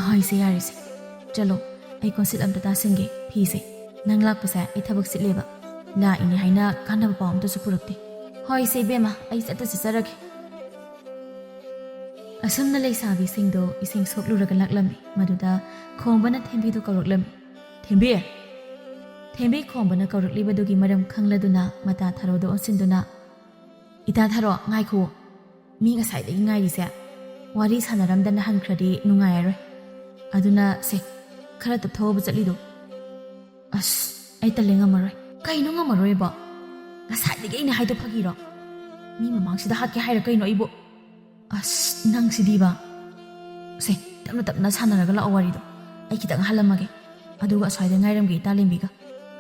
ꯍꯣꯏꯁꯦ, ꯌꯥꯔꯦꯁꯦ, ꯆꯠꯂꯣ, ꯑꯩ ꯀꯣꯟꯁꯤꯠ ꯑꯝꯇ ꯇꯥꯁꯤꯟꯒꯦ ꯐꯤꯁꯦ꯫ ꯅꯪ ꯂꯥꯛꯄꯁꯦ ꯑꯩ ꯊꯕꯛ ꯆꯤꯜꯂꯦꯕ꯫ ꯂꯥꯛꯏꯅꯦ ꯍꯥꯏꯅ ꯀꯥꯟꯅꯕ ꯄꯥꯎ ꯑꯝꯇꯁꯨ ꯄꯨꯔꯛꯇꯦ꯫ ꯍꯣꯏꯁꯦ ꯏꯕꯦꯝꯃ, ꯑꯩ ꯆꯠꯇ ꯆꯠꯆꯔꯒꯦ꯫" ꯑꯁꯨꯝꯅ ꯂꯩꯁꯥꯕꯤꯁꯤꯡꯗꯣ ꯏꯁꯤꯡ ꯁꯣꯛꯂꯨꯔꯒ ꯂꯥꯛꯂꯝꯃꯤ꯫ ꯃꯗꯨꯗ ꯈꯣꯝꯕꯅ ꯊꯦꯝꯕꯤꯗꯨ ꯀꯧꯔꯛꯂꯝꯃꯤ꯫ "ꯊꯦꯝꯕꯤ!" ꯊꯦꯝꯕꯤ ꯈꯣꯝꯕꯅ ꯀꯧꯔꯛꯂꯤꯕꯗꯨꯒꯤ ꯃꯔꯝ ꯈꯪꯂꯗꯨꯅ ꯃꯇꯥ ꯊꯔꯣꯗ ꯑꯣꯟꯁꯤꯟꯗꯨꯅ, "ꯏꯇꯥ ꯊꯔꯣ, ꯉꯥꯏꯈꯨꯑꯣ꯫ ꯃꯤ ꯉꯁꯥꯏꯗꯒꯤ ꯉꯥꯏꯔꯤꯁꯦ ꯋꯥꯔꯤ ꯁꯥꯟꯅꯔꯝꯗꯅ ꯍꯟꯈ꯭ꯔꯗꯤ ꯅꯨꯡꯉꯥꯏꯔꯔꯣꯏ꯫ ꯑꯗꯨꯅ ꯁꯦ, ꯈꯔ ꯇꯞꯊꯣꯛꯑꯕ ꯆꯠꯂꯤꯗꯣ꯫" "ꯑꯁ, ꯑꯩ ꯇꯜꯂꯦ, ꯉꯝꯃꯔꯣꯏ꯫" "ꯀꯩꯅꯣ ꯉꯝꯃꯔꯣꯏꯕꯣ? ꯉꯁꯥꯏꯗꯒꯤ ꯑꯩꯅ ꯍꯥꯏꯗꯣ ꯐꯥꯒꯤꯔꯣ? ꯃꯤ ꯃꯃꯥꯡꯁꯤꯗ ꯍꯥꯠꯀꯦ ꯍꯥꯏꯔ ꯀꯩꯅꯣ ꯑꯩꯕꯨ?" "ꯑꯁ, ꯅꯪꯁꯤꯗꯤꯕ꯫ ꯁꯦ, ꯇꯞꯅ ꯇꯞꯅ ꯁꯥꯟꯅꯔꯒ ꯂꯥꯛꯑꯣ ꯋꯥꯔꯤꯗꯣ꯫ ꯑꯩ ꯈꯤꯇꯪ ꯍꯜꯂꯝꯃꯒꯦ꯫ ꯑꯗꯨꯒ ꯑꯁ꯭ꯋꯥꯏꯗ ꯉꯥꯏꯔꯝꯒꯦ ꯏꯇꯥ ꯂꯦꯝꯕꯤꯒ꯫"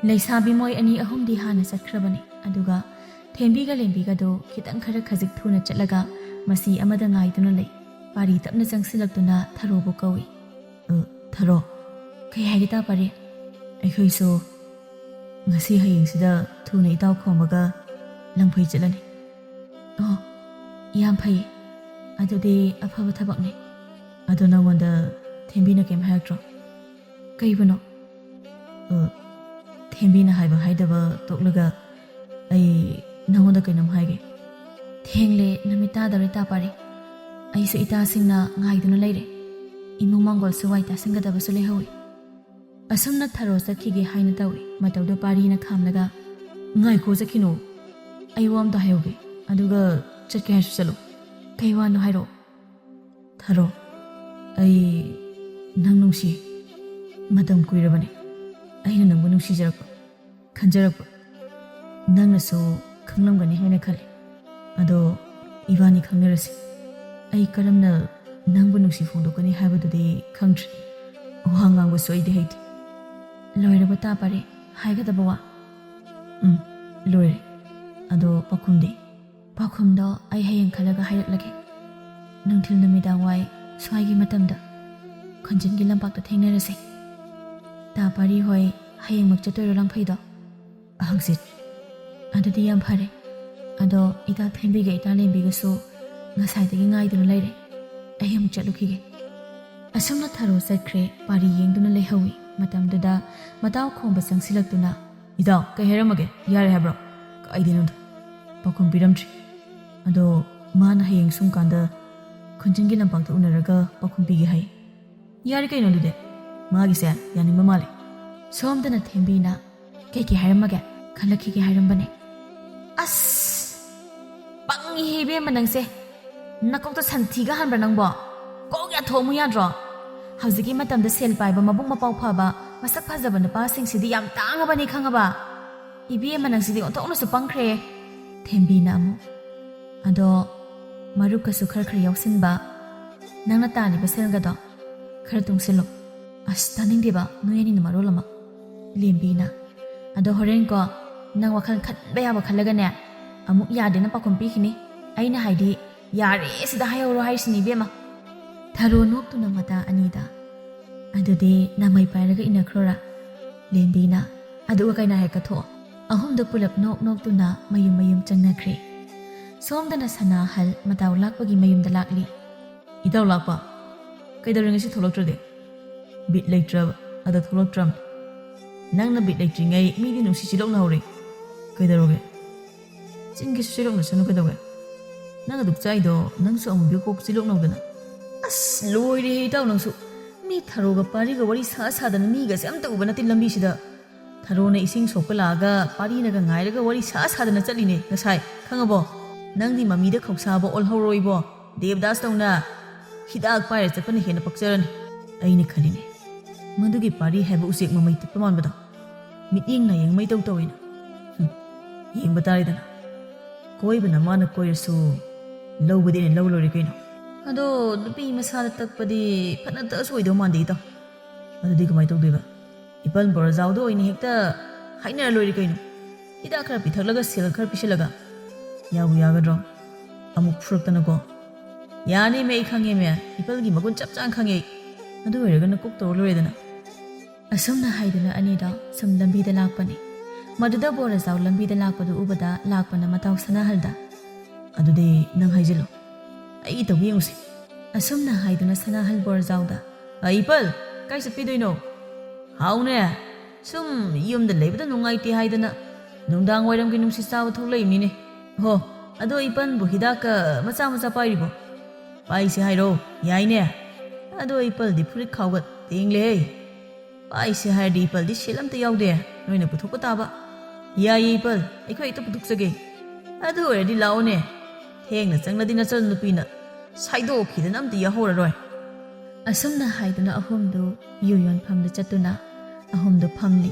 ꯂꯩꯁꯥꯕꯤ ꯃꯣꯏ ꯑꯅꯤ ꯑꯍꯨꯝꯗꯤ ꯍꯥꯟꯅ ꯆꯠꯈ꯭ꯔꯕꯅꯤ꯫ ꯑꯗꯨꯒ ꯊꯦꯝꯕꯤꯒ ꯂꯦꯝꯕꯤꯒꯗꯣ ꯈꯤꯇꯪ ꯈꯔ ꯈꯖꯤꯛ ꯊꯨꯅ ꯆꯠꯂꯒ ꯃꯁꯤ ꯑꯃꯗ ꯉꯥꯏꯗꯨꯅ ꯂꯩ꯫ ꯄꯥꯔꯤ ꯇꯞꯅ ꯆꯪꯁꯤꯜꯂꯛꯇꯨꯅ ꯊꯔꯣꯕꯨ ꯀꯧꯏ꯫ "ꯑ, ꯊꯔꯣ꯫" "ꯀꯩ ꯍꯥꯏꯒꯦ ꯇꯥ ꯄꯥꯔꯤ?" "ꯑꯩꯈꯣꯏꯁꯨ ꯉꯁꯤ ꯍꯌꯦꯡꯁꯤꯗ ꯊꯨꯅ ꯏꯇꯥꯎ ꯈꯣꯝꯕꯒ ꯂꯪꯐꯩ ꯆꯠꯂꯅꯤ꯫" "ꯑꯣ, ꯌꯥꯝ ꯐꯩꯌꯦ꯫ ꯑꯗꯨꯗꯤ ꯑꯐꯕ ꯊꯕꯛꯅꯤ꯫ ꯑꯗꯣ ꯅꯪꯉꯣꯟꯗ ꯊꯦꯝꯕꯤꯅ ꯀꯩꯝ ꯍꯥꯏꯔꯛꯇ꯭ꯔꯣ?" ꯀꯩꯕꯨꯅꯣ? ꯑ, ꯊꯦꯝꯕꯤꯅ ꯍꯥꯏꯕ ꯍꯥꯏꯗꯕ ꯇꯣꯛꯂꯒ ꯑꯩ ꯅꯉꯣꯟꯗ ꯀꯩꯅꯣꯝ ꯍꯥꯏꯒꯦ꯫ ꯊꯦꯡꯂꯦ, ꯅꯨꯃꯤꯠ ꯇꯥꯗꯧꯔꯦ ꯇꯥ ꯄꯥꯔꯤ꯫ ꯑꯩꯁꯨ ꯏꯇꯥꯁꯤꯡꯅ ꯉꯥꯏꯗꯨꯅ ꯂꯩꯔꯦ꯫ ꯏꯃꯨꯡ ꯃꯪꯒꯣꯜꯁꯨ ꯋꯥꯏ ꯇꯥꯁꯤꯟꯒꯗꯕꯁꯨ ꯂꯩꯍꯧꯏ꯫ ꯑꯁꯨꯝꯅ ꯊꯔꯣ ꯆꯠꯈꯤꯒꯦ ꯍꯥꯏꯅ ꯇꯧꯏ꯫ ꯃꯇꯧꯗ ꯄꯥꯔꯤꯅ ꯈꯥꯝꯂꯒ, "ꯉꯥꯏꯈꯣ, ꯆꯠꯈꯤꯅꯨ꯫ ꯑꯩ ꯋꯥ ꯑꯝꯇ ꯍꯥꯏꯍꯧꯒꯦ꯫ ꯑꯗꯨꯒ ꯆꯠꯀꯦ ꯍꯥꯏꯔꯁꯨ ꯆꯠꯂꯣ꯫ ꯀꯩ ꯋꯥꯅꯣ ꯍꯥꯏꯔꯛꯑꯣ꯫" "ꯊꯔꯣ, ꯑꯩ ꯅꯪ ꯅꯨꯡꯁꯤ꯫ ꯃꯇꯝ ꯀꯨꯏꯔꯕꯅꯦ ꯑꯩꯅ ꯅꯪꯕꯨ ꯅꯨꯡꯁꯤꯖꯔꯛꯄ, ꯈꯟꯖꯔꯛꯄ꯫ ꯅꯪꯅꯁꯨ ꯈꯪꯂꯝꯒꯅꯤ ꯍꯥꯏꯅ ꯈꯜꯂꯤ꯫ ꯑꯗꯣ ꯏꯕꯥꯅꯤ ꯈꯪꯅꯔꯁꯤ꯫ ꯑꯩ ꯀꯔꯝꯅ ꯅꯪꯕꯨ ꯅꯨꯡꯁꯤ ꯐꯣꯡꯗꯣꯛꯀꯅꯤ ꯍꯥꯏꯕꯗꯨꯗꯤ ꯈꯪꯗ꯭ꯔꯤ꯫ ꯋꯥ ꯉꯥꯡꯕꯁꯨ ꯑꯩꯗꯤ ꯍꯩꯇꯦ꯫" "ꯂꯣꯏꯔꯕ ꯇꯥ ꯄꯥꯔꯤ ꯍꯥꯏꯒꯗꯕ ꯋꯥ?" "ꯎꯝ, ꯂꯣꯏꯔꯦ꯫ ꯑꯗꯣ ꯄꯥꯎꯈꯨꯝꯗꯤ?" "ꯄꯥꯎꯈꯨꯝꯗꯣ ꯑꯩ ꯍꯌꯦꯡ ꯈꯜꯂꯒ ꯍꯥꯏꯔꯛꯂꯒꯦ꯫ ꯅꯨꯡꯊꯤꯜ ꯅꯨꯃꯤꯗꯥꯡ ꯋꯥꯏ ꯁ꯭ꯋꯥꯏꯒꯤ ꯃꯇꯝꯗ ꯈꯨꯟꯖꯤꯟꯒꯤ ꯂꯝꯄꯥꯛꯇ ꯊꯦꯡꯅꯔꯁꯦ꯫ ꯇꯥ ꯄꯥꯔꯤ ꯍꯣꯏ ꯍꯌꯦꯡꯃꯛ ꯆꯠꯇꯣꯏꯔꯣ ꯂꯪꯐꯩꯗꯣ?" "ꯍꯪꯆꯤꯠ꯫" "ꯑꯗꯨꯗꯤ ꯌꯥꯝ ꯐꯔꯦ꯫ ꯑꯗꯣ ꯏꯇꯥ ꯊꯦꯝꯕꯤꯒ ꯏꯇꯥ ꯂꯦꯝꯕꯤꯒꯁꯨ ꯉꯁꯥꯏꯗꯒꯤ ꯉꯥꯏꯗꯨꯅ ꯂꯩꯔꯦ꯫ ꯑꯩ ꯑꯃꯨꯛ ꯆꯠꯂꯨꯈꯤꯒꯦ꯫" ꯑꯁꯨꯝꯅ ꯊꯔꯣ ꯆꯠꯈ꯭ꯔꯦ꯫ ꯄꯥꯔꯤ ꯌꯦꯡꯗꯨꯅ ꯂꯩꯍꯧꯏ꯫ ꯃꯇꯝꯗꯨꯗ ꯃꯇꯥꯎ ꯈꯣꯝꯕ ꯆꯪꯁꯤꯜꯂꯛꯇꯨꯅ, "ꯏꯇꯥꯎ, ꯀꯩ ꯍꯥꯏꯔꯝꯃꯒꯦ? ꯌꯥꯔꯦ ꯍꯥꯏꯕ꯭ꯔꯣ?" "ꯀꯥꯏꯗꯩꯅꯣꯗ, ꯄꯥꯎꯈꯨꯝ ꯄꯤꯔꯝꯗ꯭ꯔꯤ꯫ ꯑꯗꯣ ꯃꯥꯅ ꯍꯌꯦꯡ ꯁꯨꯝ ꯀꯥꯟꯗ ꯈꯨꯟꯖꯤꯟꯒꯤ ꯂꯝꯄꯥꯛꯇ ꯎꯅꯔꯒ ꯄꯥꯎꯈꯨꯝ ꯄꯤꯒꯦ ꯍꯥꯏ꯫" "ꯌꯥꯔꯦ ꯀꯩꯅꯣ ꯑꯗꯨꯗꯤ꯫ ꯃꯥꯒꯤꯁꯦ ꯌꯥꯅꯤꯡꯕ ꯃꯥꯜꯂꯦ꯫" ꯁꯣꯝꯗꯅ ꯊꯦꯝꯕꯤꯅ, "ꯀꯩ ꯀꯩ ꯍꯥꯏꯔꯝꯃꯒꯦ? ꯈꯜꯂꯛꯈꯤꯒꯦ ꯍꯥꯏꯔꯝꯕꯅꯦ꯫" "ꯑꯁ! ꯄꯪꯉꯤꯍꯦ ꯏꯕꯦꯝꯃ ꯅꯪꯁꯦ꯫ ꯅꯀꯣꯛꯇ ꯁꯟꯊꯤꯒ ꯍꯥꯟꯕ꯭ꯔꯥ ꯅꯪꯕꯣ? ꯀꯣꯛ ꯌꯥꯊꯣꯛꯑꯝꯃꯨ ꯌꯥꯗ꯭ꯔꯣ? ꯍꯧꯖꯤꯛꯀꯤ ꯃꯇꯝꯗ ꯁꯦꯜ ꯄꯥꯏꯕ, ꯃꯕꯨꯛ ꯃꯄꯥꯎ ꯐꯕ, ꯃꯁꯛ ꯐꯖꯕ ꯅꯨꯄꯥꯁꯤꯡꯁꯤꯗꯤ ꯌꯥꯝ ꯇꯥꯡꯉꯕꯅꯤ ꯈꯪꯉꯕ? ꯏꯕꯦꯝꯃ ꯅꯪꯁꯤꯗꯤ ꯑꯣꯟꯊꯣꯛꯅꯁꯨ ꯄꯪꯈ꯭ꯔꯦ꯫" ꯊꯦꯝꯕꯤꯅ ꯑꯃꯨꯛ, "ꯑꯗꯣ ꯃꯔꯨꯞꯀꯁꯨ ꯈꯔ ꯈꯔ ꯌꯥꯎꯁꯤꯟꯕ, ꯅꯪꯅ ꯇꯥꯜꯂꯤꯕ ꯁꯦꯜꯒꯗꯣ ꯈꯔ ꯇꯨꯡꯁꯤꯜꯂꯣ꯫" "ꯑꯁ, ꯇꯥꯅꯤꯡꯗꯦꯕ ꯅꯣꯏ ꯑꯅꯤꯅ ꯃꯔꯣꯜ ꯑꯃ꯫" ꯂꯦꯝꯕꯤꯅ, "ꯑꯗꯣ ꯍꯣꯔꯦꯟꯀꯣ ꯅꯪ ꯋꯥꯈꯜ ꯈꯟꯕ ꯌꯥꯕ ꯈꯜꯂꯒꯅꯦ ꯑꯃꯨꯛ ꯌꯥꯗꯦꯅ ꯄꯥꯎꯈꯨꯝ ꯄꯤꯈꯤꯅꯤ꯫ ꯑꯩꯅ ꯍꯥꯏꯗꯤ ꯌꯥꯔꯦ ꯁꯤꯗ ꯍꯥꯏꯍꯧꯔꯣ ꯍꯥꯏꯔꯤꯁꯤꯅꯤ ꯏꯕꯦꯝꯃ꯫" ꯊꯔꯣ ꯅꯣꯛꯇꯨꯅ ꯃꯇꯥ ꯑꯅꯤꯗ, "ꯑꯗꯨꯗꯤ ꯅꯃꯩ ꯄꯥꯏꯔꯒ ꯏꯟꯅꯈ꯭ꯔꯣꯔꯥ?" ꯂꯦꯝꯕꯤꯅ, "ꯑꯗꯨꯒ ꯀꯩꯅꯥ ꯍꯦꯛ ꯀꯠꯊꯣꯛꯑꯣ꯫" ꯑꯍꯨꯝꯗꯣ ꯄꯨꯂꯞ ꯅꯣꯛ ꯅꯣꯛꯇꯨꯅ ꯃꯌꯨꯝ ꯃꯌꯨꯝ ꯆꯪꯅꯈ꯭ꯔꯦ꯫ ꯁꯣꯝꯗꯅ ꯁꯅꯥꯍꯜ ꯃꯇꯥꯎ ꯂꯥꯛꯄꯒꯤ ꯃꯌꯨꯝꯗ ꯂꯥꯛꯂꯤ꯫ "ꯏꯇꯥꯎ ꯂꯥꯛꯄ, ꯀꯩꯗꯧꯔꯦ ꯉꯁꯤ ꯊꯣꯛꯂꯛꯇ꯭ꯔꯗꯤ?" "ꯕꯤꯠ ꯂꯩꯇ꯭ꯔꯕ꯫ ꯑꯗ ꯊꯣꯛꯂꯛꯇ꯭ꯔꯕꯅꯤ꯫ ꯅꯪꯅ ꯕꯤꯠ ꯂꯩꯇ꯭ꯔꯤꯉꯩ ꯃꯤꯗꯤ ꯅꯨꯡꯁꯤ ꯆꯤꯜꯂꯣꯛꯅ ꯍꯧꯔꯦ꯫ ꯀꯩꯗꯧꯔꯒꯦ? ꯆꯤꯟꯒꯤꯁꯨ ꯆꯤꯜꯂꯣꯛꯅꯁꯅꯨ ꯀꯩꯗꯧꯒꯦ? ꯅꯪ ꯑꯗꯨꯛ ꯆꯥꯏꯗꯣ ꯅꯪꯁꯨ ꯑꯃꯨꯕꯤ ꯀꯣꯛ ꯆꯤꯜꯂꯣꯛꯅꯧꯗꯅ꯫ ꯑꯁ, ꯂꯣꯏꯔꯦꯍꯦ ꯏꯇꯥꯎ ꯅꯪꯁꯨ꯫ ꯃꯤ ꯊꯔꯣꯒ ꯄꯥꯔꯤꯒ ꯋꯥꯔꯤ ꯁꯥ ꯁꯥꯗꯅ ꯃꯤꯒꯁꯦ ꯑꯝꯇ ꯎꯕ ꯅꯠꯇꯦ ꯂꯝꯕꯤꯁꯤꯗ꯫ ꯊꯔꯣꯅ ꯏꯁꯤꯡ ꯁꯣꯛꯄ ꯂꯥꯛꯑꯒ ꯄꯥꯔꯤꯅꯒ ꯉꯥꯏꯔꯒ ꯋꯥꯔꯤ ꯁꯥ ꯁꯥꯗꯅ ꯆꯠꯂꯤꯅꯦ ꯉꯁꯥꯏ, ꯈꯪꯉꯕꯣ? ꯅꯪꯗꯤ ꯃꯃꯤꯗ ꯈꯧꯁꯥꯕ ꯑꯣꯜꯍꯧꯔꯣꯏꯕꯣ꯫ ꯗꯦꯕꯗꯥꯁ ꯇꯧꯅ ꯍꯤꯗꯥꯛ ꯄꯥꯏꯔ ꯆꯠꯄꯅ ꯍꯦꯟꯅ ꯄꯛꯆꯔꯅꯤ꯫ ꯑꯩꯅ ꯈꯜꯂꯤꯅꯦ, ꯃꯗꯨꯒꯤ ꯄꯥꯔꯤ ꯍꯥꯏꯕ ꯎꯆꯦꯛ ꯃꯃꯩ ꯇꯠꯄ ꯃꯥꯟꯕꯗꯣ ꯃꯤꯠꯌꯦꯡ ꯅꯥꯌꯦꯡ ꯃꯩ ꯇꯧ ꯇꯧꯋꯦꯅ꯫ ꯍꯨꯝ, ꯌꯦꯡꯕ ꯇꯥꯔꯦꯗꯅ꯫ ꯀꯣꯏꯕꯅ ꯃꯥꯅ ꯀꯣꯏꯔꯁꯨ ꯂꯧꯕꯗꯤ ꯑꯩꯅ ꯂꯧ ꯂꯣꯏꯔꯦ ꯀꯩꯅꯣ꯫ ꯑꯗꯣ ꯅꯨꯄꯤ ꯃꯁꯥꯗ ꯇꯛꯄꯗꯤ ꯐꯅ ꯇꯛꯑꯁꯨ ꯑꯣꯏꯗꯧ ꯃꯥꯟꯗꯦ ꯏꯇꯥꯎ꯫ ꯑꯗꯨꯗꯤ ꯀꯃꯥꯏꯅ ꯇꯧꯗꯣꯏꯕ? ꯏꯄꯜ ꯕꯣꯔꯖꯥꯎꯗ ꯑꯣꯏꯅ ꯍꯦꯛꯇ ꯍꯥꯏꯅꯔ ꯂꯣꯏꯔꯦ ꯀꯩꯅꯣ꯫ ꯍꯤꯗꯥꯛ ꯈꯔ ꯄꯤꯊꯛꯂꯒ ꯁꯦꯜ ꯈꯔ ꯄꯤꯁꯤꯜꯂꯒ꯫ ꯌꯥꯕꯨ ꯌꯥꯒꯗ꯭ꯔꯣ? ꯑꯃꯨꯛ ꯐꯨꯔꯛꯇꯅꯀꯣ꯫ ꯌꯥꯅꯤꯃꯦ, ꯑꯩ ꯈꯪꯉꯦꯃꯦ, ꯏꯄꯜꯒꯤ ꯃꯒꯨꯟ ꯆꯞ ꯆꯥꯅ ꯈꯪꯉꯦ ꯑꯩ꯫ ꯑꯗꯨ ꯑꯣꯏꯔꯒꯅ ꯀꯣꯛ ꯇꯧꯔ ꯂꯣꯏꯔꯦꯗꯅ꯫ ꯑꯁꯨꯝꯅ ꯍꯥꯏꯗꯨꯅ ꯑꯅꯤꯗꯣ ꯁꯨꯝ ꯂꯝꯕꯤꯗ ꯂꯥꯛꯄꯅꯤ꯫ ꯃꯗꯨꯗ ꯕꯣꯔꯖꯥꯎ ꯂꯝꯕꯤꯗ ꯂꯥꯛꯄꯗꯨ ꯎꯕꯗ ꯂꯥꯛꯄꯅ ꯃꯇꯥꯎ ꯁꯅꯥꯍꯜꯗ꯫ ꯑꯗꯨꯗꯤ ꯅꯪ ꯍꯥꯏꯖꯤꯜꯂꯣ, ꯑꯩ ꯇꯧꯕ ꯌꯦꯡꯉꯨꯁꯦ꯫ ꯑꯁꯨꯝꯅ ꯍꯥꯏꯗꯨꯅ ꯁꯅꯥꯍꯜ ꯕꯣꯔꯖꯥꯎꯗ꯫ "ꯑ, ꯏꯄꯜ, ꯀꯥꯏ ꯆꯠꯄꯤꯗꯣꯏꯅꯣ?" "ꯍꯥꯎꯅꯦ, ꯁꯨꯝ ꯌꯨꯝꯗ ꯂꯩꯕꯗ ꯅꯨꯡꯉꯥꯏꯇꯦ ꯍꯥꯏꯗꯅ ꯅꯨꯡꯗꯥꯡ ꯋꯥꯏꯔꯝꯒꯤ ꯅꯨꯡꯁꯤꯠ ꯆꯥꯕ ꯊꯣꯛꯂꯛꯏꯕꯅꯤꯅꯦ꯫ ꯍꯣ, ꯑꯗꯣ ꯏꯄꯟꯕꯨ ꯍꯤꯗꯥꯛꯀ ꯃꯆꯥ ꯃꯆꯥ ꯄꯥꯏꯔꯤꯕꯣ?" "ꯄꯥꯏꯁꯦ ꯍꯥꯏꯔꯣ, ꯌꯥꯏꯅꯦ꯫ ꯑꯗꯣ ꯏꯄꯜꯗꯤ ꯐꯨꯔꯤꯠ ꯈꯥꯎꯒ ꯇꯦꯡꯂꯦꯍꯦ꯫ ꯄꯥꯏꯁꯦ ꯍꯥꯏꯔꯗꯤ ꯏꯄꯜꯗꯤ ꯁꯦꯜ ꯑꯝꯇ ꯌꯥꯎꯗꯦ, ꯅꯣꯏꯅ ꯄꯨꯊꯣꯛꯄ ꯇꯥꯕ꯫ ꯌꯥꯏꯌꯦ ꯏꯄꯜ, ꯑꯩꯈꯣꯏ ꯍꯦꯛꯇ ꯄꯨꯊꯣꯛꯆꯒꯦ꯫ ꯑꯗꯨ ꯑꯣꯏꯔꯗꯤ ꯂꯥꯛꯑꯣꯅꯦ, ꯊꯦꯡꯅ ꯆꯪꯂꯗꯤ ꯅꯆꯟ ꯅꯨꯄꯤꯅ ꯁꯥꯏꯗꯣꯛꯈꯤꯗꯅ ꯑꯝꯇ ꯌꯥꯍꯧꯔꯔꯣꯏ꯫" ꯑꯁꯨꯝꯅ ꯍꯥꯏꯗꯨꯅ ꯑꯍꯨꯝꯗꯨ ꯌꯨ ꯌꯣꯟꯐꯝꯗ ꯆꯠꯇꯨꯅ ꯑꯍꯨꯝꯗꯨ ꯐꯝꯂꯤ꯫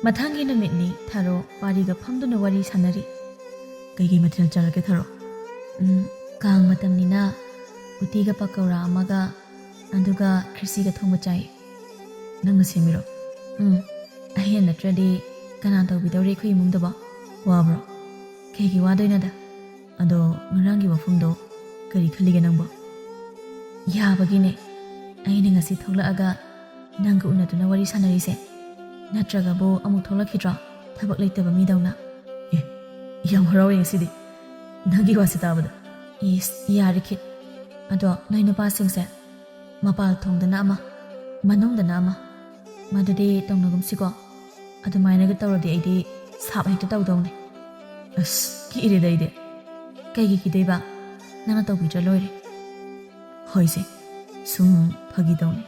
ꯃꯊꯪꯒꯤ ꯅꯨꯃꯤꯠꯅꯤ꯫ ꯊꯔꯣ ꯄꯥꯔꯤꯒ ꯐꯝꯗꯨꯅ ꯋꯥꯔꯤ ꯁꯥꯟꯅꯔꯤ꯫ "ꯀꯩꯀꯩ ꯃꯊꯦꯜ ꯆꯥꯔꯛꯀꯦ ꯊꯔꯣ?" "ꯎꯝ, ꯀꯥꯡ ꯃꯇꯝꯅꯤꯅ ꯎꯇꯤꯒ ꯄꯀꯧꯔꯥ ꯑꯃꯒ, ꯑꯗꯨꯒ ꯈꯤꯔꯆꯤꯒ ꯊꯣꯡꯕ ꯆꯥꯏ꯫" "ꯅꯪꯅ ꯁꯦꯝꯃꯤꯔꯣ?" "ꯎꯝ, ꯑꯍꯦꯟ ꯅꯠꯇ꯭ꯔꯗꯤ ꯀꯅꯥ ꯇꯧꯕꯤꯗꯧꯔꯤ ꯑꯩꯈꯣꯏ ꯏꯃꯨꯡꯗꯕꯣ? ꯋꯥꯕ꯭ꯔꯣ?" "ꯀꯩꯒꯤ ꯋꯥꯗꯣꯏꯅꯣꯗ? ꯑꯗꯣ ꯉꯔꯥꯡꯒꯤ ꯋꯥꯐꯝꯗꯣ ꯀꯔꯤ ꯈꯜꯂꯤꯒꯦ ꯅꯪꯕꯣ?" "ꯌꯥꯕꯒꯤꯅꯦ ꯑꯩꯅ ꯉꯁꯤ ꯊꯣꯛꯂꯛꯑꯒ ꯅꯪꯒ ꯎꯅꯗꯨꯅ ꯋꯥꯔꯤ ꯁꯥꯟꯅꯔꯤꯁꯦ꯫ ꯅꯠꯇ꯭ꯔꯒꯕꯨ ꯑꯃꯨꯛ ꯊꯣꯛꯂꯛꯈꯤꯗ꯭ꯔꯣ, ꯊꯕꯛ ꯂꯩꯇꯕ ꯃꯤꯗꯧꯅ?" "ꯑꯦ, ꯌꯥꯝ ꯍꯔꯥꯎꯋꯦ ꯉꯁꯤꯗꯤ ꯅꯪꯒꯤ ꯋꯥꯁꯤ ꯇꯥꯕꯗ꯫" "ꯏꯁ, ꯌꯥꯔꯦ ꯈꯤꯠ꯫ ꯑꯗꯣ ꯅꯣꯏ ꯅꯨꯄꯥꯁꯤꯡꯁꯦ ꯃꯄꯥꯜ ꯊꯣꯡꯗꯅ ꯑꯃ, ꯃꯅꯨꯡꯗꯅ ꯑꯃ, ꯃꯗꯨꯗꯤ ꯇꯧꯅꯒꯨꯝꯁꯤꯀꯣ꯫ ꯑꯗꯨꯃꯥꯏꯅꯒ ꯇꯧꯔꯗꯤ ꯑꯩꯗꯤ ꯁꯥꯞ ꯍꯦꯛꯇ ꯇꯧꯗꯧꯅꯦ꯫ ꯑꯁ, ꯀꯤꯔꯦꯗ ꯑꯩꯗꯤ꯫ ꯀꯩꯒꯤ ꯀꯤꯗꯣꯏꯕ? ꯅꯪꯅ ꯇꯧꯕꯤꯗ꯭ꯔ ꯂꯣꯏꯔꯦ꯫ ꯍꯣꯏꯁꯦ, ꯁꯨꯝ ꯐꯥꯒꯤ ꯇꯧꯅꯦ꯫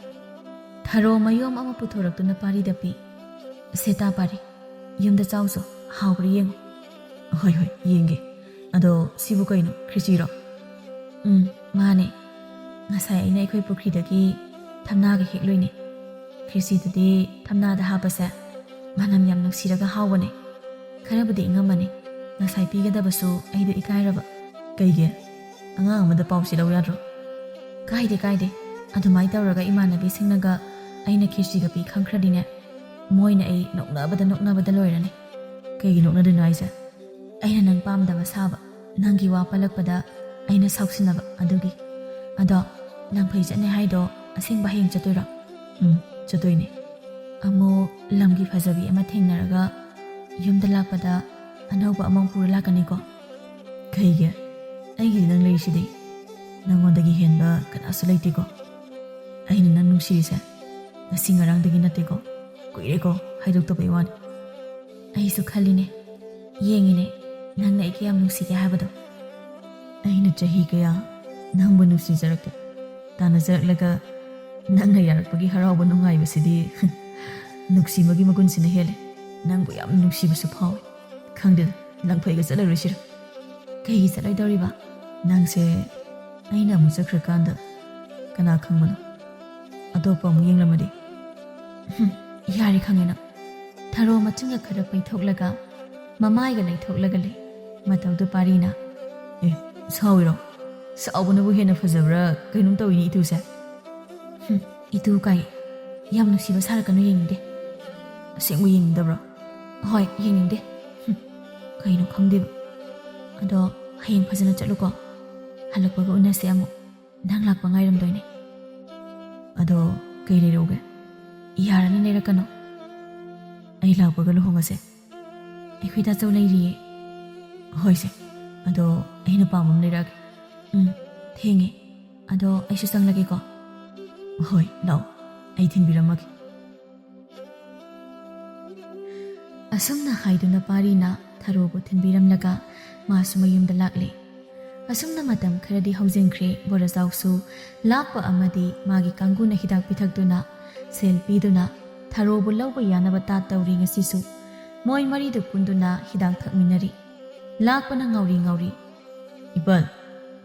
ꯊꯔꯣ ꯃꯌꯣꯝ ꯑꯃ ꯄꯨꯊꯣꯔꯛꯇꯨꯅ ꯄꯥꯔꯤꯗ ꯄꯤ꯫ "ꯁꯦ ꯇꯥ ꯄꯥꯔꯤ, ꯌꯨꯝꯗ ꯆꯥꯎꯁꯣ, ꯍꯥꯎꯕ꯭ꯔꯥ ꯌꯦꯡꯉꯨ"꯫ "ꯍꯣꯏ, ꯍꯣꯏ, ꯌꯦꯡꯒꯦ꯫ ꯑꯗꯣ ꯁꯤꯕꯨ ꯀꯩꯅꯣ, ꯈ꯭ꯔꯤꯆꯤꯔꯣ?" "ꯎꯝ, ꯃꯥꯅꯦ꯫ ꯉꯁꯥꯏ ꯑꯩꯅ ꯑꯩꯈꯣꯏ ꯄꯨꯈ꯭ꯔꯤꯗꯒꯤ ꯊꯝꯅꯥꯒ ꯍꯦꯛꯂꯨꯏꯅꯦ꯫ ꯈ꯭ꯔꯤꯆꯤꯗꯨꯗꯤ ꯊꯝꯅꯥꯗ ꯍꯥꯞꯄꯁꯦ ꯃꯅꯝ ꯌꯥꯝ ꯅꯨꯡꯁꯤꯔꯒ ꯍꯥꯎꯕꯅꯦ꯫ ꯈꯔꯕꯨꯗꯤ ꯏꯪꯉꯝꯃꯅꯤ꯫ ꯉꯁꯥꯏ ꯄꯤꯒꯗꯕꯁꯨ ꯑꯩꯗꯣ ꯏꯀꯥꯏꯔꯕ"꯫ "ꯀꯩꯒꯤ? ꯑꯉꯥꯡ ꯑꯃꯗ ꯄꯥꯎꯁꯤ ꯂꯧ ꯌꯥꯗ꯭ꯔꯣ?" "ꯀꯥꯏꯗꯦ, ꯀꯥꯏꯗꯦ꯫ ꯑꯗꯨꯃꯥꯏꯅ ꯇꯧꯔꯒ ꯏꯃꯥꯟꯅꯕꯤꯁꯤꯡꯅꯒ ꯑꯩꯅ ꯈꯦꯆꯤꯒ ꯄꯤ ꯈꯪꯈ꯭ꯔꯗꯤꯅꯦ, ꯃꯣꯏꯅ ꯑꯩ ꯅꯣꯛꯅꯕꯗ ꯅꯣꯛꯅꯕꯗ ꯂꯣꯏꯔꯅꯤ"꯫ "ꯀꯩꯒꯤ ꯅꯣꯛꯅꯗꯣꯏꯅꯣ ꯍꯥꯏꯁꯦ?" "ꯑꯩꯅ ꯅꯪ ꯄꯥꯝꯗꯕ ꯁꯥꯕ, ꯅꯪꯒꯤ ꯋꯥ ꯄꯜꯂꯛꯄꯗ ꯑꯩꯅ ꯁꯥꯎꯁꯤꯟꯅꯕ ꯑꯗꯨꯒꯤ꯫ ꯑꯗꯣ, ꯂꯝꯐꯩ ꯆꯠꯅꯤ ꯍꯥꯏꯗꯣ ꯑꯁꯦꯡꯕ ꯍꯌꯦꯡ ꯆꯠꯇꯣꯏꯔꯣ?" "ꯎꯝ, ꯆꯠꯇꯣꯏꯅꯦ"꯫ "ꯑꯃꯨꯛ ꯂꯝꯒꯤ ꯐꯖꯕꯤ ꯑꯃ ꯊꯦꯡꯅꯔꯒ ꯌꯨꯝꯗ ꯂꯥꯛꯄꯗ ꯑꯅꯧꯕ ꯑꯃ ꯄꯨꯔ ꯂꯥꯛꯀꯅꯤꯀꯣ?" "ꯀꯩꯒꯤ? ꯑꯩꯒꯤꯗꯤ ꯅꯪ ꯂꯩꯔꯤꯁꯤꯗꯤ꯫ ꯅꯪꯉꯣꯟꯗꯒꯤ ꯍꯦꯟꯕ ꯀꯅꯥꯁꯨ ꯂꯩꯇꯦꯀꯣ꯫ ꯑꯩꯅ ꯅꯪ ꯅꯨꯡꯁꯤꯔꯤꯁꯦ ꯉꯁꯤ ꯉꯔꯥꯡꯗꯒꯤ ꯅꯠꯇꯦꯀꯣ, ꯀꯨꯏꯔꯦꯀꯣ ꯍꯥꯏꯗꯣꯛꯇꯕꯩ ꯋꯥꯅꯤ"꯫ "ꯑꯩꯁꯨ ꯈꯜꯂꯤꯅꯦ, ꯌꯦꯡꯉꯤꯅꯦ, ꯅꯪꯅ ꯑꯩ ꯀꯌꯥꯝ ꯅꯨꯡꯁꯤꯒꯦ ꯍꯥꯏꯕꯗꯣ"꯫ "ꯑꯩꯅ ꯆꯍꯤ ꯀꯌꯥ ꯅꯪꯕꯨ ꯅꯨꯡꯁꯤꯖꯔꯛꯀꯦ, ꯇꯥꯟꯅꯖꯔꯛꯂꯒ ꯅꯪꯅ ꯌꯥꯔꯛꯄꯒꯤ ꯍꯔꯥꯎꯕ ꯅꯨꯡꯉꯥꯏꯕꯁꯤꯗꯤ ꯅꯨꯡꯁꯤꯕꯒꯤ ꯃꯒꯨꯟꯁꯤꯅ ꯍꯦꯜꯂꯦ꯫ ꯅꯪꯕꯨ ꯌꯥꯝ ꯅꯨꯡꯁꯤꯕꯁꯨ ꯐꯥꯎꯏ꯫ ꯈꯪꯗꯦꯗ, ꯂꯪꯐꯩꯒ ꯆꯠꯂꯔꯣꯏꯁꯤꯔ?" "ꯀꯩꯒꯤ ꯆꯠꯂꯣꯏꯗꯧꯔꯤꯕ?" "ꯅꯪꯁꯦ ꯑꯩꯅ ꯑꯃꯨꯛ ꯆꯠꯈ꯭ꯔꯀꯥꯟꯗ ꯀꯅꯥ ꯈꯪꯕꯅꯣ, ꯑꯇꯣꯞꯄ ꯑꯃꯨꯛ ꯌꯦꯡꯂꯝꯃꯗꯤ?" "ꯍꯨꯝ, ꯌꯥꯔꯦ, ꯈꯪꯉꯦ ꯅꯪ"꯫ ꯊꯔꯣ ꯃꯆꯤꯟꯒ ꯈꯔ ꯄꯩꯊꯣꯛꯂꯒ, ꯃꯃꯥꯏꯒ ꯂꯩꯊꯣꯛꯂꯒ ꯂꯩ꯫ ꯃꯇꯧꯗꯨ ꯄꯥꯔꯤꯅ, "ꯑꯦ, ꯁꯥꯎꯏꯔꯣ? ꯁꯥꯎꯕꯅꯕꯨ ꯍꯦꯟꯅ ꯐꯖꯕ꯭ꯔꯥ ꯀꯩꯅꯣꯝ ꯇꯧꯏꯅꯦ ꯏꯇꯨꯁꯦ"꯫ "ꯍꯨꯝ, ꯏꯇꯨ ꯀꯥꯏ? ꯌꯥꯝ ꯅꯨꯡꯁꯤꯕ ꯁꯥꯔꯛꯀꯅꯨ, ꯌꯦꯡꯅꯤꯡꯗꯦ"꯫ "ꯑꯁꯦꯡꯕ ꯌꯦꯡꯅꯤꯡꯗꯕ꯭ꯔꯣ?" "ꯍꯣꯏ, ꯌꯦꯡꯅꯤꯡꯗꯦ"꯫ "ꯍꯨꯝ, ꯀꯩꯅꯣ ꯈꯪꯗꯦꯕ꯫ ꯑꯗꯣ ꯍꯌꯦꯡ ꯐꯖꯅ ꯆꯠꯂꯨꯀꯣ꯫ ꯍꯜꯂꯛꯄꯒ ꯎꯅꯁꯦ ꯑꯃꯨꯛ꯫ ꯅꯪ ꯂꯥꯛꯄ ꯉꯥꯏꯔꯝꯗꯣꯏꯅꯦ"꯫ "ꯑꯗꯣ ꯀꯩ ꯂꯩꯔꯛꯎꯒꯦ?" "ꯌꯥꯔꯅꯤ, ꯂꯩꯔꯛꯀꯅꯣ꯫ ꯑꯩ ꯂꯥꯛꯄꯒ ꯂꯨꯍꯣꯡꯉꯁꯦ꯫ ꯑꯩꯈꯣꯏ ꯇꯥꯆꯧ ꯂꯩꯔꯤꯌꯦ"꯫ "ꯍꯣꯏꯁꯦ, ꯑꯗꯣ ꯑꯩꯅ ꯄꯥꯝꯕ ꯑꯃ ꯂꯩꯔꯛꯑꯒꯦ"꯫ "ꯎꯝ, ꯊꯦꯡꯉꯦ꯫ ꯑꯗꯣ ꯑꯩꯁꯨ ꯆꯪꯂꯒꯦꯀꯣ"꯫ "ꯍꯣꯏ, ꯂꯥꯛꯑꯣ, ꯑꯩ ꯊꯤꯟꯕꯤꯔꯝꯃꯒꯦ"꯫ ꯑꯁꯨꯝꯅ ꯍꯥꯏꯗꯨꯅ ꯄꯥꯔꯤꯅ ꯊꯔꯣꯕꯨ ꯊꯤꯟꯕꯤꯔꯝꯂꯒ ꯃꯥꯁꯨ ꯃꯌꯨꯝꯗ ꯂꯥꯛꯂꯦ꯫ ꯑꯁꯨꯝꯅ ꯃꯇꯝ ꯈꯔꯗꯤ ꯍꯧꯖꯤꯟꯈ꯭ꯔꯦ꯫ ꯕꯣꯔꯖꯥꯎꯁꯨ ꯂꯥꯛꯄ ꯑꯃꯗꯤ ꯃꯥꯒꯤ ꯀꯥꯡꯕꯨꯅ ꯍꯤꯗꯥꯛ ꯄꯤꯊꯛꯇꯨꯅ ꯁꯦꯜ ꯄꯤꯗꯨꯅ ꯊꯔꯣꯕꯨ ꯂꯧꯕ ꯌꯥꯅꯕ ꯇꯥꯠ ꯇꯧꯔꯤ꯫ ꯉꯁꯤꯁꯨ ꯃꯣꯏ ꯃꯔꯤꯗꯨ ꯄꯨꯟꯗꯨꯅ ꯍꯤꯗꯥꯛ ꯊꯛꯃꯤꯟꯅꯔꯤ꯫ ꯂꯥꯛꯄꯅ ꯉꯥꯎꯔꯤ ꯉꯥꯎꯔꯤ, "ꯏꯕꯜ,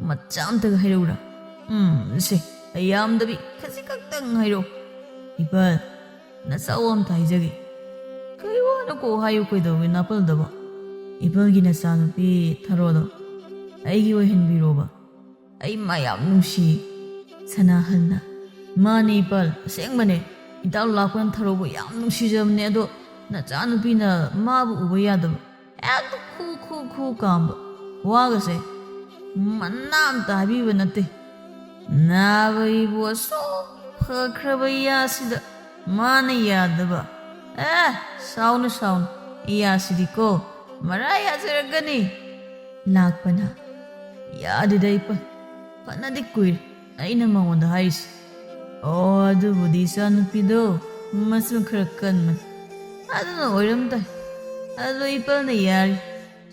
ꯃꯆꯥ ꯑꯝꯇꯒ ꯍꯥꯏꯔꯛꯎꯔꯥ? ꯎꯝ, ꯁꯦ, ꯌꯥꯝꯗꯕꯤ ꯈꯖꯤꯛ ꯈꯛꯇꯪ ꯍꯥꯏꯔꯛꯑꯣ꯫ ꯏꯕꯜ, ꯅꯆꯥꯎ ꯑꯝꯇ ꯍꯥꯏꯖꯒꯦ꯫ ꯀꯩ ꯋꯥꯅꯣ ꯀꯣꯛ ꯍꯥꯏꯌꯨ ꯀꯩꯗꯧꯒꯦ ꯅꯥꯄꯜꯗꯕ? ꯏꯕꯜꯒꯤ ꯅꯆꯥꯅꯨꯄꯤ ꯊꯔꯣꯗꯣ ꯑꯩꯒꯤ ꯑꯣꯏꯍꯟꯕꯤꯔꯣꯕ꯫ ꯑꯩ ꯃꯥ ꯌꯥꯝ ꯅꯨꯡꯁꯤ꯫" ꯁꯅꯥꯍꯜꯅ, "ꯃꯥꯅꯦ ꯏꯄꯜ, ꯑꯁꯦꯡꯕꯅꯦ꯫ ꯏꯇꯥꯎ ꯂꯥꯛꯄꯅ ꯊꯔꯣꯕꯨ ꯌꯥꯝ ꯅꯨꯡꯁꯤꯖꯕꯅꯦ, ꯑꯗꯣ ꯅꯆꯥꯅꯨꯄꯤꯅ ꯃꯥꯕꯨ ꯎꯕ ꯌꯥꯗꯕ꯫ ꯍꯦꯛꯇ ꯈꯨ ꯈꯨ ꯈꯨ ꯀꯥꯝꯕ꯫ ꯋꯥꯒꯁꯦ ꯃꯅꯥ ꯑꯝꯇ ꯍꯥꯏꯕꯤꯕ ꯅꯠꯇꯦ꯫ ꯅꯥꯕꯒꯤꯕꯨ ꯑꯁꯨꯛ ꯐꯈ꯭ꯔꯕ ꯌꯥꯁꯤꯗ ꯃꯥꯅ ꯌꯥꯗꯕ꯫ ꯑꯦ, ꯁꯥꯎꯅꯨ ꯁꯥꯎꯅꯨ, ꯌꯥꯁꯤꯗꯤꯀꯣ ꯃꯔꯥ ꯌꯥꯖꯔꯛꯀꯅꯤ꯫" ꯂꯥꯛꯄꯅ, "ꯌꯥꯗꯦꯗ ꯏꯄꯜ, ꯐꯅꯗꯤ ꯀꯨꯏꯔꯦ ꯑꯩꯅ ꯃꯉꯣꯟꯗ ꯍꯥꯏꯔꯤꯁꯦ꯫ ꯑꯣ, ꯑꯗꯨꯕꯨꯗꯤ ꯏꯆꯥꯅꯨꯄꯤꯗꯣ ꯃꯆꯤꯟ ꯈꯔ ꯀꯟꯕꯅꯤ, ꯑꯗꯨꯅ ꯑꯣꯏꯔꯝ ꯇꯥꯏ꯫ ꯑꯗꯣ ꯏꯄꯜꯅ ꯌꯥꯔꯤ,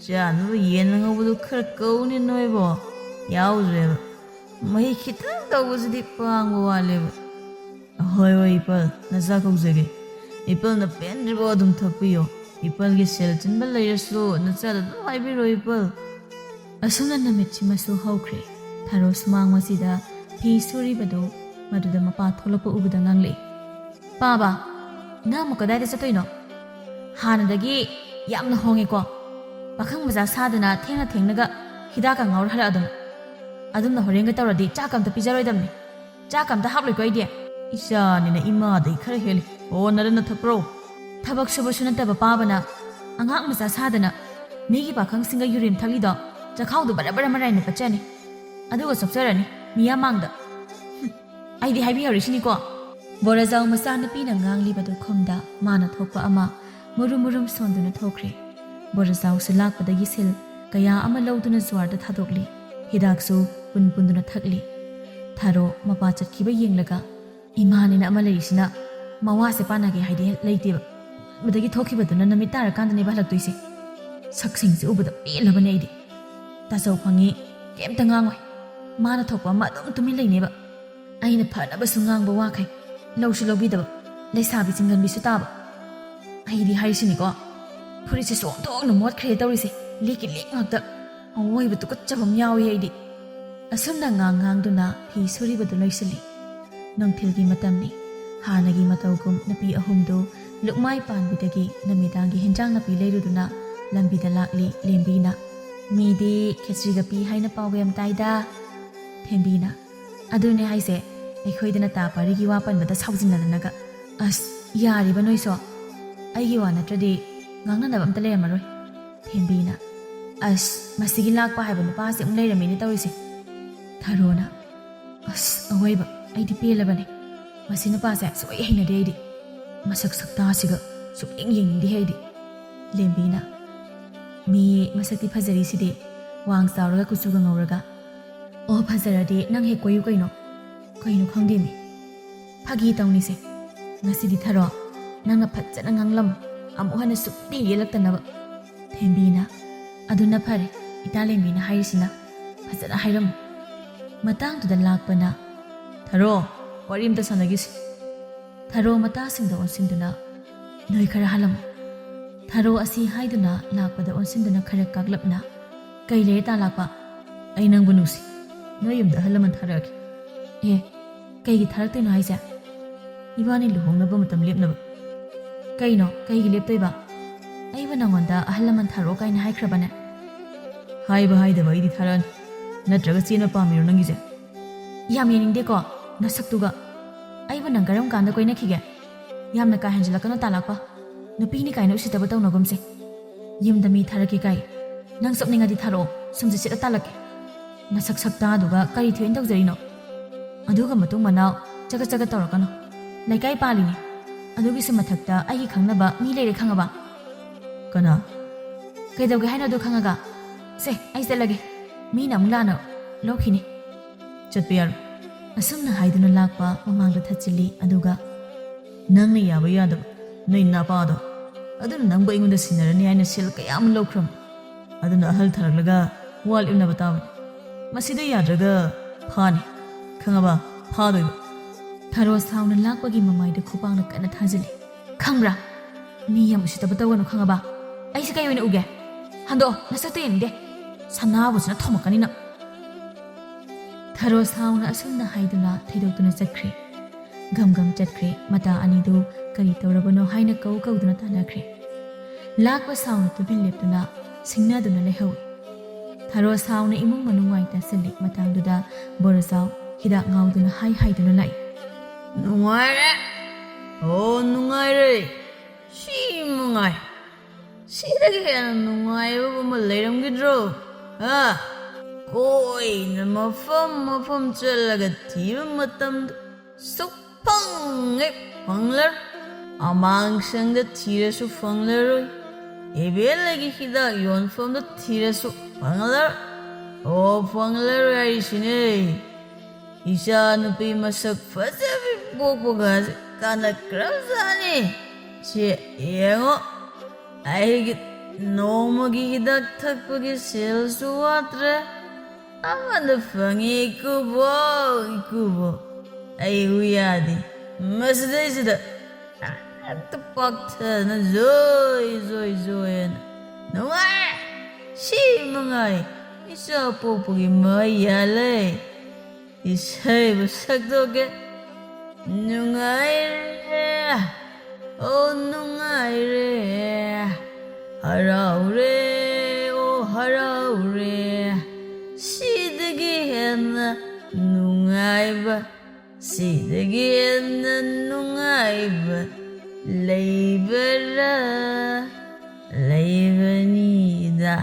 ꯆꯥꯅꯕ ꯌꯦꯟ ꯑꯉꯧꯕꯗꯨ ꯈꯔ ꯀꯧꯅꯤ ꯅꯣꯏꯕꯣ꯫ ꯌꯥꯎꯗ꯭ꯔꯦꯕ꯫ ꯃꯍꯤ ꯈꯤꯇꯪ ꯇꯧꯕꯁꯤꯗꯤ ꯄꯥꯡꯕ ꯋꯥꯠꯂꯦꯕ꯫ ꯍꯣꯏ ꯍꯣꯏ ꯏꯄꯜ, ꯅꯆꯥ ꯀꯧꯖꯒꯦ꯫ ꯏꯄꯜꯅ ꯄꯦꯟꯗ꯭ꯔꯤꯕꯣ ꯑꯗꯨꯝ ꯊꯛꯄꯤꯌꯣ꯫ ꯏꯄꯜꯒꯤ ꯁꯦꯜ ꯆꯤꯟꯕ ꯂꯩꯔꯁꯨ ꯅꯆꯥꯗ ꯑꯗꯨꯝ ꯍꯥꯏꯕꯤꯔꯣ ꯏꯄꯜ꯫" ꯑꯁꯨꯝꯅ ꯅꯨꯃꯤꯠꯁꯤꯃꯁꯨ ꯍꯧꯈ꯭ꯔꯦ꯫ ꯊꯔꯣ ꯁꯨꯃꯥꯡ ꯑꯁꯤꯗ ꯐꯤ ꯁꯨꯔꯤꯕꯗꯨ ꯃꯗꯨꯗ ꯃꯄꯥ ꯊꯣꯛꯂꯛꯄ ꯎꯕꯗ ꯉꯥꯡꯂꯛꯏ, "ꯄꯥꯕ, ꯅꯪ ꯑꯃꯨꯛ ꯀꯗꯥꯏꯗ ꯆꯠꯇꯣꯏꯅꯣ? ꯍꯥꯟꯅꯗꯒꯤ ꯌꯥꯝꯅ ꯍꯣꯡꯉꯦꯀꯣ꯫ ꯄꯥꯈꯪ ꯃꯆꯥ ꯁꯥꯗꯅ ꯊꯦꯡꯅ ꯊꯦꯡꯅꯒ ꯍꯤꯗꯥꯛꯀ ꯉꯥꯎꯔ ꯍꯜꯂꯛꯑꯗꯅ꯫ ꯑꯗꯨꯝꯅ ꯍꯣꯔꯦꯟꯒ ꯇꯧꯔꯗꯤ ꯆꯥꯛꯀ ꯑꯝꯇ ꯄꯤꯖꯔꯣꯏꯗꯕꯅꯤ꯫ ꯆꯥꯛꯀ ꯑꯝꯇ ꯍꯥꯞꯂꯣꯏꯀꯣ ꯑꯩꯗꯤ꯫" "ꯏꯆꯥꯅꯤꯅ ꯏꯃꯥꯗꯩ ꯈꯔ ꯍꯦꯜꯂꯤ꯫ ꯑꯣ, ꯅꯔꯟ ꯅꯊꯛꯄ꯭ꯔꯣ?" "ꯊꯕꯛ ꯁꯨꯕꯁꯨ ꯅꯠꯇꯕ ꯄꯥꯕꯅ ꯑꯉꯥꯡ ꯃꯆꯥ ꯁꯥꯗꯅ ꯃꯤꯒꯤ ꯄꯥꯈꯪꯁꯤꯡꯒ ꯌꯨꯔꯦꯝ ꯊꯛꯂꯤꯗꯣ ꯆꯈꯥꯎꯗꯣ ꯕꯔ ꯕꯔ ꯃꯔꯥꯏꯅ ꯄꯠꯆꯅꯤ꯫ ꯑꯗꯨꯒ ꯆꯣꯞꯆꯔꯅꯤ ꯃꯤꯌꯥꯝ ꯃꯥꯡꯗ꯫ ꯍꯨꯝ, ꯑꯩꯗꯤ ꯍꯥꯏꯕꯤꯍꯧꯔꯤꯁꯤꯅꯤꯀꯣ꯫" ꯕꯣꯔꯖꯥꯎ ꯃꯆꯥꯅꯨꯄꯤꯅ ꯉꯥꯡꯂꯤꯕꯗꯨ ꯈꯨꯝꯗ ꯃꯥꯅ ꯊꯣꯛꯄ ꯑꯃ ꯃꯨꯔꯨꯝ ꯃꯨꯔꯨꯝ ꯁꯣꯟꯗꯨꯅ ꯊꯣꯛꯈ꯭ꯔꯦ꯫ ꯕꯣꯔꯖꯥꯎꯁꯨ ꯂꯥꯛꯄꯗꯒꯤ ꯁꯤꯜ ꯀꯌꯥ ꯑꯃ ꯂꯧꯗꯨꯅ ꯖ꯭ꯋꯥꯔꯗ ꯊꯥꯗꯣꯛꯂꯤ꯫ ꯍꯤꯗꯥꯛꯁꯨ ꯄꯨꯟ ꯄꯨꯟꯗꯨꯅ ꯊꯛꯂꯤ꯫ ꯊꯔꯣ ꯃꯄꯥ ꯆꯠꯈꯤꯕ ꯌꯦꯡꯂꯒ, "ꯏꯃꯥꯅꯤꯅ ꯑꯃ ꯂꯩꯔꯤꯁꯤꯅ ꯃꯋꯥꯁꯦ ꯄꯥꯟꯅꯒꯦ ꯍꯥꯏꯗꯤ ꯂꯩꯇꯦꯕ꯫ ꯃꯗꯒꯤ ꯊꯣꯛꯈꯤꯕꯗꯨꯅ ꯅꯨꯃꯤꯠ ꯇꯥꯔꯀꯥꯟꯗꯅꯦꯕ ꯍꯜꯂꯛꯇꯣꯏꯁꯦ꯫ ꯁꯛꯁꯤꯡꯁꯦ ꯎꯕꯗ ꯄꯦꯜꯂꯕꯅꯦ ꯑꯩꯗꯤ꯫ ꯇꯥꯆꯧ ꯈꯪꯉꯤ, ꯀꯩꯝꯇ ꯉꯥꯡꯉꯣꯏ꯫ ꯃꯥꯅ ꯊꯣꯛꯄ ꯑꯃ ꯑꯗꯨꯝ ꯇꯨꯃꯤꯟ ꯂꯩꯅꯦꯕ꯫ ꯑꯩꯅ ꯐꯅꯕꯁꯨ ꯉꯥꯡꯕ ꯋꯥꯈꯩ ꯂꯧꯁꯨ ꯂꯧꯕꯤꯗꯕ, ꯂꯩꯁꯥꯕꯤ ꯆꯤꯡꯒꯟꯕꯤꯁꯨ ꯇꯥꯕ꯫ ꯑꯩꯗꯤ ꯍꯥꯏꯔꯤꯁꯤꯅꯤꯀꯣ, ꯐꯨꯔꯤꯠꯁꯦ ꯁꯣꯛꯊꯣꯛꯅ ꯃꯣꯠꯈ꯭ꯔꯦ ꯇꯧꯔꯤꯁꯦ, ꯂꯤꯛꯀꯤ ꯂꯤꯛ ꯉꯥꯛꯇ꯫ ꯑꯋꯣꯏꯕ ꯇꯨꯀꯠꯆꯕ ꯑꯃ ꯌꯥꯎꯏ ꯑꯩꯗꯤ꯫ ꯑꯁꯨꯝꯅ ꯉꯥꯡ ꯉꯥꯡꯗꯨꯅ ꯐꯤ ꯁꯨꯔꯤꯕꯗꯨ ꯂꯣꯏꯁꯤꯜꯂꯤ꯫ ꯅꯨꯡꯊꯤꯜꯒꯤ ꯃꯇꯝꯅꯤ꯫ ꯍꯥꯟꯅꯒꯤ ꯃꯇꯧꯒꯨꯝ ꯅꯨꯄꯤ ꯑꯍꯨꯝꯗꯨ ꯂꯨꯛꯃꯥꯏ ꯄꯥꯟꯕꯤꯗꯒꯤ ꯅꯨꯃꯤꯗꯥꯡꯒꯤ ꯍꯦꯟꯖꯥꯡ ꯅꯥꯄꯤ ꯂꯩꯔꯨꯗꯨꯅ ꯂꯝꯕꯤꯗ ꯂꯥꯛꯂꯤ꯫ ꯂꯦꯝꯕꯤꯅ, "ꯃꯤꯗꯤ ꯈꯦꯆ꯭ꯔꯤꯒ ꯄꯤ ꯍꯥꯏꯅ ꯄꯥꯎꯒ ꯌꯥꯝ ꯇꯥꯏꯗ?" ꯊꯦꯝꯕꯤꯅ, "ꯑꯗꯨꯅꯦ ꯍꯥꯏꯁꯦ, ꯑꯩꯈꯣꯏꯗꯅ ꯇꯥ ꯄꯥꯔꯤꯒꯤ ꯋꯥ ꯄꯟꯕꯗ ꯁꯥꯎꯖꯤꯟꯅꯗꯅꯒ꯫ ꯑꯁ, ꯌꯥꯔꯤꯕ ꯅꯣꯏꯁꯨ? ꯑꯩꯒꯤ ꯋꯥ ꯅꯠꯇ꯭ꯔꯗꯤ ꯉꯥꯡꯅꯅꯕ ꯑꯝꯇ ꯂꯩꯔꯝꯃꯔꯣꯏ꯫" ꯊꯦꯝꯕꯤꯅ, "ꯑꯁ, ꯃꯁꯤꯒꯤ ꯂꯥꯛꯄ ꯍꯥꯏꯕ ꯅꯨꯄꯥꯁꯦ ꯑꯃꯨꯛ ꯂꯩꯔꯝꯃꯤꯅꯦ ꯇꯧꯔꯤꯁꯦ꯫" ꯊꯔꯣꯅ, "ꯑꯁ, ꯑꯋꯣꯏꯕ, ꯑꯩꯗꯤ ꯄꯦꯜꯂꯕꯅꯦ꯫ ꯃꯁꯤ ꯅꯨꯄꯥꯁꯦ ꯁꯨꯛꯍꯩ ꯍꯩꯅꯗꯦ ꯑꯩꯗꯤ꯫ ꯃꯁꯛ ꯁꯛꯇꯥꯁꯤꯒ ꯁꯨꯛꯌꯦꯡ ꯌꯦꯡꯅꯤꯡꯗꯦ ꯑꯩꯗꯤ꯫" ꯂꯦꯝꯕꯤꯅ, "ꯃꯤ ꯃꯁꯛꯇꯤ ꯐꯖꯔꯤꯁꯤꯗꯤ, ꯋꯥꯡ ꯆꯥꯎꯔꯒ ꯀꯨꯆꯨꯒ ꯉꯧꯔꯒ꯫ ꯑꯣ, ꯐꯖꯔꯗꯤ ꯅꯪ ꯍꯦꯛ ꯀꯣꯏꯌꯨ ꯀꯩꯅꯣ꯫" "ꯀꯩꯅꯣ ꯈꯪꯗꯦꯃꯤ꯫" "ꯐꯥꯒꯤ ꯇꯧꯅꯤꯁꯦ꯫ ꯉꯁꯤꯗꯤ ꯊꯔꯣ, ꯅꯪꯅ ꯐꯖꯅ ꯉꯥꯡꯂꯝꯃꯨ, ꯑꯃꯨꯛ ꯍꯟꯅ ꯁꯨꯛꯌꯦꯡ ꯌꯦꯡꯂꯛꯇꯅꯕ꯫" ꯊꯦꯝꯕꯤꯅ, "ꯑꯗꯨꯅ ꯐꯔꯦ, ꯏꯇꯥ ꯂꯦꯝꯕꯤꯅ ꯍꯥꯏꯔꯤꯁꯤꯅ ꯐꯖꯅ ꯍꯥꯏꯔꯝꯃꯨ꯫" ꯃꯇꯥꯡꯗꯨꯗ ꯂꯥꯛꯄꯅ, "ꯊꯔꯣ, ꯋꯥꯔꯤ ꯑꯝꯇ ꯁꯥꯟꯅꯈꯤꯁꯤ꯫" ꯊꯔꯣ ꯃꯇꯥꯁꯤꯡꯗ ꯑꯣꯟꯁꯤꯟꯗꯨꯅ, "ꯅꯣꯏ ꯈꯔ ꯍꯜꯂꯝꯃꯨ꯫" ꯊꯔꯣ ꯑꯁꯤ ꯍꯥꯏꯗꯨꯅ ꯂꯥꯛꯄꯗ ꯑꯣꯟꯁꯤꯟꯗꯨꯅ ꯈꯔ ꯀꯥꯛꯂꯞꯅ, "ꯀꯩ ꯂꯩꯔꯦ ꯇꯥ ꯂꯥꯛꯄ?" "ꯑꯩ ꯅꯪꯕꯨ ꯅꯨꯡꯁꯤ꯫ ꯅꯣꯏ ꯌꯨꯝꯗ ꯑꯍꯜ ꯂꯃꯟ ꯊꯥꯔꯛꯑꯒꯦ꯫" "ꯑꯦ, ꯀꯩꯒꯤ ꯊꯥꯔꯛꯇꯣꯏꯅꯣ ꯍꯥꯏꯁꯦ?" "ꯏꯕꯥꯅꯤ ꯂꯨꯍꯣꯡꯅꯕ ꯃꯇꯝ ꯂꯦꯞꯅꯕ꯫" "ꯀꯩꯅꯣ, ꯀꯩꯒꯤ ꯂꯦꯞꯇꯣꯏꯕ? ꯑꯩꯕꯨ ꯅꯪꯉꯣꯟꯗ ꯑꯍꯜ ꯂꯃꯟ ꯊꯥꯔꯛꯑꯣ ꯀꯥꯏꯅ ꯍꯥꯏꯈ꯭ꯔꯕꯅꯦ?" "ꯍꯥꯏꯕ ꯍꯥꯏꯗꯕ ꯑꯩꯗꯤ ꯊꯥꯔꯛꯑꯅꯤ꯫ ꯅꯠꯇ꯭ꯔꯒ ꯆꯦꯟꯕ ꯄꯥꯝꯃꯤꯔꯣ ꯅꯪꯒꯤꯁꯦ?" "ꯌꯥꯝ ꯌꯦꯡꯅꯤꯡꯗꯦꯀꯣ ꯅꯁꯛꯇꯨꯒ꯫ ꯑꯩꯕꯨ ꯅꯪ ꯀꯔꯝ ꯀꯥꯟꯗ ꯀꯣꯏꯅꯈꯤꯒꯦ? ꯌꯥꯝꯅ ꯀꯥ ꯍꯦꯟꯖꯤꯜꯂꯛꯀꯅꯨ ꯇꯥ ꯂꯥꯛꯄ꯫ ꯅꯨꯄꯤꯅꯤ ꯀꯥꯏꯅ ꯎꯁꯤꯠꯇꯕ ꯇꯧꯅꯒꯨꯝꯁꯦ꯫ ꯌꯨꯝꯗ ꯃꯤ ꯊꯥꯔꯛꯀꯦ ꯀꯥꯏ꯫ ꯅꯪ ꯆꯠꯅꯤꯡꯉꯗꯤ ꯊꯥꯔꯛꯑꯣ, ꯁꯨꯝꯁꯤ ꯁꯤꯠꯂ ꯇꯥꯜꯂꯛꯀꯦ꯫ ꯅꯁꯛ ꯁꯛꯇꯥꯗꯨꯒ ꯀꯔꯤ ꯊꯣꯏꯅ ꯇꯧꯖꯔꯤꯅꯣ? ꯑꯗꯨꯒ ꯃꯇꯨꯡ ꯃꯅꯥꯎ ꯆꯒꯠ ꯆꯒꯠ ꯇꯧꯔꯛꯀꯅꯨ꯫ ꯂꯩꯀꯥꯏ ꯄꯥꯜꯂꯤꯅꯦ꯫ ꯑꯗꯨꯒꯤꯁꯨ ꯃꯊꯛꯇ ꯑꯩꯒꯤ ꯈꯪꯅꯕ ꯃꯤ ꯂꯩꯔꯦ ꯈꯪꯉꯕ?" "ꯀꯅꯥ?" "ꯀꯩꯗꯧꯒꯦ ꯍꯥꯏꯅꯣ ꯑꯗꯨ ꯈꯪꯉꯒ? ꯁꯦ, ꯑꯩ ꯆꯠꯂꯒꯦ꯫ ꯃꯤꯅ ꯑꯃꯨꯛ ꯂꯥꯟꯅ ꯂꯧꯈꯤꯅꯤ꯫" "ꯆꯠꯄ ꯌꯥꯔꯣꯏ꯫" ꯑꯁꯨꯝꯅ ꯍꯥꯏꯗꯨꯅ ꯂꯥꯛꯄ ꯃꯃꯥꯡꯗ ꯊꯠꯆꯤꯜꯂꯤ, ꯑꯗꯨꯒ, "ꯅꯪꯅ ꯌꯥꯕ ꯌꯥꯗꯕ ꯅꯣꯏ ꯅꯄꯥꯗꯣ ꯑꯗꯨꯅ ꯅꯪꯕꯨ ꯑꯩꯉꯣꯟꯗ ꯁꯤꯟꯅꯔꯅꯤ ꯍꯥꯏꯅ ꯁꯦꯜ ꯀꯌꯥ ꯑꯃ ꯂꯧꯈ꯭ꯔꯕꯅꯤ꯫ ꯑꯗꯨꯅ ꯑꯍꯜ ꯊꯥꯔꯛꯂꯒ ꯋꯥ ꯂꯦꯞꯅꯕ ꯇꯥꯕꯅꯤ꯫ ꯃꯁꯤꯗ ꯌꯥꯗ꯭ꯔꯒ ꯐꯥꯅꯤ꯫ ꯈꯪꯉꯕ? ꯐꯥꯗꯣꯏꯕ꯫ ꯊꯔꯣ ꯁꯥꯎꯅ ꯂꯥꯛꯄꯒꯤ ꯃꯃꯥꯏꯗ ꯈꯨꯄꯥꯛꯅ ꯀꯟꯅ ꯊꯥꯖꯤꯜꯂꯤ꯫ ꯈꯪꯕ꯭ꯔꯥ? ꯃꯤ ꯌꯥꯝ ꯎꯁꯤꯠꯇꯕ ꯇꯧꯒꯅꯨ, ꯈꯪꯉꯕ? ꯑꯩꯁꯦ ꯀꯩ ꯑꯣꯏꯅ ꯎꯒꯦ? ꯍꯟꯗꯣꯛꯑꯣ, ꯅꯁꯛꯇ ꯌꯦꯡꯅꯤꯡꯗꯦ꯫ ꯁꯅꯥꯕꯨꯁꯤꯅ ꯊꯣꯝꯃꯛꯀꯅꯤ ꯅꯪ꯫ ꯊꯔꯣ ꯁꯥꯎꯅ ꯑꯁꯨꯝꯅ ꯍꯥꯏꯗꯨꯅ ꯊꯩꯗꯣꯛꯇꯨꯅ ꯆꯠꯈ꯭ꯔꯦ꯫ ꯒꯝ ꯒꯝ ꯆꯠꯈ꯭ꯔꯦ꯫ ꯃꯇꯥ ꯑꯅꯤꯗꯨ ꯀꯔꯤ ꯇꯧꯔꯕꯅꯣ ꯍꯥꯏꯅ ꯀꯧ ꯀꯧꯗꯨꯅ ꯇꯥꯟꯅꯈ꯭ꯔꯦ꯫ ꯂꯥꯛꯄ ꯁꯥꯎꯅ ꯇꯨꯃꯤꯟ ꯂꯦꯞꯇꯨꯅ ꯁꯤꯡꯅꯗꯨꯅ ꯂꯩꯍꯧꯏ꯫ ꯊꯔꯣ ꯁꯥꯎꯅ ꯏꯃꯨꯡ ꯃꯅꯨꯡ ꯋꯥꯏ ꯇꯥꯁꯤꯜꯂꯤ꯫ ꯃꯇꯥꯡꯗꯨꯗ ꯕꯣꯔꯖꯥꯎ ꯍꯤꯗꯥꯛ ꯉꯥꯎꯗꯨꯅ ꯍꯥꯏ ꯍꯥꯏꯗꯨꯅ ꯂꯥꯛꯏ꯫ "ꯅꯨꯡꯉꯥꯏꯔꯦ꯫ ꯑꯣ, ꯅꯨꯡꯉꯥꯏꯔꯦ꯫ ꯁꯤ ꯃꯉꯥꯏ꯫ ꯁꯤꯗꯒꯤ ꯍꯦꯟꯅ ꯅꯨꯡꯉꯥꯏꯕ ꯑꯃ ꯂꯩꯔꯝꯒꯗ꯭ꯔꯣ? ꯍꯥ? ꯀꯣꯏꯅ ꯃꯐꯝ ꯃꯐꯝ ꯆꯠꯂꯒ ꯊꯤꯕ ꯃꯇꯝꯗ ꯁꯨꯛꯐꯪ ꯍꯦꯛ ꯐꯪꯂꯔꯣꯏ꯫ ꯑꯃꯥꯡꯁꯪꯗ ꯊꯤꯔꯁꯨ ꯐꯪꯂꯔꯣꯏ꯫ ꯏꯕꯦꯜꯂꯒꯤ ꯍꯤꯗꯥꯛ ꯌꯣꯟꯐꯝꯗ ꯊꯤꯔꯁꯨ ꯐꯪꯂꯔꯣꯏ꯫ ꯑꯣ, ꯐꯪꯂꯔꯣꯏ ꯍꯥꯏꯔꯤꯁꯤꯅꯦ꯫ ꯏꯆꯥ ꯅꯨꯄꯤ ꯃꯁꯛ ꯐꯖꯕꯤ ꯄꯣꯛꯄꯒꯁꯦ ꯀꯥꯟꯅꯈ꯭ꯔꯕꯖꯥꯠꯅꯤ꯫ ꯁꯦ ꯌꯦꯡꯉꯣ, ꯑꯩꯒꯤ ꯅꯣꯡꯃꯒꯤ ꯍꯤꯗꯥꯛ ꯊꯛꯄꯒꯤ ꯁꯦꯜꯁꯨ ꯋꯥꯠꯇ꯭ꯔꯦ꯫ ꯑꯃꯗ ꯐꯪꯉꯤ, ꯏꯀꯨꯕꯣꯛ, ꯏꯀꯨꯕꯣꯛ꯫ ꯑꯩ ꯎ ꯌꯥꯗꯦ꯫ ꯃꯁꯤꯗꯩꯁꯤꯗ ꯍꯦꯛꯇ ꯄꯥꯛꯊꯅ ꯖꯣꯏ, ꯖꯣꯏ, ꯖꯣꯏ ꯍꯥꯏꯅ ꯅꯨꯡꯉꯥꯏ꯫ ꯁꯤ ꯃꯉꯥꯏ꯫ ꯏꯆꯥ ꯄꯣꯛꯄꯒꯤ ꯃꯍꯩ ꯌꯥꯜꯂꯦ꯫ ꯏꯁꯩꯕꯨ ꯁꯛꯇꯣꯛꯀꯦ꯫ ꯅꯨꯡꯉꯥꯏꯔꯦ, ꯑꯣ ꯅꯨꯡꯉꯥꯏꯔꯦ, ꯍꯔꯥꯎꯔꯦ, ꯑꯣ ꯍꯔꯥꯎꯔꯦ, ꯁꯤꯗꯒꯤ ꯍꯦꯟꯅ ꯅꯨꯡꯉꯥꯏꯕ, ꯁꯤꯗꯒꯤ ꯍꯦꯟꯅ ꯅꯨꯡꯉꯥꯏꯕ ꯂꯩꯕ꯭ꯔꯥ? ꯂꯩꯕꯅꯤꯗ꯫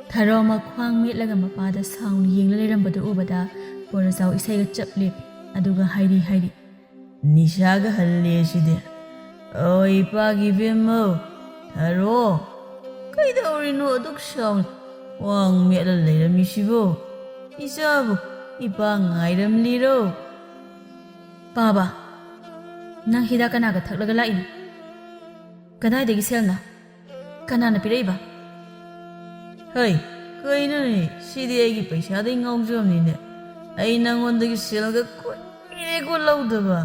ꯊꯔꯣ ꯃꯈ꯭ꯋꯥꯡ ꯃꯦꯠꯂꯒ ꯃꯄꯥꯗ ꯁꯥꯎꯅ ꯌꯦꯡꯂ ꯂꯩꯔꯝꯕꯗꯨ ꯎꯕꯗ ꯕꯣꯔꯖꯥꯎ ꯏꯁꯩꯒ ꯆꯞ ꯂꯦꯞꯄꯤ꯫ ꯑꯗꯨꯒ ꯍꯥꯏꯔꯤ ꯍꯥꯏꯔꯤ꯫ ꯅꯤꯁꯥꯒ ꯍꯜꯂꯦ ꯁꯤꯗꯤ꯫ ꯑꯣ, ꯏꯄꯥꯒꯤ ꯏꯕꯦꯝꯃꯧ, ꯊꯔꯣ, ꯀꯩꯗꯧꯔꯤꯅꯣ ꯑꯗꯨꯛ ꯁꯥꯎꯅ ꯈ꯭ꯋꯥꯡ ꯃꯦꯠꯂ ꯂꯩꯔꯝꯃꯤꯁꯤꯕꯣ? ꯏꯆꯥꯕꯨ ꯏꯄꯥ ꯉꯥꯏꯔꯝꯂꯤꯔꯣ? ꯄꯥꯕ, ꯅꯪ ꯍꯤꯗꯥꯛ ꯀꯅꯥꯒ ꯊꯛꯂꯒ ꯂꯥꯛꯏꯅꯣ? ꯀꯗꯥꯏꯗꯒꯤ ꯁꯦꯜꯅ? ꯀꯅꯥꯅ ꯄꯤꯔꯛꯏꯕ? ꯍꯩ, ꯀꯩꯅꯣꯅꯦ, ꯁꯤꯗꯤ ꯑꯩꯒꯤ ꯄꯩꯁꯥꯗꯩ ꯉꯥꯎꯖꯕꯅꯤꯅꯦ꯫ ꯑꯩ ꯅꯪꯉꯣꯟꯗꯒꯤ ꯁꯦꯜꯒ ꯀꯨꯏꯔꯦꯀꯣ ꯂꯧꯗꯕ꯫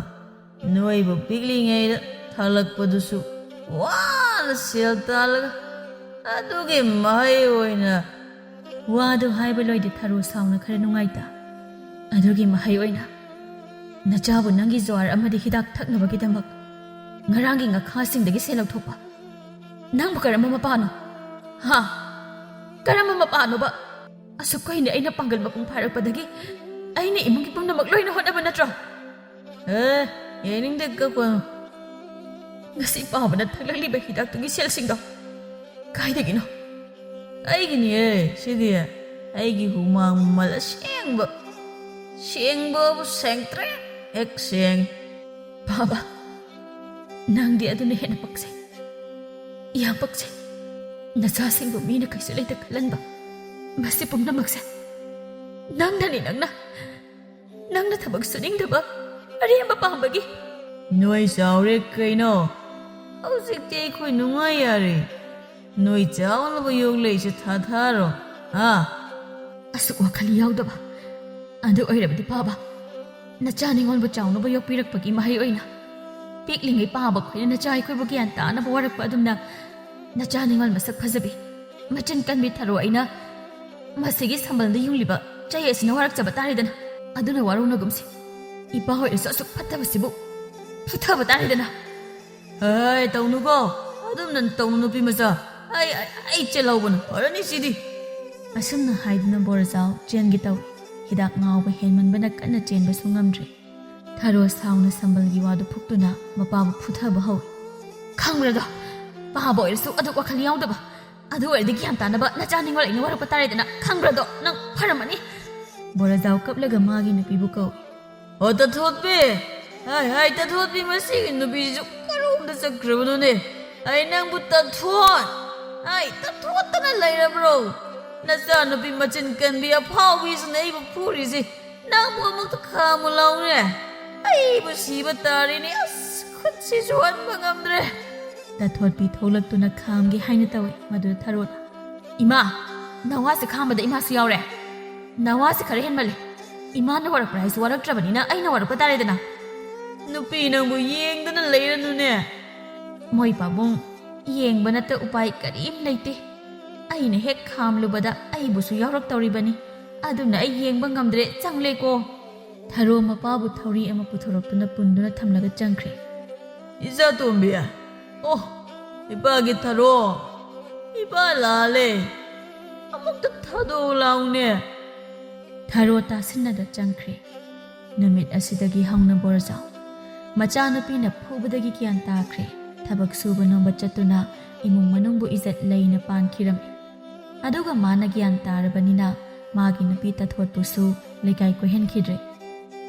ꯅꯣꯏꯕꯨ ꯄꯤꯛꯂꯤꯉꯩꯗ ꯊꯥꯂꯛꯄꯗꯨꯁꯨ ꯋꯥꯅ ꯁꯦꯜ ꯇꯥꯜꯂꯒ, ꯑꯗꯨꯒꯤ ꯃꯍꯩ ꯑꯣꯏꯅ꯫ ꯋꯥꯗꯨ ꯍꯥꯏꯕ ꯂꯣꯏꯗꯦ ꯊꯔꯣ ꯁꯥꯎꯅ ꯈꯔ ꯅꯨꯡꯉꯥꯏꯇ꯫ ꯑꯗꯨꯒꯤ ꯃꯍꯩ ꯑꯣꯏꯅ ꯅꯆꯥꯕꯨ ꯅꯪꯒꯤ ꯖ꯭ꯋꯥꯔ ꯑꯃꯗꯤ ꯍꯤꯗꯥꯛ ꯊꯛꯅꯕꯒꯤꯗꯃꯛ ꯉꯔꯥꯡꯒꯤ ꯉꯈꯥꯁꯤꯡꯗꯒꯤ ꯁꯦꯜ ꯂꯧꯊꯣꯛꯄ꯫ ꯅꯪꯕꯨ ꯀꯔꯝꯕ ꯃꯄꯥꯅꯣ? ꯍꯥ? ꯀꯔꯝꯕ ꯃꯄꯥꯅꯣꯕ? ꯑꯁꯨꯛ ꯀꯨꯏꯅ ꯑꯩꯅ ꯄꯥꯡꯒꯜ ꯃꯄꯨꯡ ꯐꯥꯔꯛꯄꯗꯒꯤ ꯑꯩꯅ ꯏꯃꯨꯡꯒꯤ ꯄꯨꯝꯅꯃꯛ ꯂꯣꯏꯅ ꯍꯣꯠꯅꯕ ꯅꯠꯇ꯭ꯔꯣ? ꯑꯦ, ꯌꯦꯡꯅꯤꯡꯗꯦ, ꯀꯛꯄꯅꯨ꯫ ꯉꯁꯤ ꯄꯥꯕꯅ ꯊꯛꯂꯛꯂꯤꯕ ꯍꯤꯗꯥꯛꯇꯨꯒꯤ ꯁꯦꯜꯁꯤꯡꯗꯣ ꯀꯥꯏꯗꯒꯤꯅꯣ? ꯑꯩꯒꯤꯅꯤꯌꯦ ꯁꯤꯗꯤ꯫ ꯑꯩꯒꯤ ꯍꯨꯃꯥꯡ ꯃꯃꯜ ꯑꯁꯦꯡꯕ꯫ ꯁꯦꯡꯕꯕꯨ ꯁꯦꯡꯇ꯭ꯔꯦ, ꯍꯦꯛ ꯁꯦꯡ꯫ ꯕꯥꯕꯥ, ꯅꯪꯗꯤ ꯑꯗꯨꯅ ꯍꯦꯟꯅ ꯄꯛꯆꯩ꯫ ꯌꯥꯝ ꯄꯛꯆꯩ꯫ ꯅꯆꯥꯁꯤꯡꯕꯨ ꯃꯤꯅ ꯀꯩꯁꯨ ꯂꯩꯇ ꯈꯜꯍꯟꯕ꯫ ꯃꯁꯤ ꯄꯨꯝꯅꯃꯛꯁꯦ ꯅꯪꯅꯅꯤ, ꯅꯪꯅ꯫ ꯅꯪꯅ ꯊꯕꯛ ꯁꯨꯅꯤꯡꯗꯕ, ꯑꯔꯦꯝꯕ ꯄꯥꯝꯕꯒꯤ꯫ ꯅꯣꯏ ꯆꯥꯎꯔꯦ ꯀꯩꯅꯣ? ꯍꯧꯖꯤꯛꯇꯤ ꯑꯩꯈꯣꯏ ꯅꯨꯡꯉꯥꯏ ꯌꯥꯔꯦ꯫ ꯅꯣꯏ ꯆꯥꯎꯅꯕ ꯌꯣꯛꯂꯛꯏꯁꯦ ꯊꯥꯊꯔꯣ, ꯍꯥ? ꯑꯁꯨꯛ ꯋꯥꯈꯜ ꯌꯥꯎꯗꯕ꯫ ꯑꯗꯨ ꯑꯣꯏꯔꯕꯗꯤ ꯄꯥꯕ, ꯅꯆꯥ ꯅꯤꯉꯣꯜꯕꯨ ꯆꯥꯎꯅꯕ ꯌꯣꯛꯄꯤꯔꯛꯄꯒꯤ ꯃꯍꯩ ꯑꯣꯏꯅ ꯄꯤꯛꯂꯤꯉꯩ ꯄꯥꯕ ꯑꯩꯈꯣꯏꯅ ꯅꯆꯥ ꯑꯩꯈꯣꯏꯕꯨ ꯒ꯭ꯌꯥꯟ ꯇꯥꯅꯕ ꯋꯥꯔꯛꯄ ꯑꯗꯨꯝꯅ ꯅꯆꯥ ꯅꯤꯉꯣꯜ ꯃꯁꯛ ꯐꯖꯕꯤ, ꯃꯆꯤꯟ ꯀꯟꯕꯤ ꯊꯔꯣ ꯑꯩꯅ ꯃꯁꯤꯒꯤ ꯁꯝꯕꯜꯗ ꯌꯨꯡꯂꯤꯕ ꯆꯩ ꯑꯁꯤꯅ ꯋꯥꯔꯛꯆꯕ ꯇꯥꯔꯦꯗꯅ꯫ ꯑꯗꯨꯅ ꯋꯥꯔꯧꯅꯒꯨꯝꯁꯤ꯫ ꯏꯄꯥ ꯑꯣꯏꯔꯁꯨ ꯑꯁꯨꯛ ꯐꯠꯇꯕꯁꯤꯕꯨ ꯐꯨꯊꯕ ꯇꯥꯔꯦꯗꯅ꯫ ꯍꯩ, ꯇꯧꯅꯨꯀꯣ꯫ ꯑꯗꯨꯝꯅ ꯇꯧꯅꯨ, ꯅꯨꯄꯤ ꯃꯆꯥ꯫ ꯑꯩ, ꯑꯩ, ꯑꯩ ꯆꯦꯜꯍꯧꯕꯅ ꯐꯔꯅꯤ ꯁꯤꯗꯤ꯫ ꯑꯁꯨꯝꯅ ꯍꯥꯏꯗꯨꯅ ꯕꯣꯔꯖꯥꯎ ꯆꯦꯟꯒꯦ ꯇꯧꯏ꯫ ꯍꯤꯗꯥꯛ ꯉꯥꯎꯕ ꯍꯦꯟꯃꯟꯕꯅ ꯀꯟꯅ ꯆꯦꯟꯕꯁꯨ ꯉꯝꯗ꯭ꯔꯦ꯫ ꯊꯔꯣ ꯁꯥꯎꯅ ꯁꯝꯕꯜꯒꯤ ꯋꯥꯗꯨ ꯐꯨꯛꯇꯨꯅ ꯃꯄꯥꯕꯨ ꯐꯨꯊꯕ ꯍꯧꯏ꯫ ꯈꯪꯕ꯭ꯔꯗꯣ? ꯄꯥꯕ ꯑꯣꯏꯔꯁꯨ ꯑꯗꯨꯛ ꯋꯥꯈꯜ ꯌꯥꯎꯗꯕ꯫ ꯑꯗꯨ ꯑꯣꯏꯔꯗꯤ ꯒ꯭ꯌꯥꯟ ꯇꯥꯅꯕ ꯅꯆꯥ ꯅꯤꯡꯉꯣꯜ ꯑꯩꯅ ꯋꯥꯔꯛꯄ ꯇꯥꯔꯦꯗꯅ꯫ ꯈꯪꯕ꯭ꯔꯗꯣ? ꯅꯪ ꯐꯔꯝꯃꯅꯤ꯫ ꯕꯣꯔꯖꯥꯎ ꯀꯞꯂꯒ ꯃꯥꯒꯤ ꯅꯨꯄꯤꯕꯨ ꯀꯧꯏ꯫ ꯑꯣ, ꯇꯊꯣꯠꯄꯤ! ꯍꯥꯏ, ꯍꯥꯏ, ꯇꯊꯣꯠꯄꯤ, ꯃꯁꯤꯒꯤ ꯅꯨꯄꯤꯁꯤꯁꯨ ꯀꯔꯣꯝꯗ ꯆꯠꯈ꯭ꯔꯕꯅꯣꯅꯦ? ꯑꯩ ꯅꯪꯕꯨ ꯇꯊꯣꯠ! ꯍꯥꯏ, ꯇꯊꯣꯠꯇꯅ ꯂꯩꯔꯕ꯭ꯔꯣ? ꯅꯆꯥꯅꯨꯄꯤ ꯃꯆꯤꯟ ꯀꯟꯕꯤ ꯑꯐꯥꯎꯕꯤꯁꯤꯅ ꯑꯩꯕꯨ ꯐꯨꯔꯤꯁꯤ꯫ ꯅꯪꯕꯨ ꯑꯃꯨꯛꯇ ꯈꯥꯝꯃꯨ ꯂꯥꯎꯅꯦ꯫ ꯑꯩꯕꯨ ꯁꯤꯕ ꯇꯥꯔꯦꯅꯦ꯫ ꯑꯁ, ꯈꯨꯠꯁꯤꯁꯨ ꯍꯟꯕ ꯉꯝꯗ꯭ꯔꯦ꯫ ꯇꯥꯊꯣꯠꯄꯤ ꯊꯣꯛꯂꯛꯇꯨꯅ ꯈꯥꯝꯒꯦ ꯍꯥꯏꯅ ꯇꯧꯏ꯫ ꯃꯗꯨꯗ ꯊꯥꯔꯣꯅ, "ꯏꯃꯥ, ꯅꯋꯥꯁꯦ ꯈꯥꯝꯕꯗ ꯏꯃꯥꯁꯨ ꯌꯥꯎꯔꯦ꯫ ꯅꯋꯥꯁꯦ ꯈꯔ ꯍꯦꯟꯃꯜꯂꯦ꯫ ꯏꯃꯥꯅ ꯋꯥꯔꯛꯄ꯭ꯔꯥ ꯍꯥꯏꯁꯨ ꯋꯥꯔꯛꯇ꯭ꯔꯕꯅꯤꯅ ꯑꯩꯅ ꯋꯥꯔꯛꯄ ꯇꯥꯔꯦꯗꯅ꯫" "ꯅꯨꯄꯤ ꯅꯪꯕꯨ ꯌꯦꯡꯗꯅ ꯂꯩꯔꯅꯨꯅꯦ꯫" "ꯃꯣꯏ ꯄꯥꯕꯨꯡ, ꯌꯦꯡꯕ ꯅꯠꯇ ꯎꯄꯥꯏ ꯀꯔꯤꯝ ꯂꯩꯇꯦ꯫ ꯑꯩꯅ ꯍꯦꯛ ꯈꯥꯝꯂꯨꯕꯗ ꯑꯩꯕꯨꯁꯨ ꯌꯥꯎꯔꯛꯇꯧꯔꯤꯕꯅꯤ꯫ ꯑꯗꯨꯅ ꯑꯩ ꯌꯦꯡꯕ ꯉꯝꯗ꯭ꯔꯦ, ꯆꯪꯂꯦꯀꯣ꯫" ꯊꯥꯔꯣ ꯃꯄꯥꯕꯨ ꯊꯧꯔꯤ ꯑꯃ ꯄꯨꯊꯣꯔꯛꯇꯨꯅ ꯄꯨꯟꯗꯨꯅ ꯊꯝꯂꯒ ꯆꯪꯈ꯭ꯔꯦ꯫ "ꯏꯆꯥꯇꯣꯝꯕꯤ, ꯑꯣ, ꯏꯄꯥꯒꯤ ꯊꯥꯔꯣ, ꯏꯄꯥ ꯂꯥꯜꯂꯦ, ꯑꯃꯨꯛꯇ ꯊꯥꯗꯣꯛꯎ ꯂꯥꯎꯅꯦ꯫" ꯊꯥꯔꯣ ꯇꯥꯁꯤꯟꯅꯗ ꯆꯪꯈ꯭ꯔꯦ꯫ ꯅꯨꯃꯤꯠ ꯑꯁꯤꯗꯒꯤ ꯍꯧꯅ ꯕꯣꯔꯖꯥꯎ ꯃꯆꯥꯅꯨꯄꯤꯅ ꯐꯨꯕꯗꯒꯤ ꯒ꯭ꯌꯥꯟ ꯇꯥꯈ꯭ꯔꯦ꯫ ꯊꯕꯛ ꯁꯨꯕ ꯅꯣꯝꯕ ꯆꯠꯇꯨꯅ ꯏꯃꯨꯡ ꯃꯅꯨꯡꯕꯨ ꯏꯖꯠ ꯂꯩꯅ ꯄꯥꯟꯈꯤꯔꯝꯃꯤ꯫ ꯑꯗꯨꯒ ꯃꯥꯅ ꯒ꯭ꯌꯥꯟ ꯇꯥꯔꯕꯅꯤꯅ ꯃꯥꯒꯤ ꯅꯨꯄꯤ ꯇꯥꯊꯣꯠꯄꯨꯁꯨ ꯂꯩꯀꯥꯏ ꯀꯣꯏꯍꯟꯈꯤꯗ꯭ꯔꯦ꯫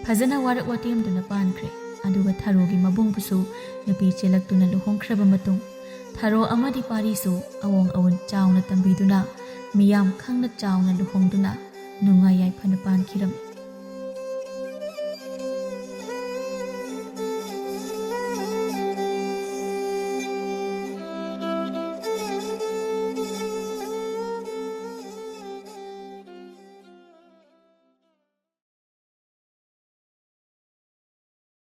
ꯐꯖꯅ ꯋꯥꯔꯛ ꯋꯥꯇꯦꯝꯗꯨꯅ ꯄꯥꯟꯈ꯭ꯔꯦ꯫ ꯑꯗꯨꯒ ꯊꯥꯔꯣꯒꯤ ꯃꯕꯨꯡꯕꯨꯁꯨ ꯅꯨꯄꯤ ꯆꯦꯜꯂꯛꯇꯨꯅ ꯂꯨꯍꯣꯡꯈ꯭ꯔꯕ ꯃꯇꯨꯡ ꯊꯥꯔꯣ ꯑꯃꯗꯤ ꯄꯥꯔꯤꯁꯨ ꯑꯑꯣꯡ ꯑꯑꯣꯟ ꯆꯥꯎꯅ ꯇꯝꯕꯤꯗꯨꯅ ꯃꯤꯌꯥꯝ ꯈꯪꯅ ꯆꯥꯎꯅ ꯂꯨꯍꯣꯡꯗꯨꯅ ꯅꯨꯡꯉꯥꯏ ꯌꯥꯏꯐꯅ ꯄꯥꯟꯈꯤꯔꯝꯃꯤ꯫